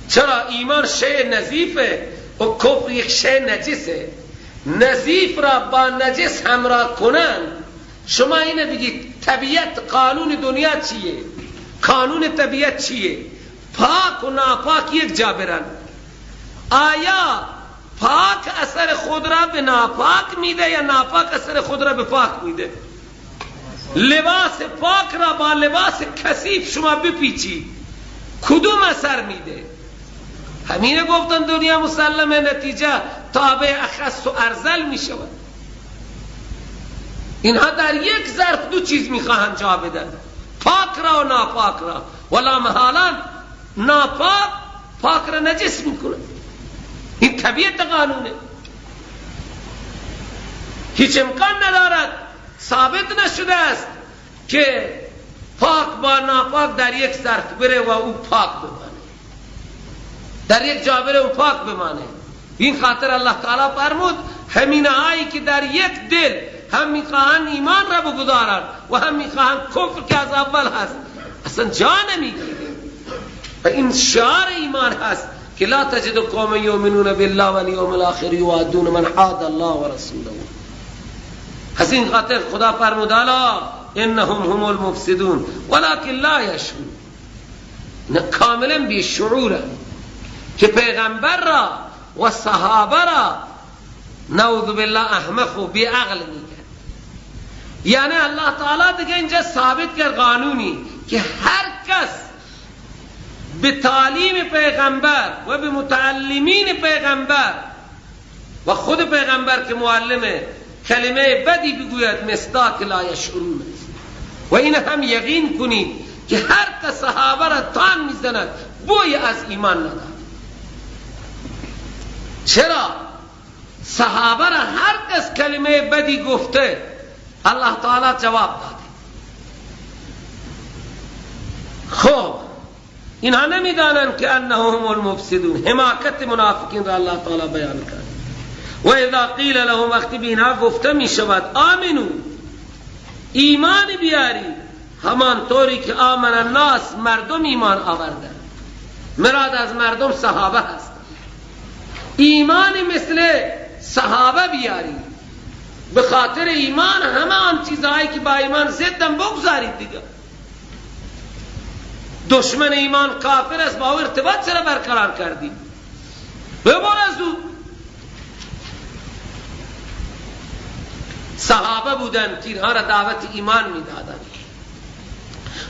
چرا؟ ایمان شیء نظیفه و کفر یک شیء نجسه. نظیف را با نجس همراه کنن، شما اینه بگید طبیعت قانون دنیا چیه؟ قانون طبیعت چیه؟ پاک و ناپاک یک جا برن، آیا پاک اثر خود را به ناپاک میده یا ناپاک اثر خود را به پاک میده؟ لباس پاک را با لباس کثیف شما بپیچی کدوم اثر میده؟ همینه گفتن دنیا مسلمه، نتیجه تابع اخص و ارزل میشود. اینها در یک ظرف دو چیز میخواهند جا بدن، پاک را و ناپاک را، ولا محالا ناپاک پاک را نجس میکنه. این طبیعت قانونه، هیچ امکان ندارد، ثابت نشده است که پاک با ناپاک در یک ظرف بره و او پاک بمانه، در یک جا بره و پاک بمانه. این خاطر الله تعالی فرمود همین هایی که در یک دل هم میخواهند ایمان را بگذارند و هم میخواهند کفر که از اول هست اصلا جا نمیگیره. و این شعار ایمان هست که لا تجد قوم یؤمنون بالله والیوم الاخر یوادون من حاد الله و رسوله. از این خاطر خدا فرمود الا انهم هم المفسدون ولكن لا یشعرون. کاملا بی شعورن که پیغمبر را و صحابه را نعوذ بالله احمق و بی عقل میگن. یعنی الله تعالی دیگه اینجا ثابت کرد قانونی که هر کس به تعلیم پیغمبر و به متعلمین پیغمبر و خود پیغمبر که معلمه کلمه بدی بگوید مصداق لا یشعرون است. و این هم یقین کنید که هر کس صحابه را تان میزند بوی از ایمان ندارد. چرا؟ صحابه را هر کس کلمه بدی گفته الله تعالی جواب داده. خب اینها نمیدانند که انهم المفسدون. حماقت منافقین را الله تعالی بیان کرد. و اذا قیل لهم، وقتی به اینها گفته می شود آمنو، ایمان بیاری، همان طوری که آمن الناس، مردم ایمان آوردن. مراد از مردم صحابه هست. ایمان مثل صحابه بیاری، به خاطر ایمان همه آن چیزهایی که با ایمان ضدن بگذارید دیگه. دشمن ایمان کافر است، با او ارتباط چرا برقرار کردی؟ ببر از او. صحابه بودن که اینها را دعوت ایمان میدادن،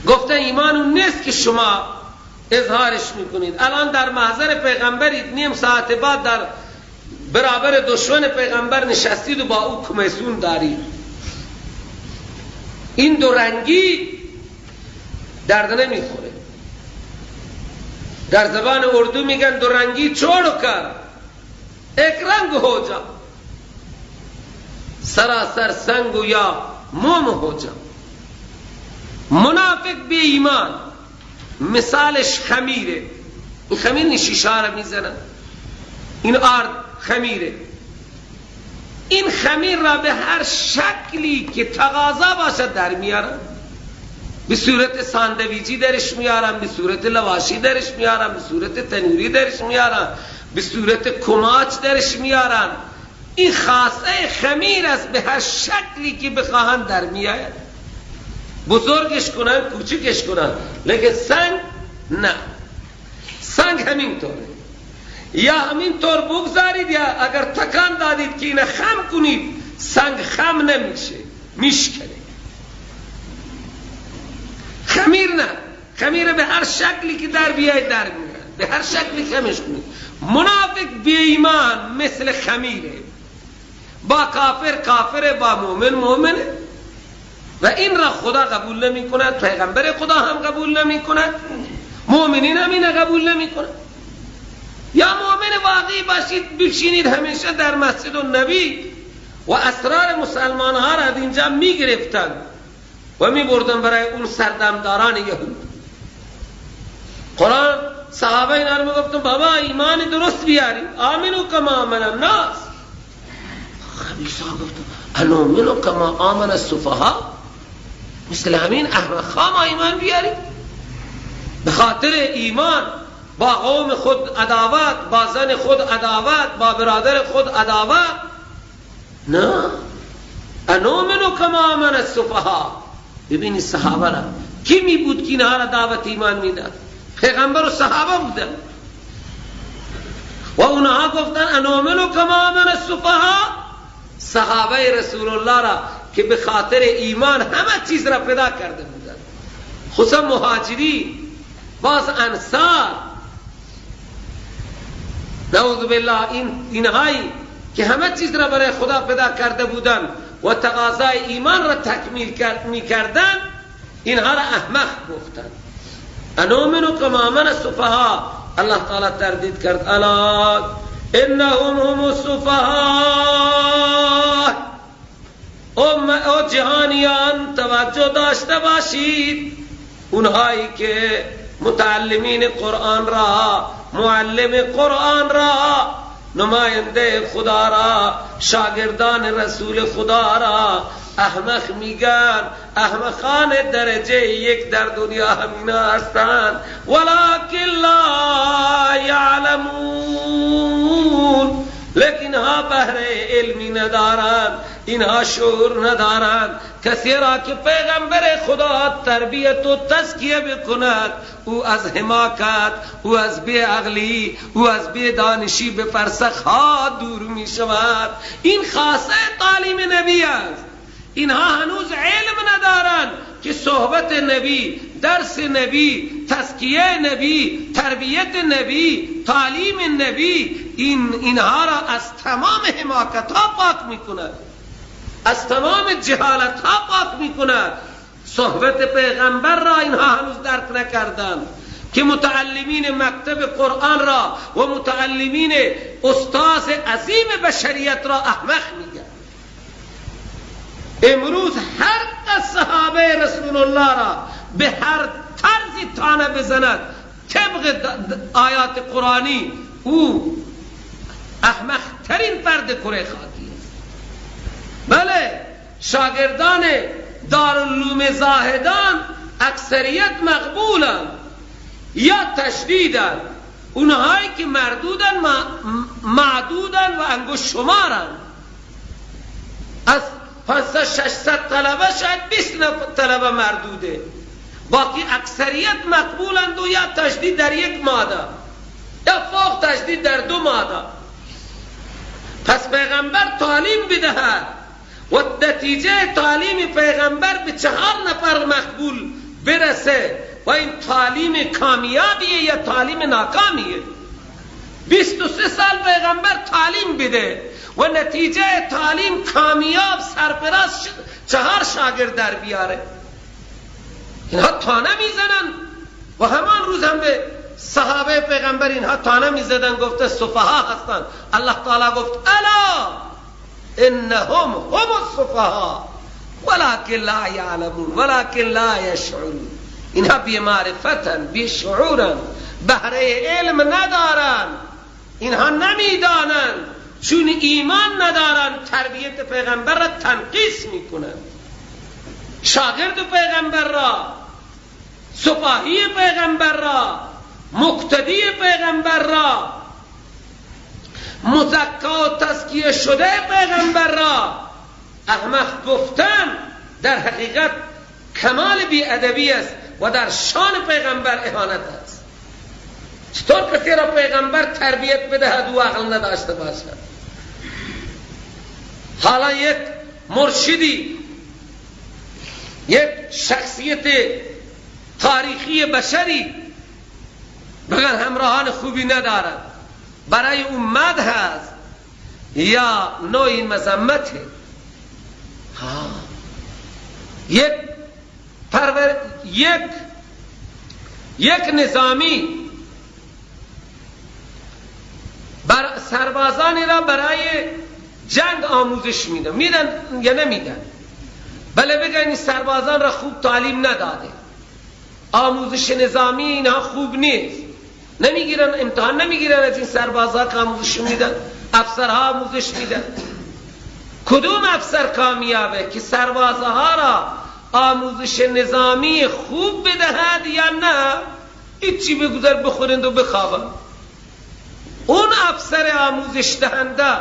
گفتن ایمان اون نیست که شما اظهارش میکنید. الان در محضر پیغمبرید، نیم ساعت بعد در برابر دشمن پیغمبر نشستید و با او کمیسون دارید. این دو رنگی درد نمیخوره. در زبان اردو میگن دو رنگی چھوڑ کر ایک رنگ ہو جا، سراسر سنگ یا موم ہو جا. منافق بی ایمان مثالش خمیره. این خمیر این شیشه را میزنن، این آرد خمیره. این خمیر را به هر شکلی که تقاضا باشد در میارن، به صورت ساندویجی درش میارن، به صورت لواشی درش میارن، به صورت تنوری درش میارن، به صورت کماچ درش میارن. این خاصه خمیر است، به هر شکلی که بخواهند در میآید، بزرگش کنن کوچکش کنن، لیکن سنگ نه. سنگ همینطوره، یا همینطور بگذارید یا اگر تکان دادید که اینه خم کنید، سنگ خم نمیشه، میشکنه. خمیر نه، خمیر به هر شکلی که در بیاید در میاد، به هر شکلی خمش کنید. منافق بی ایمان مثل خمیره، با کافر کافره، با مؤمن مؤمنه. و این را خدا قبول نمی کند، پیغمبر خدا هم قبول نمی کند، مؤمنین هم این قبول نمی کند. یا مؤمن واقعی باشید بشینید همیشه در مسجد النبی و اسرار مسلمان ها را از اینجا می گرفتن و می بردن برای اون سردمداران یهود. قرآن صحابه اینا رو میگفتن بابا ایمان درست بیاری، آمنو کما آمن الناس. خبیثا گفتن انومنو کما آمن السفها، مثل همین احمق‌ها ما ایمان بیاری؟ به خاطر ایمان با قوم خود عداوت، با زن خود عداوت، با برادر خود عداوت. نه، انومنو کما آمن السفها. ببینی صحابه را کی می بود که اینها را دعوت ایمان میداد؟ پیغمبر و صحابه بودن و اونها گفتن انومنو کما آمن السفها. صحابه رسول الله را که به خاطر ایمان همه چیز را پیدا کرده بودن، خصوصا مهاجرین، باز انصار، نعوذ بالله، اینهایی که همه چیز را برای خدا پیدا کرده بودن و تقاضای ایمان را تکمیل میکردن، اینها را احمق گفتن. انومنو کما آمن السفها. الله تعالی تردید کرد، الا انهم هم السفها. او جهانیان توجه داشته باشید، اونهایی که متعلمین قرآن را، معلم قرآن را، نماینده خدا را، شاگردان رسول خدا را احمق میگن. احمقان درجه یک در دنیا همینا هستند. ولکن لا یعلمون، لیکن ها بهره علمی ندارند، اینها شعور ندارند. کسی را که پیغمبر خدا تربیت و تزکیه بکند، او از حماقت، او از بی‌عقلی، او از بی‌دانشی به فرسخ ها دور می شود. این خاصه تعلیم نبی است. اینها هنوز علم ندارند که صحبت نبی، درس نبی، تزکیه نبی، تربیت نبی، تعلیم نبی، اینها را از تمام حماقت ها پاک میکند، از تمام جهالت ها پاک میکند. صحبت پیغمبر را اینها هنوز درک نکردند که متعلمین مکتب قرآن را و متعلمین استاذ عظیم بشریت را احمق میگن. امروز هر کس صحابه رسول الله را به هر طرزی طعنه بزند طبق آیات قرآنی، او احمق ترین فرد کره خاکی است. بله، شاگردان دارالعلوم زاهدان اکثریت مقبولند یا تشدیدند، اونهایی که مردودن معدودن و انگشت شمارند. از 500-600 طلبه شاید 20 طلبه مردوده، باقی اکثریت مقبولند و یا تشدید در یک ماده یا فوق تشدید در دو ماده. پس پیغمبر تعلیم بدهد و نتیجه تعلیم پیغمبر به 4 نفر مقبول برسه و این تعلیم کامیابیه یا تعلیم ناکامیه. 23 سال پیغمبر تعلیم بده و نتیجه تعلیم کامیاب سرفراز 4 شاگرد در بیاره. اینها تانه میزنن و همان روز هم به صحابه پیغمبر اینها تانه میزدن، گفته سفها هستند. الله تعالی گفت الا انهم هم السفها ولكن لا یعلمون ولكن لا یشعرون. اینها بی معرفتن، بی شعورن، بهره علم ندارن، اینها نمیدانند، چون ایمان ندارن تربیت پیغمبر را تنقیص میکنند، شاگرد پیغمبر را، سپاهی پیغمبر را، مقتدی پیغمبر را، مزکا و تزکیه شده پیغمبر را احمق گفتن در حقیقت کمال بی‌ادبی است و در شان پیغمبر اهانت است. چطور کسی را پیغمبر تربیت بدهد و عقل نداشته باشد؟ حالا یک مرشدی، یک شخصیت تاریخی بشری بگن همراهان خوبی ندارد، برای اون مدح است یا نوعی مذمته؟ یک پرور، یک نظامی سربازانی را برای جنگ آموزش میدن، میدن یا نمیدن؟ بله بگن این سربازان را خوب تعلیم نداده، آموزش نظامی اینها خوب نیست، نمیگیرن، امتحان نمیگیرن از این سربازها که آموزش میدن، افسرها آموزش میدن. کدوم افسر کامیابه که سربازها را آموزش نظامی خوب بدهد یا نه هیچی بگذار بخورند و بخوابند؟ اون افسر آموزش دهنده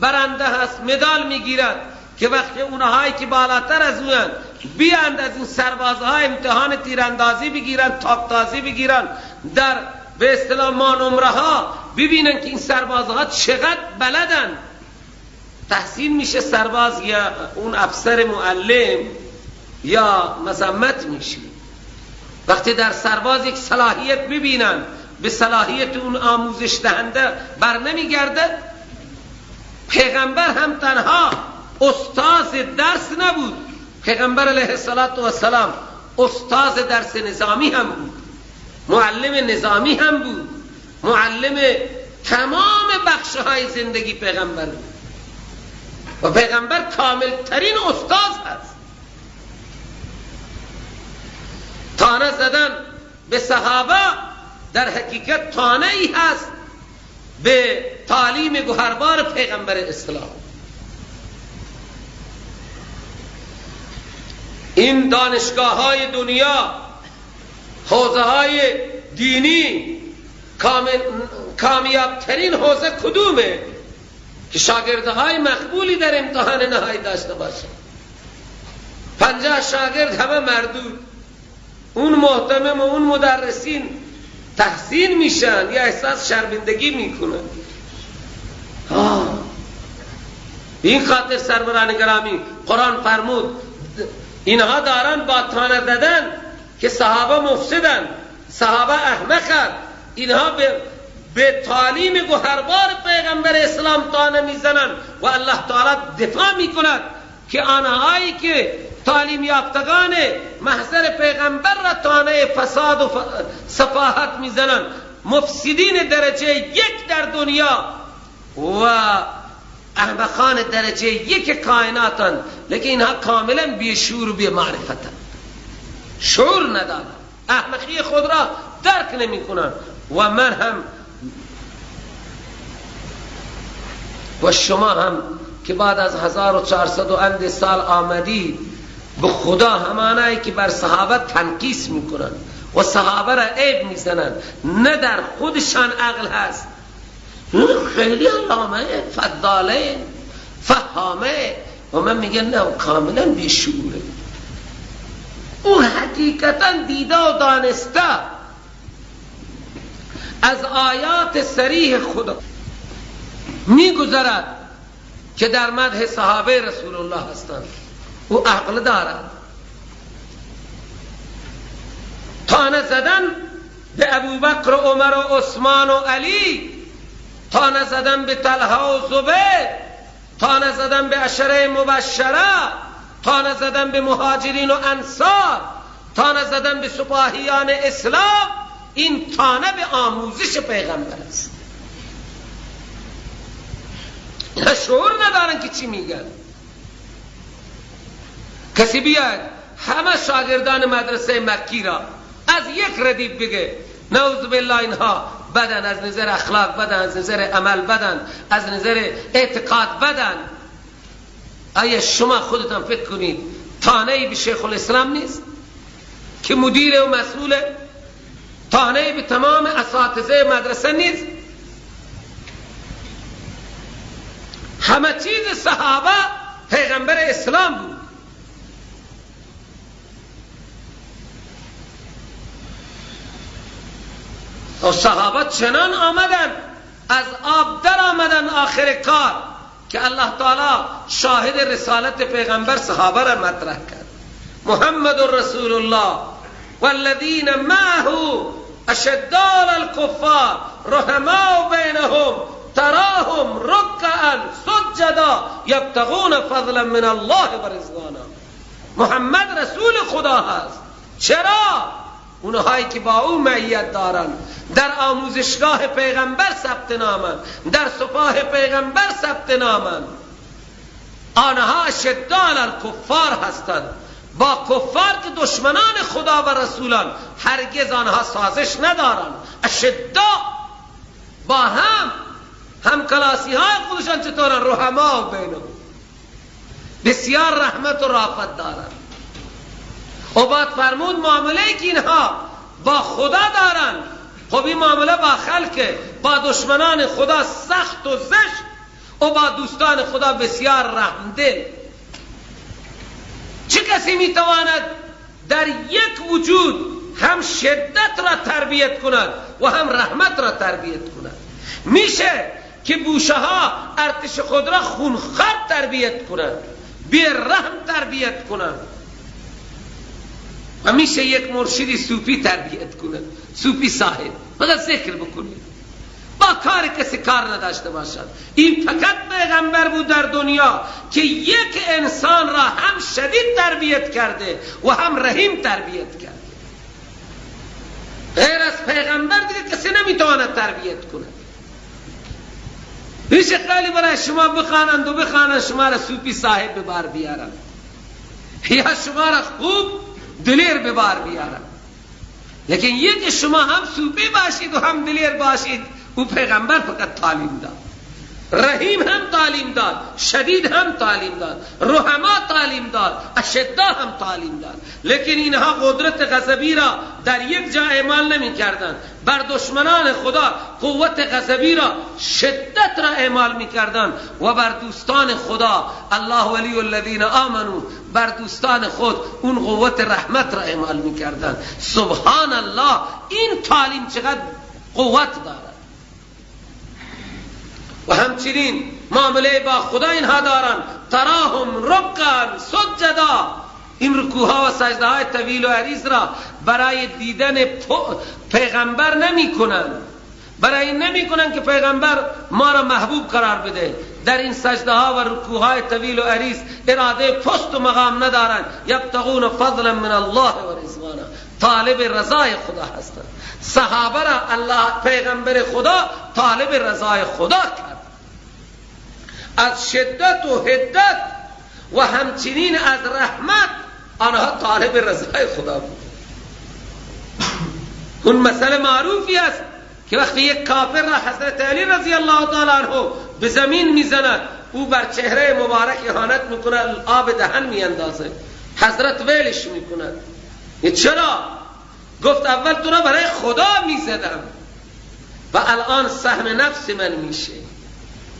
برنده هست، مدال میگیرد که وقتی اونهایی که بالاتر از اون بیاند از این سربازها امتحان تیراندازی بگیرن، تاپتازی بگیرن، در به اصطلاح مانمره ها ببینن که این سربازها چقدر بلدن، تحسین میشه سرباز یا اون افسر معلم یا مذمت میشه. وقتی در سرباز یک صلاحیت ببینن، به صلاحیت اون آموزش دهنده بر نمیگرده. پیغمبر هم تنها استاد درس نبود، پیغمبر علیه السلام استاد درس نظامی هم بود، معلم نظامی هم بود، معلم تمام بخش‌های زندگی پیغمبر بود و پیغمبر کامل ترین استاد هست. طعنه زدن به صحابه در حقیقت طعنه ای هست به تعلیم گوهربار پیغمبر اسلام. این دانشگاه های دنیا، حوزه های دینی، کامیاب ترین حوزه کدومه که شاگردهای مقبولی در امتحان نهایی داشته باشه؟ 50 شاگرد همه مردود، اون مهتمم و اون مدرسین تحسین میشن یا احساس شرمندگی میکنن. این خاطر سروران گرامی قرآن فرمود اینها دارن با طعنه زدن که صحابه مفسدن، صحابه احمقن، اینها به تعلیم گوهربار پیغمبر اسلام طعنه میزنن و الله تعالی دفاع میکند که آنهایی که تعلیم یافتگان محضر پیغمبر را طعنه فساد و سفاهت میزنن، مفسدین درجه یک در دنیا و احمقان درجه یک کائناتن، لیکن اینها کاملا بیشعور و بی‌معرفتن، شعور ندارن، احمقی خود را درک نمی کنن. و من هم و شما هم که بعد از 1400 و اند سال آمدید، به خدا همانایی که بر صحابه تنقیص میکنن و صحابه را عیب میزنن، نه در خودشان عقل هست، خیلی علامه فضاله فهامه، و من میگم نه، کاملا بیشعوره. او حقیقتا دیده و دانسته از آیات صریح خدا میگذرد که در مدح صحابه رسول الله هستند، او عقل دارد. طعنه زدن به ابوبکر و عمر و عثمان و علی، طعنه زدن به طلحه و زبیر، طعنه زدن به عشره مبشره، طعنه زدن به مهاجرین و انصار، طعنه زدن به سپاهیان اسلام، این طعنه به آموزش پیغمبر است. اینا شعور ندارن که چی میگن. کسی بیاد همه شاگردان مدرسه مکی را از یک ردیف بگه نعوذ بالله اینها بدن، از نظر اخلاق بدن، از نظر عمل بدن، از نظر اعتقاد بدن، آیا شما خودتان فکر کنید طعنه به شیخ الاسلام نیست که مدیر و مسئوله؟ طعنه به تمام اساتذه مدرسه نیست؟ همه چیز صحابه پیغمبر اسلام بود. و صحابه چنان آمدن از آب در آمدن آخر کار که الله تعالی شاهد رسالت پیغمبر صحابه را مطرح کرد. محمد رسول الله والذین معه اشداء علی الکفار رحماء بینهم تراهم رکعا سجدا یبتغون فضلا من الله و رضوانا. محمد رسول خدا هست. چرا؟ اونهایی که با او معیت دارند، در آموزشگاه پیغمبر ثبت نامند، در سپاه پیغمبر ثبت نامند، آنها اشداء علی الکفار هستند. با کفار که دشمنان خدا و رسولان هرگز آنها سازش ندارند. اشداء با هم کلاسی های خودشان چطورن؟ رحما بینهم، بسیار رحمت و رافت دارند. و بعد فرمود معامله که اینها با خدا دارند، خب این معامله با خلق، با دشمنان خدا سخت و زشت و با دوستان خدا بسیار رحمدل. چه کسی میتواند در یک وجود هم شدت را تربیت کند و هم رحمت را تربیت کند؟ میشه که بوشه ها ارتش خود را خونخوار تربیت کنند، بی رحم تربیت کنند، و میشه یک مرشدی صوفی تربیت کند، صوفی صاحب فقط ذکر بکنید، با کار کسی کار نداشته باشد. این فقط پیغمبر بود در دنیا که یک انسان را هم شدید تربیت کرده و هم رحیم تربیت کرده. غیر از پیغمبر دیگه کسی نمیتواند تربیت کند. میشه خیلی برای شما بخوانند و بخوانند شما را صوفی صاحب به بار بیارند یا شما را خوب دلیر به بار بیارند، لیکن یک شما هم صوفی باشید و هم دلیر باشید، او پیغمبر فقط تعلیم داد. رحیم هم تعلیم داد، شدید هم تعلیم داد، رحما تعلیم داد، اشدا هم تعلیم داد، لیکن اینها قدرت غضبی را در یک جا اعمال نمی کردند. بر دشمنان خدا قوت غضبی را، شدت را اعمال می کردند و بر دوستان خدا، الله ولی الذین آمنوا، بر دوستان خود اون قوت رحمت را اعمال می کردند. سبحان الله، این تعلیم چقدر قوت دارد. و همچنین معامله با خدا اینها دارن. تراهم رکعا سجدا، این رکوعها و سجده های طویل و عریض را برای دیدن پیغمبر نمی کنن، برای نمی کنن که پیغمبر ما را محبوب قرار بده. در این سجده ها و رکوع های طویل و عریض اراده پست و مقام ندارن. یبتغون فضلا من الله و رضوانا، طالب رضای خدا هستند. صحابه را الله پیغمبر خدا طالب رضای خدا کرد، از شدت و حدت و همچنین از رحمت آنها طالب رضای خدا بود. اون مسئله معروفی است که وقتی یک کافر را حضرت علی رضی الله تعالی عنه به زمین میزند، او بر چهره مبارک اهانت میکند، آب دهن میاندازه، حضرت ویلش میکند. چرا؟ گفت اول تو را برای خدا میزدم و الان سهم نفس من میشه،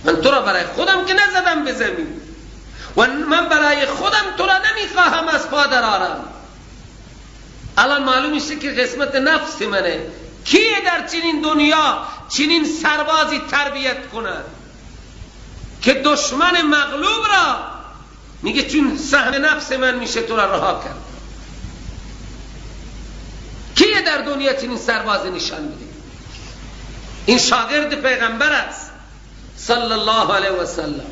من تو را برای خودم که نزدم به زمین و من برای خودم تو را نمیخواهم از پا درآرم. الان معلوم میشه که قسمت نفس منه. کیه در چنین دنیا چنین سربازی تربیت کند که دشمن مغلوب را میگه چون سهم نفس من میشه تو را رها کرد؟ کیه در دنیا چنین سربازی نشان میده؟ این شاگرد پیغمبر است صلی الله علیه و سلم.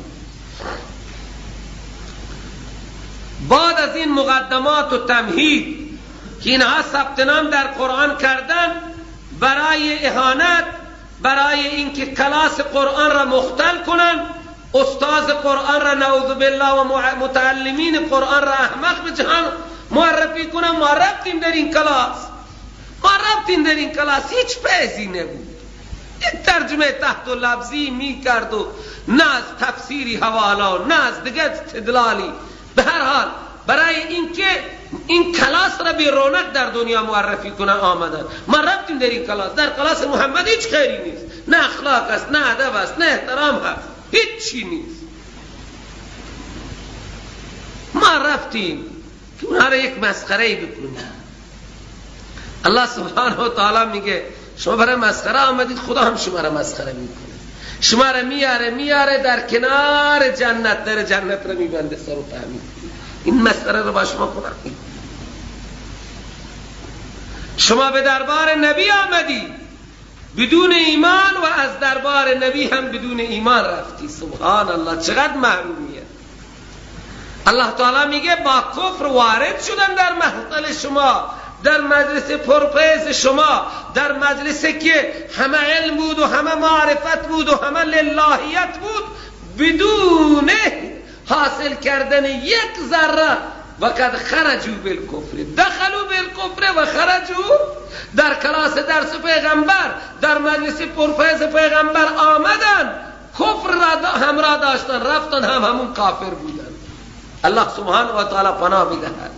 بعد از این مقدمات و تمهید که اینها ثبت نام در قرآن کردن برای اهانت، برای اینکه کلاس قرآن را مختل کنن، استاد قرآن را نعوذ بالله و متعلمین قرآن را احمق به جهان معرفی کنن. ما رفتیم در این کلاس، ما رفتیم در این کلاس، هیچ فیضی نبود، یک ترجمه تحت و لفظی می کرد و نه از تفسیری حوالا نه از دیگه استدلالی. به هر حال برای اینکه این کلاس را به رونق در دنیا معرفی کنه آمدن. ما رفتیم در این کلاس، در کلاس محمد هیچ خیری نیست، نه اخلاق است، نه ادب است، نه احترام هست، هیچ چی نیست. ما رفتیم که اونها را یک مسخره بکنیم. الله سبحانه و تعالی میگه شما برای مسخره آمدید، خدا هم شما را مسخره میکنه، شما را میاره در کنار جنت، در جنت را میبنده سر و فهمید این مسخره را با شما خدا میکنه. شما به دربار نبی آمدی بدون ایمان و از دربار نبی هم بدون ایمان رفتی. سبحان الله، چقدر محرومیه. الله تعالی میگه با کفر وارد شدن در محفل شما، در مجلس پرفیض شما، در مجلسی که همه علم بود و همه معرفت بود و همه للهیت بود، بدون حاصل کردن یک ذره، وقد خرجوا بالکفر، دخلوا بالکفر و خرجوا. در کلاس درس پیغمبر، در مجلس پرفیض پیغمبر آمدن، کفر را همراه داشتن، رفتن هم همون کافر بودن. الله سبحانه و تعالی پناه بدهد.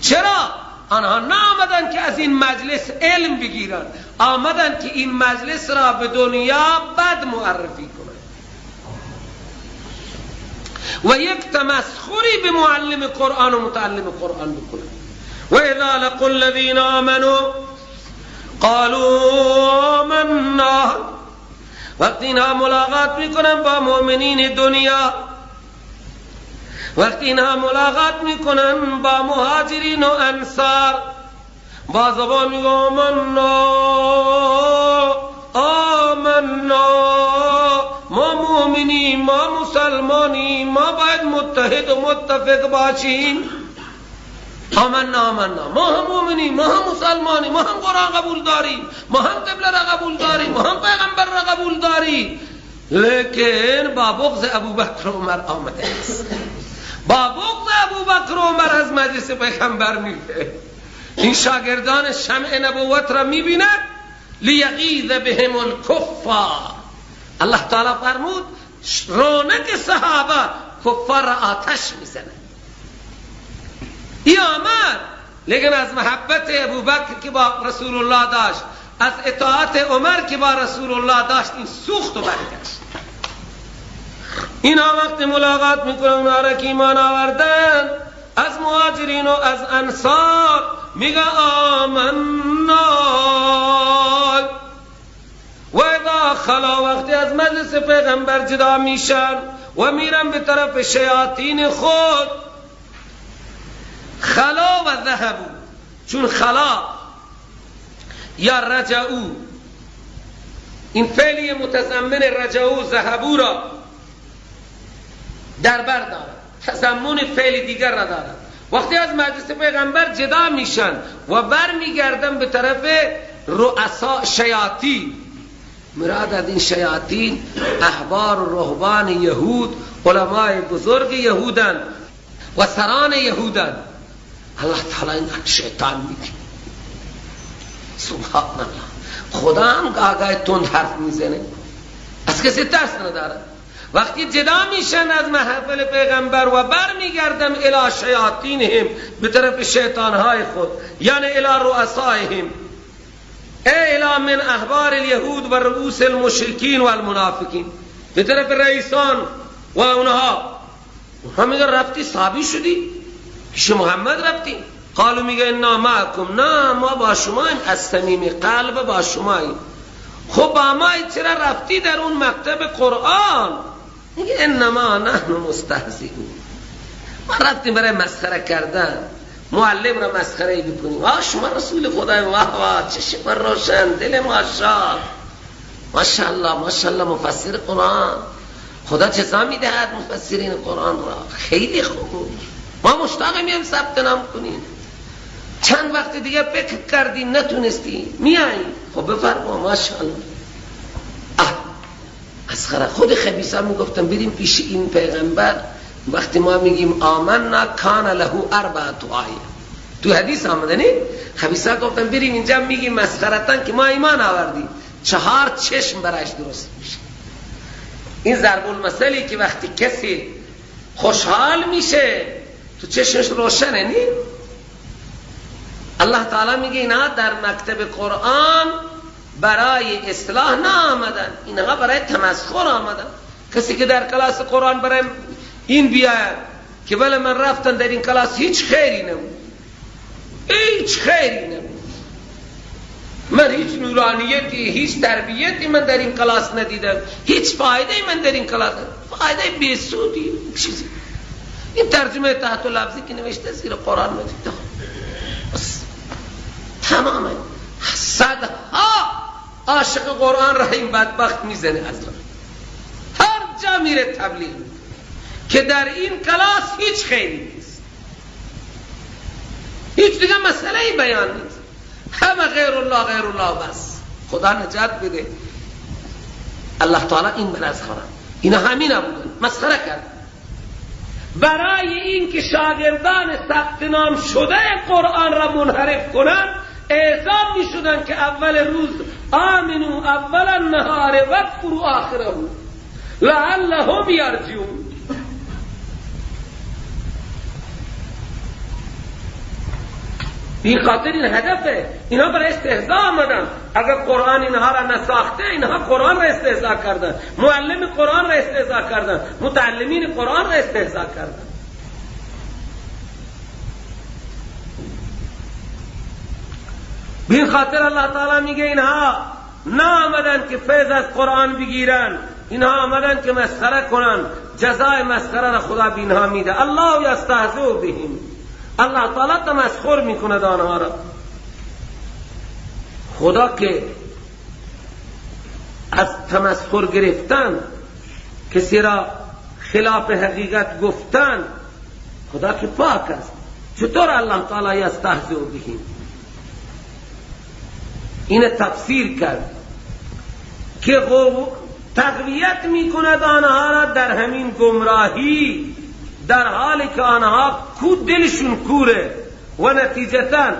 چرا؟ آنها نه آمدن که از این مجلس علم بگیرن، آمدن که این مجلس را به دنیا بد معرفی کنند و یک تمسخری به معلم قرآن و متعلم قرآن بکنند. و اذا لقوا الذین آمنوا قالوا آمنا، وقتی اینها ملاقات میکنن با مؤمنین دنیا، وقتی اینها ملاقات میکنن با مهاجرین و انصار، با زبان میگن آمنا آمنا، ما مؤمنیم، ما مسلمانیم، ما باید متحد و متفق باشیم. آمنا آمنا، ما هم مؤمنیم، ما هم مسلمانیم، ما هم قرآن قبول داریم، ما هم قبله را قبول داریم، ما هم پیغمبر را قبول داریم. لیکن با بغض ابوبکر و عمر آمده است، با بغض ابوبکر و عمر از مجلس پیغمبر میره. این شاگردان شمع نبوت را میبیند، لیغیظ بهم الکفار. الله تعالی فرمود رونق صحابه کفار را آتش میزنه. ای آمد، لیکن از محبت ابوبکر که با رسول الله داشت، از اطاعت عمر که با رسول الله داشت، این سوخت و برگشت. اینا وقت ملاقات میکنن اونا را که ایمان آوردن، از مهاجرین و از انصار، میگه آمنا. و اذا خلا، وقتی از مجلس پیغمبر جدا میشن و میرن به طرف شیاطین خود، خلا و ذهبو، چون خلا یا رجعو، این فعلی متضمن رجعو ذهبو را در بر دارد، تضمن فعل دیگر را دارد. وقتی از مجلس پیغمبر جدا میشن و بر میگردن به طرف رؤسا شیاطین، مراد از این شیاطین احبار و رهبان یهود، علمای بزرگ یهودن و سران یهودن. الله تعالی این شیطان میگه، سبحان الله، خدا هم گاهی تند حرف میزنه، از کسی ترس نداره. وقتی جدا میشن از محفل پیغمبر و بر میگردم الی شیاطینهم، به طرف شیطانهای خود، یعنی الی رؤسائهم، ای الی من احبار الیهود و رؤوس المشرکین و المنافقین، به طرف رئیسان و اونها. اونها میگن رفتی صحابی شدی، پیش محمد رفتی؟ قالو میگه انا معکم، نه ما با شماییم، از صمیم قلب با شماییم. خب با ما چرا رفتی در اون مکتب قرآن؟ میگه انما نحن مستهزئون، ما رفتیم برای مسخره کردن، معلم را مسخره بکنیم. آه شما رسول خدای، واه واه چشم روشن، دل ما شاد، ماشاءالله ماشاءالله، مفسر قرآن، خدا جزا میدهد مفسرین قرآن را، خیلی خوب، ما مشتاق میم ثبت نام کنیم. چند وقت دیگه فکر کردیم نتونستیم، میاییم. خب بفرما ماشاءالله. مسخره خود خبیثا میگفتن بریم پیش این پیغمبر، وقتی ما میگیم آمنا کان له اربعه آیه، تو حدیث آمده نی؟ خبیثا گفتن بریم اینجا میگیم مسخرتن که ما ایمان آوردیم، 4 چشم برایش درست میشه. این ضرب المثلی که وقتی کسی خوشحال میشه تو چشمش روشنه نی؟ الله تعالی میگه اینا در مکتب قرآن برای اصلاح نه آمدن، اینها برای تمسخر آمدن. کسی که در کلاس قرآن برای این بیاید که بله من رفتم در این کلاس هیچ خیری نبود، هیچ خیری نبود، من هیچ نورانیتی، هیچ تربیتی من در این کلاس ندیدم، هیچ فایده من در این کلاس، فایده بیسودی چیزی. این ترجمه تحت لفظی که نوشته زیر قرآن ندیدم، بس تمامه. صدها عاشق قرآن را این بدبخت میزنه از راه، هر جا میره تبلیغ که در این کلاس هیچ خیری نیست، هیچ دیگه مسئله بیان نیست. همه غیر الله غیر الله بس. خدا نجات بده. الله تعالی این مرض خورد، اینا همین بودن، مسخره کرد. برای این که شاگردان ثبت نام شده قرآن را منحرف کنند اعزام می شدن که اول روز آمنو اول النهار واکفروا آخره لعلهم یرجعون. این خاطر این هدفه، اینها برای استهزاء آمدن. اگر قرآن اینها را نساخته، اینها قرآن را استهزاء کردن، معلم قرآن را استهزاء کردن، متعلمین قرآن را استهزاء کردن. به خاطر الله تعالی میگه اینها نه آمدن که فیض از قرآن بگیرن، اینها آمدن که مسخره کنن. جزای مسخره را خدا به اینها میده. الله یستهزئ بهم، الله تعالی تمسخر میکند آنها را. خدا که از تمسخر گرفتن، کسی را خلاف حقیقت گفتن، خدا که پاک است. چطور الله تعالی یستهزئ بهم؟ این تفسیر کرد که تقویت میکند آنها را در همین گمراهی، در حالی که آنها کو دلشون کوره. و نتیجتا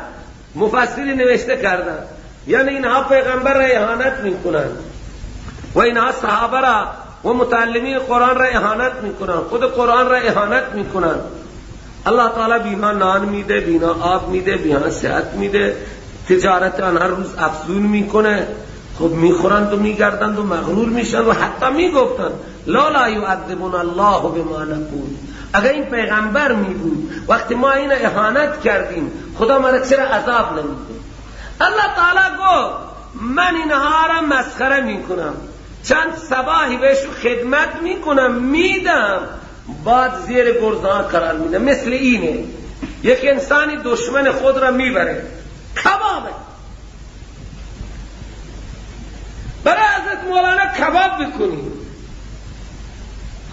مفسری نوشته کردن یعنی اینها پیغمبر را اهانت میکنند و اینها صحابه را و متعلمین قرآن را اهانت میکنند، خود قرآن را اهانت میکنند. الله تعالی بینا نان میده، بینا آب میده، بینا صحت میده، تجارت آنها روز افزون میکنه. خب میخورند و میگردند و مغرور میشن و حتی میگفتند لا یعذبنا الله بما نقول. اگر این پیغمبر میبود وقتی ما این اهانت کردیم خدا ما را چرا عذاب نمیده؟ الله تعالی گفت من اینها را مسخره میکنم، چند صباحی بهشون خدمت میکنم میدم، بعد زیر گرزها قرار میدم. مثل اینه یک انسانی دشمن خود را میبره کبابه، برای حضرت مولانا کباب بکنیم.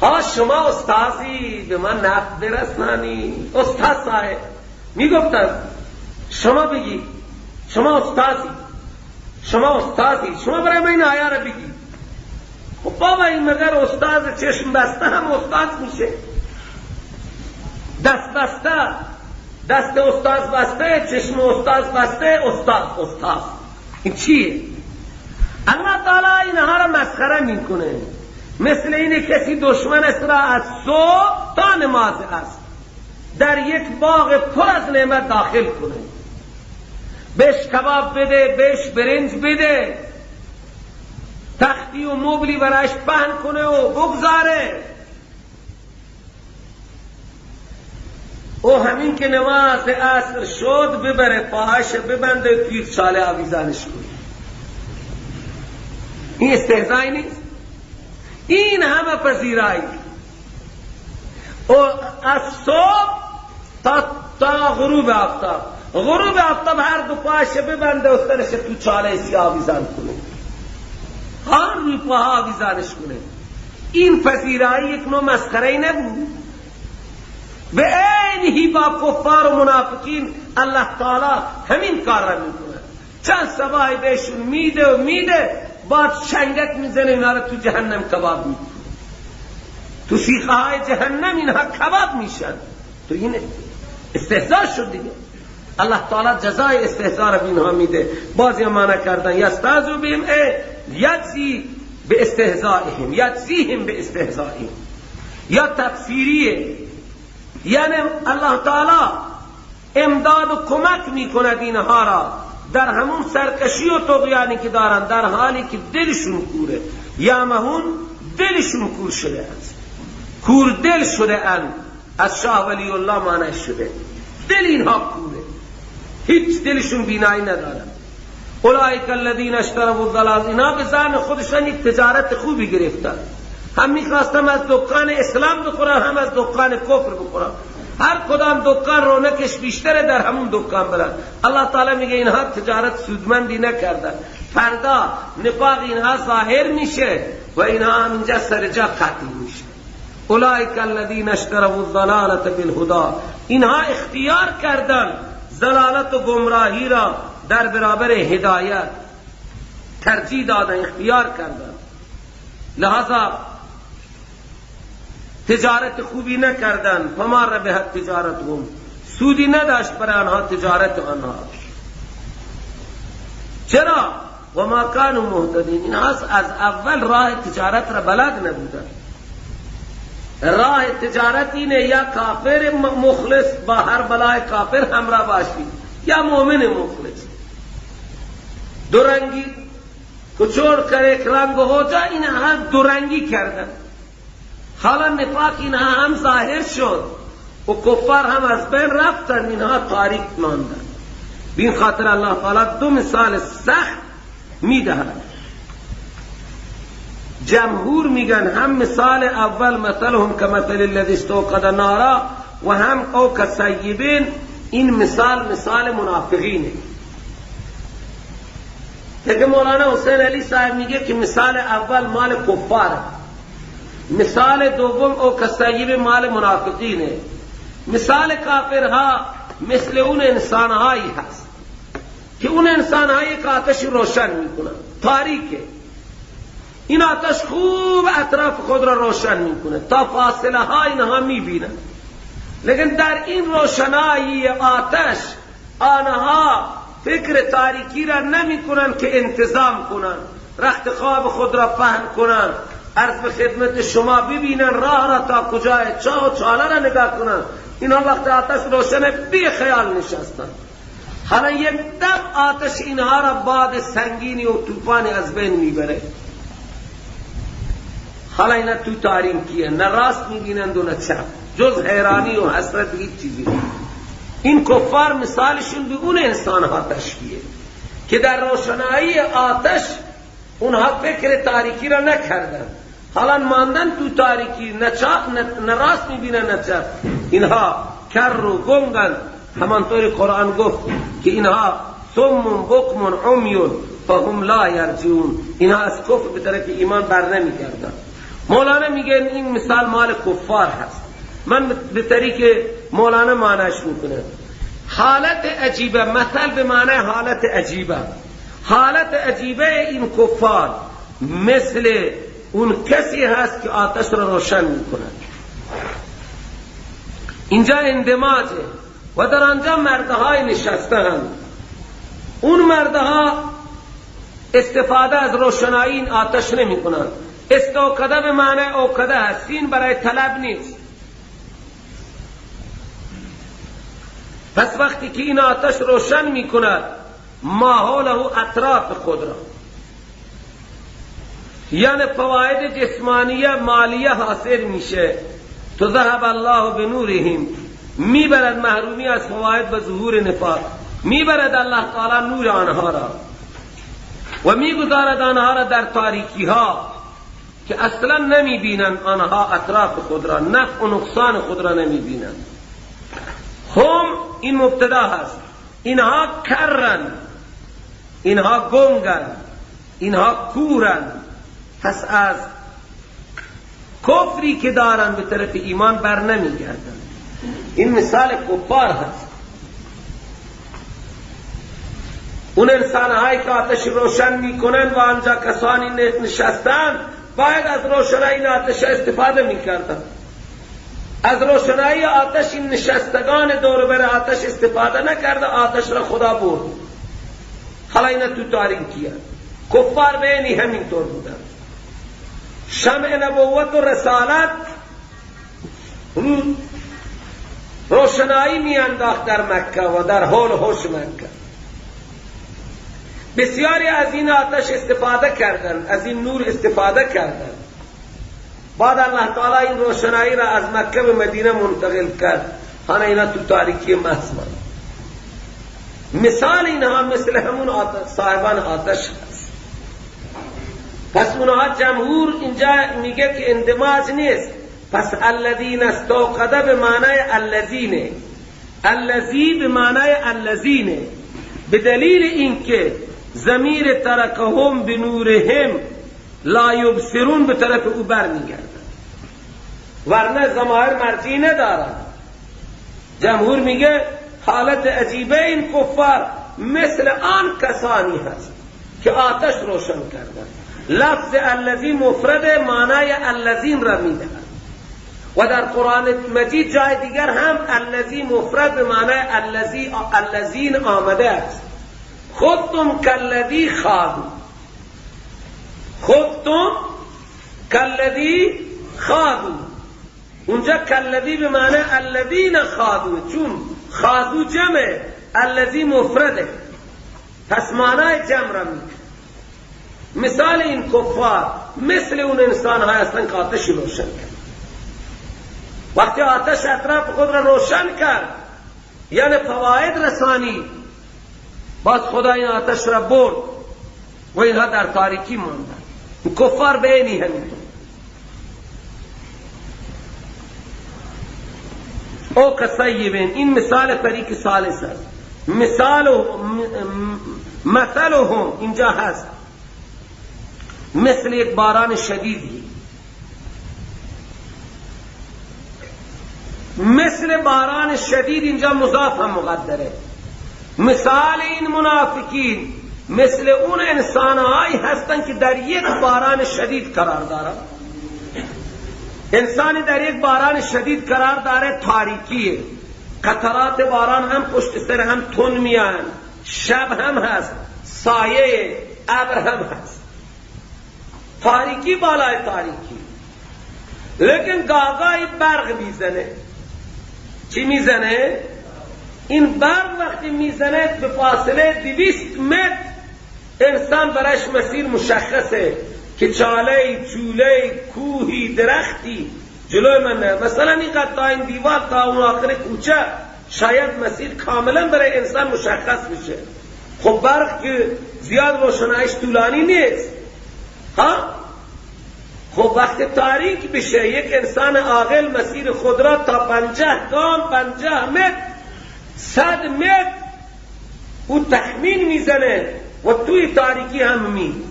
ها شما استازی به من نفت برسنانی، استاد صاحب میگفتن شما بگی شما استازی، شما استازی، شما برای من این آیه را بگی. خب بابا این مگر استاد چشم بسته هم استاد میشه؟ دست بسته، دست استاد بسته، چشم استاد بسته، استاد استاد، این چیه؟ الله تعالی اینها را مسخره میکنه. مثل اینه کسی دشمن را از صبح تا نماز است در یک باغ پر از نعمت داخل کنه، بهش کباب بده، بهش برنج بده، تختی و مبلی برایش پهن کنه و بگذاره، او همین که نماز عصر شد ببره پاهاش ببنده توی چاله آویزانش کنه. این استهزایی نیست؟ این همه پذیرایی او از صبح تا غروب آفتاب، غروب آفتاب هر دو پاش ببنده و سرش تو چاله سیاه آویزان کنه، هر روی پاها آویزانش کنه. این پذیرایی یک نوع مسخره نبود؟ به عینهی با کفار و منافقین الله تعالی همین کار را میکنه. چند صباحی بهشون میده و میده، بعد شنگک میزنه اینها را تو جهنم کباب میکنه، تو سیخه های جهنم اینها کباب میشن. تو این استهزاء شد دیگه. الله تعالی جزای استهزاء را اینها میده. بعضی معنی کردن یستهزئ بهم یجزی به استهزائهم، یجزیهم به استهزائهم، یا تفسیریه، یعنی الله تعالی امداد و کمک میکند اینها را در همون سرکشی و طغیانی که دارن، در حالی که دلشون کوره. یا مهون دلشون کور شده است، کور دل شده اند، از شاه ولی الله معنی شده دل اینها کوره، هیچ دلشون بینایی ندارن. اولئک الذین اشتروا الضلال، اینا به زعم خودشان یک تجارت خوبی گرفتن، هم میخواستم از دکان اسلام بخورن هم از دکان کفر بخورن، هر کدام دکان رونقش بیشتره در همون دکان برن. الله تعالی میگه اینها تجارت سودمندی نکردن، فردا نفاق اینها ظاهر میشه و اینها هم اینجا سر جا قتل میشه. اولئک الذین اشتروا الضلالة بالهدی، اینها اختیار کردن ضلالت و گمراهی را در برابر هدایت ترجیح دادن، اختیار کردن. لہذا تجارت خوبی نکردن، فما ربحت تجارتهم، سودی نداشت برای آنها تجارت آنها. چرا؟ و ما کانوا مهتدین. اینها از اول راه تجارت را بلد نبودن. راه تجارت اینه یا کافر مخلص با هر بلای کافر همراه باشی یا مؤمن مخلص. دو رنگی کو چھوڑ کر ایک رنگ ہو جا، اینها دو رنگی کردن. حالا نفاق اینها هم ظاهر شد و کفار هم از بین رفتن، اینها تاریک ماندن. بین خاطر الله تعالی دو مثال سخت میدهد. جمهور میگن هم مثال اول مثلهم کمثل الذی استوقد نارا و هم او کصیبین، این مثال مثال منافقینه. لیکن مولانا حسین علی صاحب میگه که مثال اول مال کفار، مثال دوم او کصیب مال منافقینه. مثال کافرها مثل اون انسانهایی هست که اون انسانهایی که آتش روشن میکنن، تاریکه، این آتش خوب اطراف خود را روشن میکنه تا فاصله ها اینها میبینن، لیکن در این روشنایی آتش آنها فکر تاریکی را نمیکنن که انتظام کنن، رخت خواب خود را پهن کنن، عرض به خدمت شما ببینن راه را تا کجای، چاه و چاله را نگاه کنن. اینها وقت آتش روشن بی خیال نشستن. حالا یک دم آتش اینها را باد سنگینی و طوفانی از بین میبره. حالا اینا تو تاریکیه، نه راست میبینند و نه چپ، جز حیرانی و حسرت هیچ چیزی. این کفار مثالشون به اون انسانها تشبیه که در روشنایی آتش اونها فکر تاریکی را نکردن، حالا ماندن تو تاریکی، نه چپ نه راست میبینن نه چپ. اینها کر و گنگن، همانطور قرآن گفت که اینها صم بکم عمی فهم لا یرجعون، اینها از کفر به طرف ایمان بر نمیگردن. مولانا میگه این مثال مال کفار هست. من به طریق مولانا معنیش میکنه حالت عجیبه، مثل به معنی حالت عجیبه. حالت عجیبه این کفار مثل اون کسی هست که آتش را روشن میکنه. اینجا اندماجه و در آنجا مردهای نشسته هم. اون مردها استفاده از روشنایی این آتش نمی کنند. استوقده به معنی اوقده هست، سین برای طلب نیست. پس وقتی که این آتش روشن می کند ما حوله، اطراف خود را، یعنی فواید جسمانیه مالیه حاصل میشه. تو ذهب الله بنورهم، میبرد محرومی از فواید و ظهور نفاق، میبرد الله تعالی نور آنها را و میگذارد آنها را در تاریکی ها که اصلا نمیبینند آنها اطراف خود را، نفع و نقصان خود را نمیبینند. هم این مبتدا هست، اینها کرن، اینها گنگن، اینها کورن. پس از کفری که دارن به طرف ایمان بر نمیگردن. این مثال کفار هست. اون انسانهایی که آتش روشن میکنن و آنجا کسانی نشستن باید از روشنایی این آتش استفاده میکردن. از روشنایی آتش این نشستگان دور بر آتش استفاده نکرده، آتش را خدا برد. حالا اینا تو تاریکیه. کفار بینی همینطور بودن. شمع نبوت و رسالت روشنایی میانداخت در مکه و در حول هوش مکه. بسیاری از این آتش استفاده کردند، از این نور استفاده کردند. بعد الله تعالی این روشنایی را از مکه به مدینه منتقل کرد. حالا اینا تو تاریکی محض ماند. مثال اینها مثل همون صاحبان آتش هست. پس اونها جمهور اینجا میگه که اندماج نیست. پس الذین استوقد به معنای الذین، الذی به معنای الذین، به دلیل اینکه ضمیر ترکهم بنورهم لا یبصرون به طرف او برمیگردن، ورنه ضمایر مرجعی ندارن. جمهور میگه حالت عجیبه این کفار مثل آن کسانی هست که آتش روشن کردند. لفظ الذی مفرد معنای الذین را میدهد و در قرآن مجید جای دیگر هم الذی مفرد به معنای الذین آمده است. خودتم کالذی خاضوا، خودتم کالذی خاضوا، اونجا کالذی به معنی الذین خاضوا، چون خاضوا جمع، الذی مفرده، پس معنای جمع را میده. مثال این کفار مثل اون انسان های هستن که آتش روشن کرد. وقتی آتش اطراف خود را روشن کرد یعنی فواید رسانی، باز خدا این آتش را برد و اینها در تاریکی ماندن. کفار به اینی همینطور. او کصیبین، این مثال فریق ثالث است. مثال مثلهم اینجا هست مثل یک باران شدیدی، مثل باران شدید اینجا مضاف هم مقدره. مثال این منافقین مثل اون انسانهایی هستند که در یک باران شدید قرار دارند. انسانی در یک باران شدید قرار داره، تاریکیه، قطرات باران هم پشت سر هم تون میان، شب هم هست، سایه ابر هم هست، تاریکی بالای تاریکی، لیکن گاگای برق میزنه. چی میزنه؟ این برق وقتی میزنه به فاصله 200 متر انسان برایش مسیر مشخصه که چاله، چوله، کوهی، درختی جلوی من نه. مثلا اینقدر تا این دیوار تا اون آخر کوچه شاید مسیر کاملا برای انسان مشخص بشه. خب برق که زیاد روشنایش طولانی نیست، ها؟ خب وقت تاریک بشه یک انسان عاقل مسیر خود را تا 50 گام، 50 متر، 100 متر او تخمین میزنه و توی تاریکی هم می.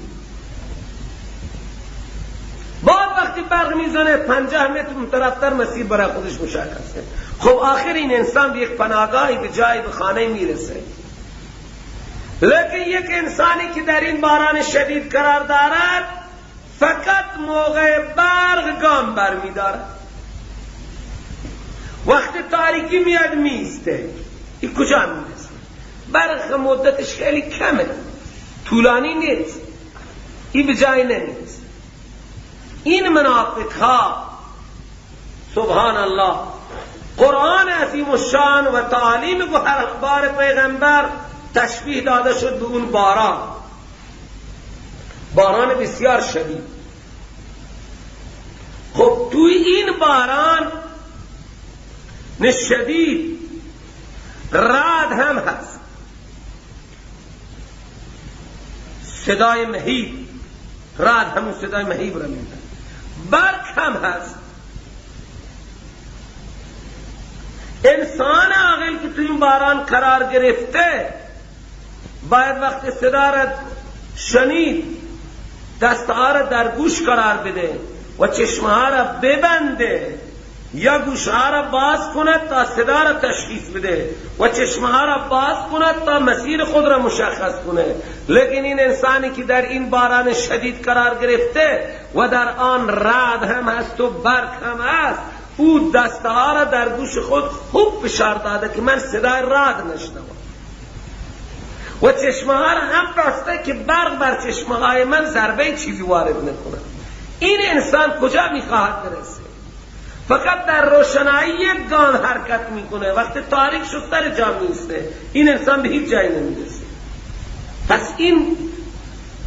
بعد وقتی برق میزنه 50 متر اون طرفتر مسیر برای خودش مشخصه. خب آخر این انسان به یک پناهگاهی، به جای، به خانه میرسه. لیکن یک انسانی که در این باران شدید قرار دارد فقط موقع برق گام برمیدارد، وقتی تاریکی میاد میسته. این کجا میرسه؟ برق مدتش خیلی کمه، طولانی نیست، این به جای نمیرسه. این منافق ها سبحان الله، قرآن عظیم الشان و تعالیم گوهربار پیغمبر تشبیه داده شد به اون باران، باران بسیار شدید. خب توی این باران شدید رعد هم هست، صدای مهیب، رعد همون صدای مهیب را میده، برق هم هست. انسان عاقل که توی این باران قرار گرفته باید وقت صدا را شنید دستها را در گوش قرار بده و چشمها را ببنده یا گوشها را باز کند تا صدا را تشخیص بده و چشمها را باز کند تا مسیر خود را مشخص کنه. لیکن این انسانی که در این باران شدید قرار گرفته و در آن رعد هم هست و برق هم هست، او دستها را در گوش خود خوب فشار داده که من صدای رعد نشنوم و چشمها را هم بسته که برق بر چشمهای من ضربه چیزی وارد نکنه. این انسان کجا میخواهد برسه؟ فقط در روشنایی یک گام حرکت میکنه، وقتی تاریک شد سر جا میسته. این انسان به هیچ جایی نمیرسه. پس این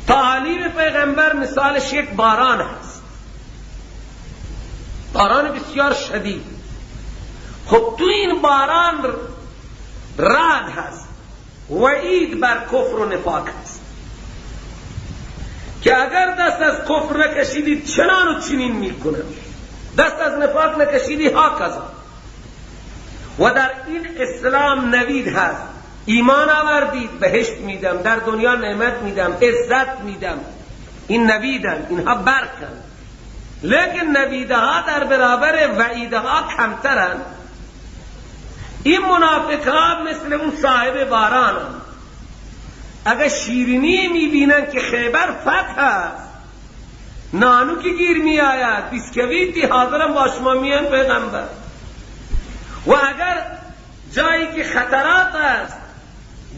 تعالیم پیغمبر مثالش یک باران هست، باران بسیار شدید. خب تو این باران رعد هست، وعید بر کفر و نفاق هست که اگر دست از کفر نکشیدی چنان و چنین میکنم، دست از نفاق نکشیدی ها کذا. و در این اسلام نوید هست، ایمان آوردید بهشت میدم، در دنیا نعمت میدم، عزت میدم. این نویدن، اینها برکن. لیکن نویدها در برابر وعیدها کمترن. این منافق ها مثل اون صاحب باران اگر شیرینی میبینن که خیبر فتح است، نانو که گیر میآید، بیسکویتی حاضرم با شما میان پیغمبر. و اگر جایی که خطرات است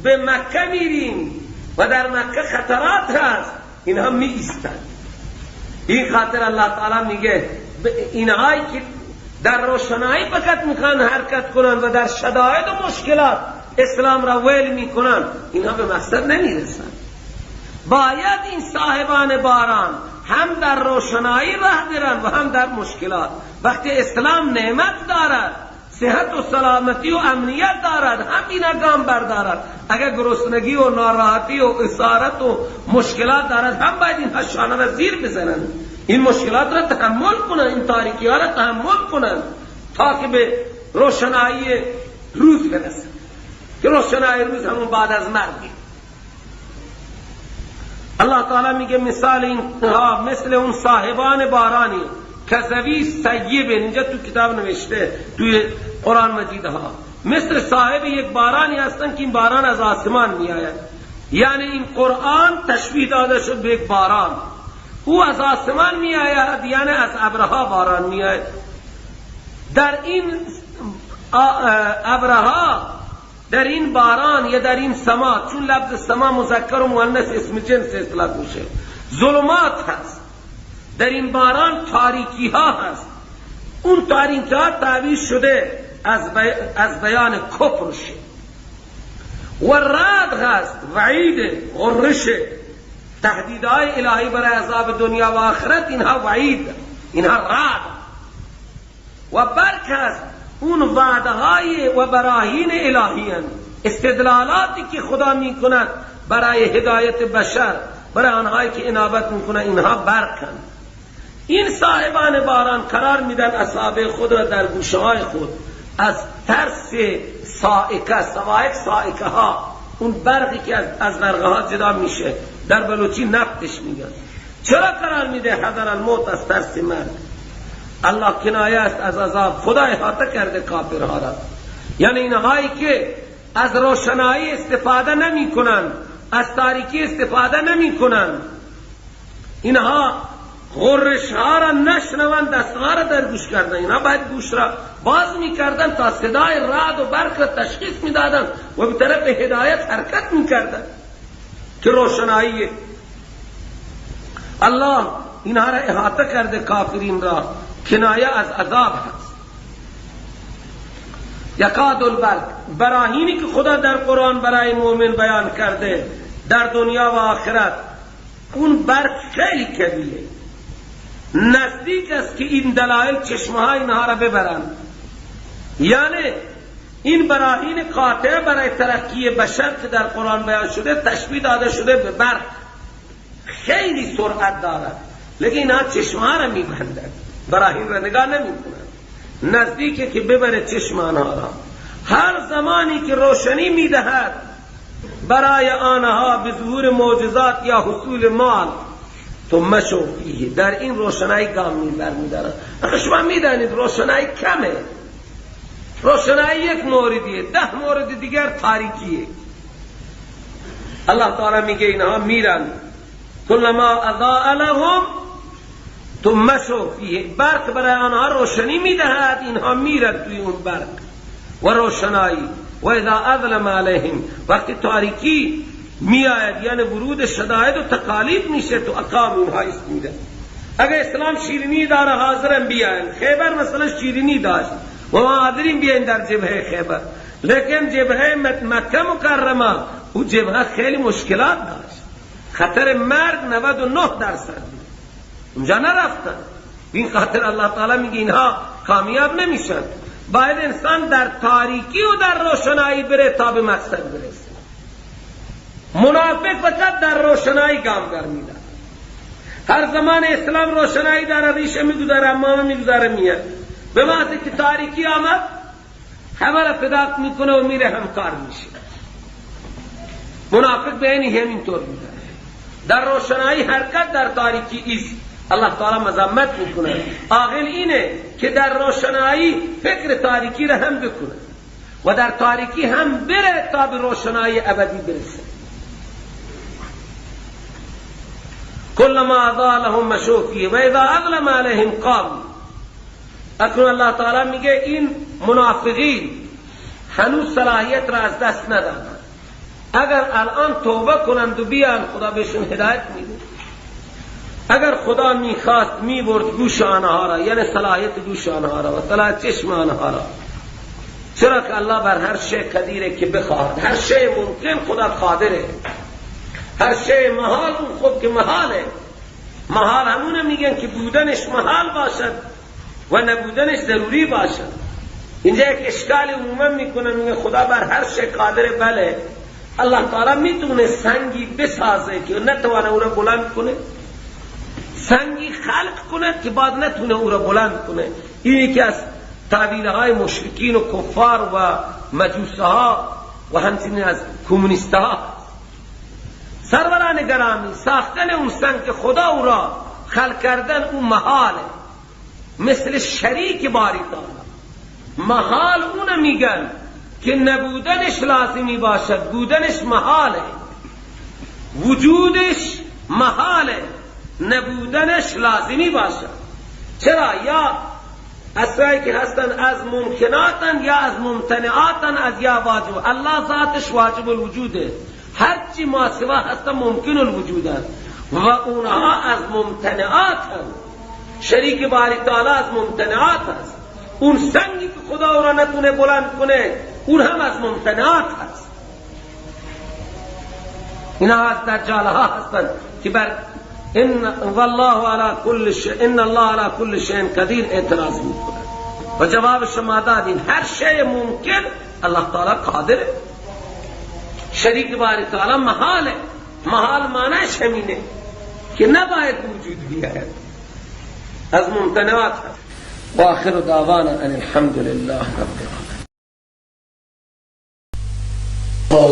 به مکه میریم و در مکه خطرات هست، اینها می ایستند. این خاطر الله تعالی میگه اینهایی که در روشنایی فقط میخوان حرکت کنند و در شدائد و مشکلات اسلام را ویل میکنن، اینها به مقصد نمیرسند. باید این صاحبان باران هم در روشنایی راه برن و هم در مشکلات. وقتی اسلام نعمت دارد، صحت و سلامتی و امنیت دارد، هم اینا گام بردارد. اگر گرسنگی و ناراحتی و اسارت و مشکلات دارد، هم باید اینها شانه را زیر بزنند، این مشکلات را تحمل کنند، این تاریکی ها را تحمل کنند تا که به روشنایی روز برسند، که روشنایی روز همون بعد از مرگی. الله تعالی میگه مثال اینها مثل اون صاحبان بارانی کذوی سیب، اینجا تو کتاب نوشته توی قرآن مجید ها، مثل صاحب یک بارانی هستن که این باران از آسمان میآید. یعنی این قرآن تشبیه داده شد به یک باران، او از آسمان میآید، یعنی از ابرها باران میآید. در این ابرها، در این باران یا در این سما، چون لفظ سما مذکر و مؤنث اسم جنس اطلاق میشه، ظلمات هست. در این باران تاریکی ها هست. اون تاریکی ها تعبیر شده از بیان کفر شد. و رد هست، وعید، غرش، تهدیدهای الهی برای عذاب دنیا و آخرت، اینها وعید، اینها رد. و برک هست، اون وعده های و براهین الهی هست، استدلالاتی که خدا میکند برای هدایت بشر، برای آنهایی که انابت میکنن، اینها برکن. این صاحبان باران قرار میدن اصابع خود را در گوشه های خود از ترس صاعقه، صواعق صاعقه ها، اون برقی که از برقه ها جدا میشه، در بلوچی نفتش میگن. چرا قرار میده؟ حذر الموت، از ترس مرگ. الله کنایه است از عذاب، خدا احاطه کرده کافرها را. یعنی اینهایی که از روشنایی استفاده نمی کنند، از تاریکی استفاده نمی کنند، اینها غرش ها را نشنوند، دستها را در گوش کردن. اینها باید گوش را باز می کردن تا صدای رعد و برق را تشخیص می دادن و به طرف هدایت حرکت می کردن که روشنایی. الله اینها را احاطه کرده کافرین را، کنایه از عذاب هست. یکاد البرق، براهینی که خدا در قرآن برای مؤمن بیان کرده در دنیا و آخرت، اون برق خیلی کبیره، نزدیک است که این دلایل چشمهای اینها را ببرند. یعنی این براهین قاطع برای ترقی بشر که در قرآن بیان شده، تشبیه داده شده به برق، خیلی سرعت دارد، لیکن اینها چشمها را میبندند، براهین را نگاه نمی کنند، نزدیکه که ببره چشم آنها را. هر زمانی که روشنی میدهد برای آنها به ظهور معجزات یا حصول مال، تو مشو فیه، در این روشنایی گام برمیدارند. شما میدانید روشنایی کمه، روشنایی یک موردیه، 10 مورد دیگر تاریکیه. الله تعالی میگه اینها میرن، کلما اضاء لهم تو مشو فیه، برق برای آنها روشنی میدهد، اینها میرن توی اون برق و روشنایی. و اذا اظلم علیهم، وقتی تاریکی میآید، یعنی ورود شدائد و تکالیف میشه، تو اقام اینها است میده. اگر اسلام شیرینی داره حاضرم بیاین، خیبر مثلا شیرینی داشت و ما حاضرین بیاین در جبهه خیبر، لیکن جبهه مکه مکرمه او جبهه خیلی مشکلات داشت، خطر مرگ 99% اونجا نرفتن. این خاطر الله تعالی میگه اینها کامیاب نمیشن. باید انسان در تاریکی و در روشنایی بره تا به مقصد برسه. منافق فقط در روشنایی گام برمیداره. هر زمان اسلام روشنایی داره، ریشه میگذاره، امامه میگذاره، میاد. به محض که تاریکی آمد همه را فدا میکنه و میره همکار میشه. منافق به اینی همینطور میداره، در روشنایی حرکت، در تاریکی ایست. الله تعالی مذمت میکنه. عاقل اینه که در روشنایی فکر تاریکی را هم بکنه و در تاریکی هم بره تا به روشنایی ابدی برسه. کلما اضاء لهم مشوا فیه و اذا اظلم علیهم قاموا. اکنون الله تعالی میگه این منافقین هنوز صلاحیت را از دست ندادن. اگر الان توبه کنند و بیان، خدا بهشون هدایت میده. اگر خدا میخواست میبرد گوش آنها را، یعنی صلاحیت گوش آنها را و صلاحیت چشم آنها را. چرا که الله بر هر شی قدیره که بخواهد، هر شی ممکن خدا قادره، هر شی محال اون خود که محاله. محال همونه میگن که بودنش محال باشد و نبودنش ضروری باشد. اینجا یک اشکال عموما میکنه، میگه خدا بر هر شی قادره. بله، الله تعالی میتونه سنگی بسازه که نتوانه او را بلند کنه، سنگی خلق کنه که بعد نتونه او را بلند کنه. این یکی از تعبیرهای مشرکین و کفار و مجوسها و همچنین از کمونیستها. سروران گرامی، ساختن اون سنگ که خدا او را خلق کردن اون محاله، مثل شریک باری تعالی. محال اون میگن که نبودنش لازمی باشد، بودنش محاله، وجودش محاله، نبودنش لازمی باشد. چرا؟ یا اسرایی که هستن از ممکناتن یا از ممتنعاتن، از یا واجب. الله ذاتش واجب الوجوده، هرچی ما سوا هستن ممکن الوجودن و اونها از ممتنعاتن. شریک باری تعالی از ممتنعات هست. اون سنگی که خدا او را نتونه بلند کنه، اون هم از ممتنعات هست. اینا از دجالها هستند که بر ان والله علی کل شیء ان الله علی کل شیء قدیر اعتراض میکنه. و جواب شما دادین هر شیء ممکن الله تعالی قادره. شریک باری تعالی محاله. محال معنیش همینه که نباید وجود بیاید، از ممتنعات. و آخر دعوانا ان الحمد لله رب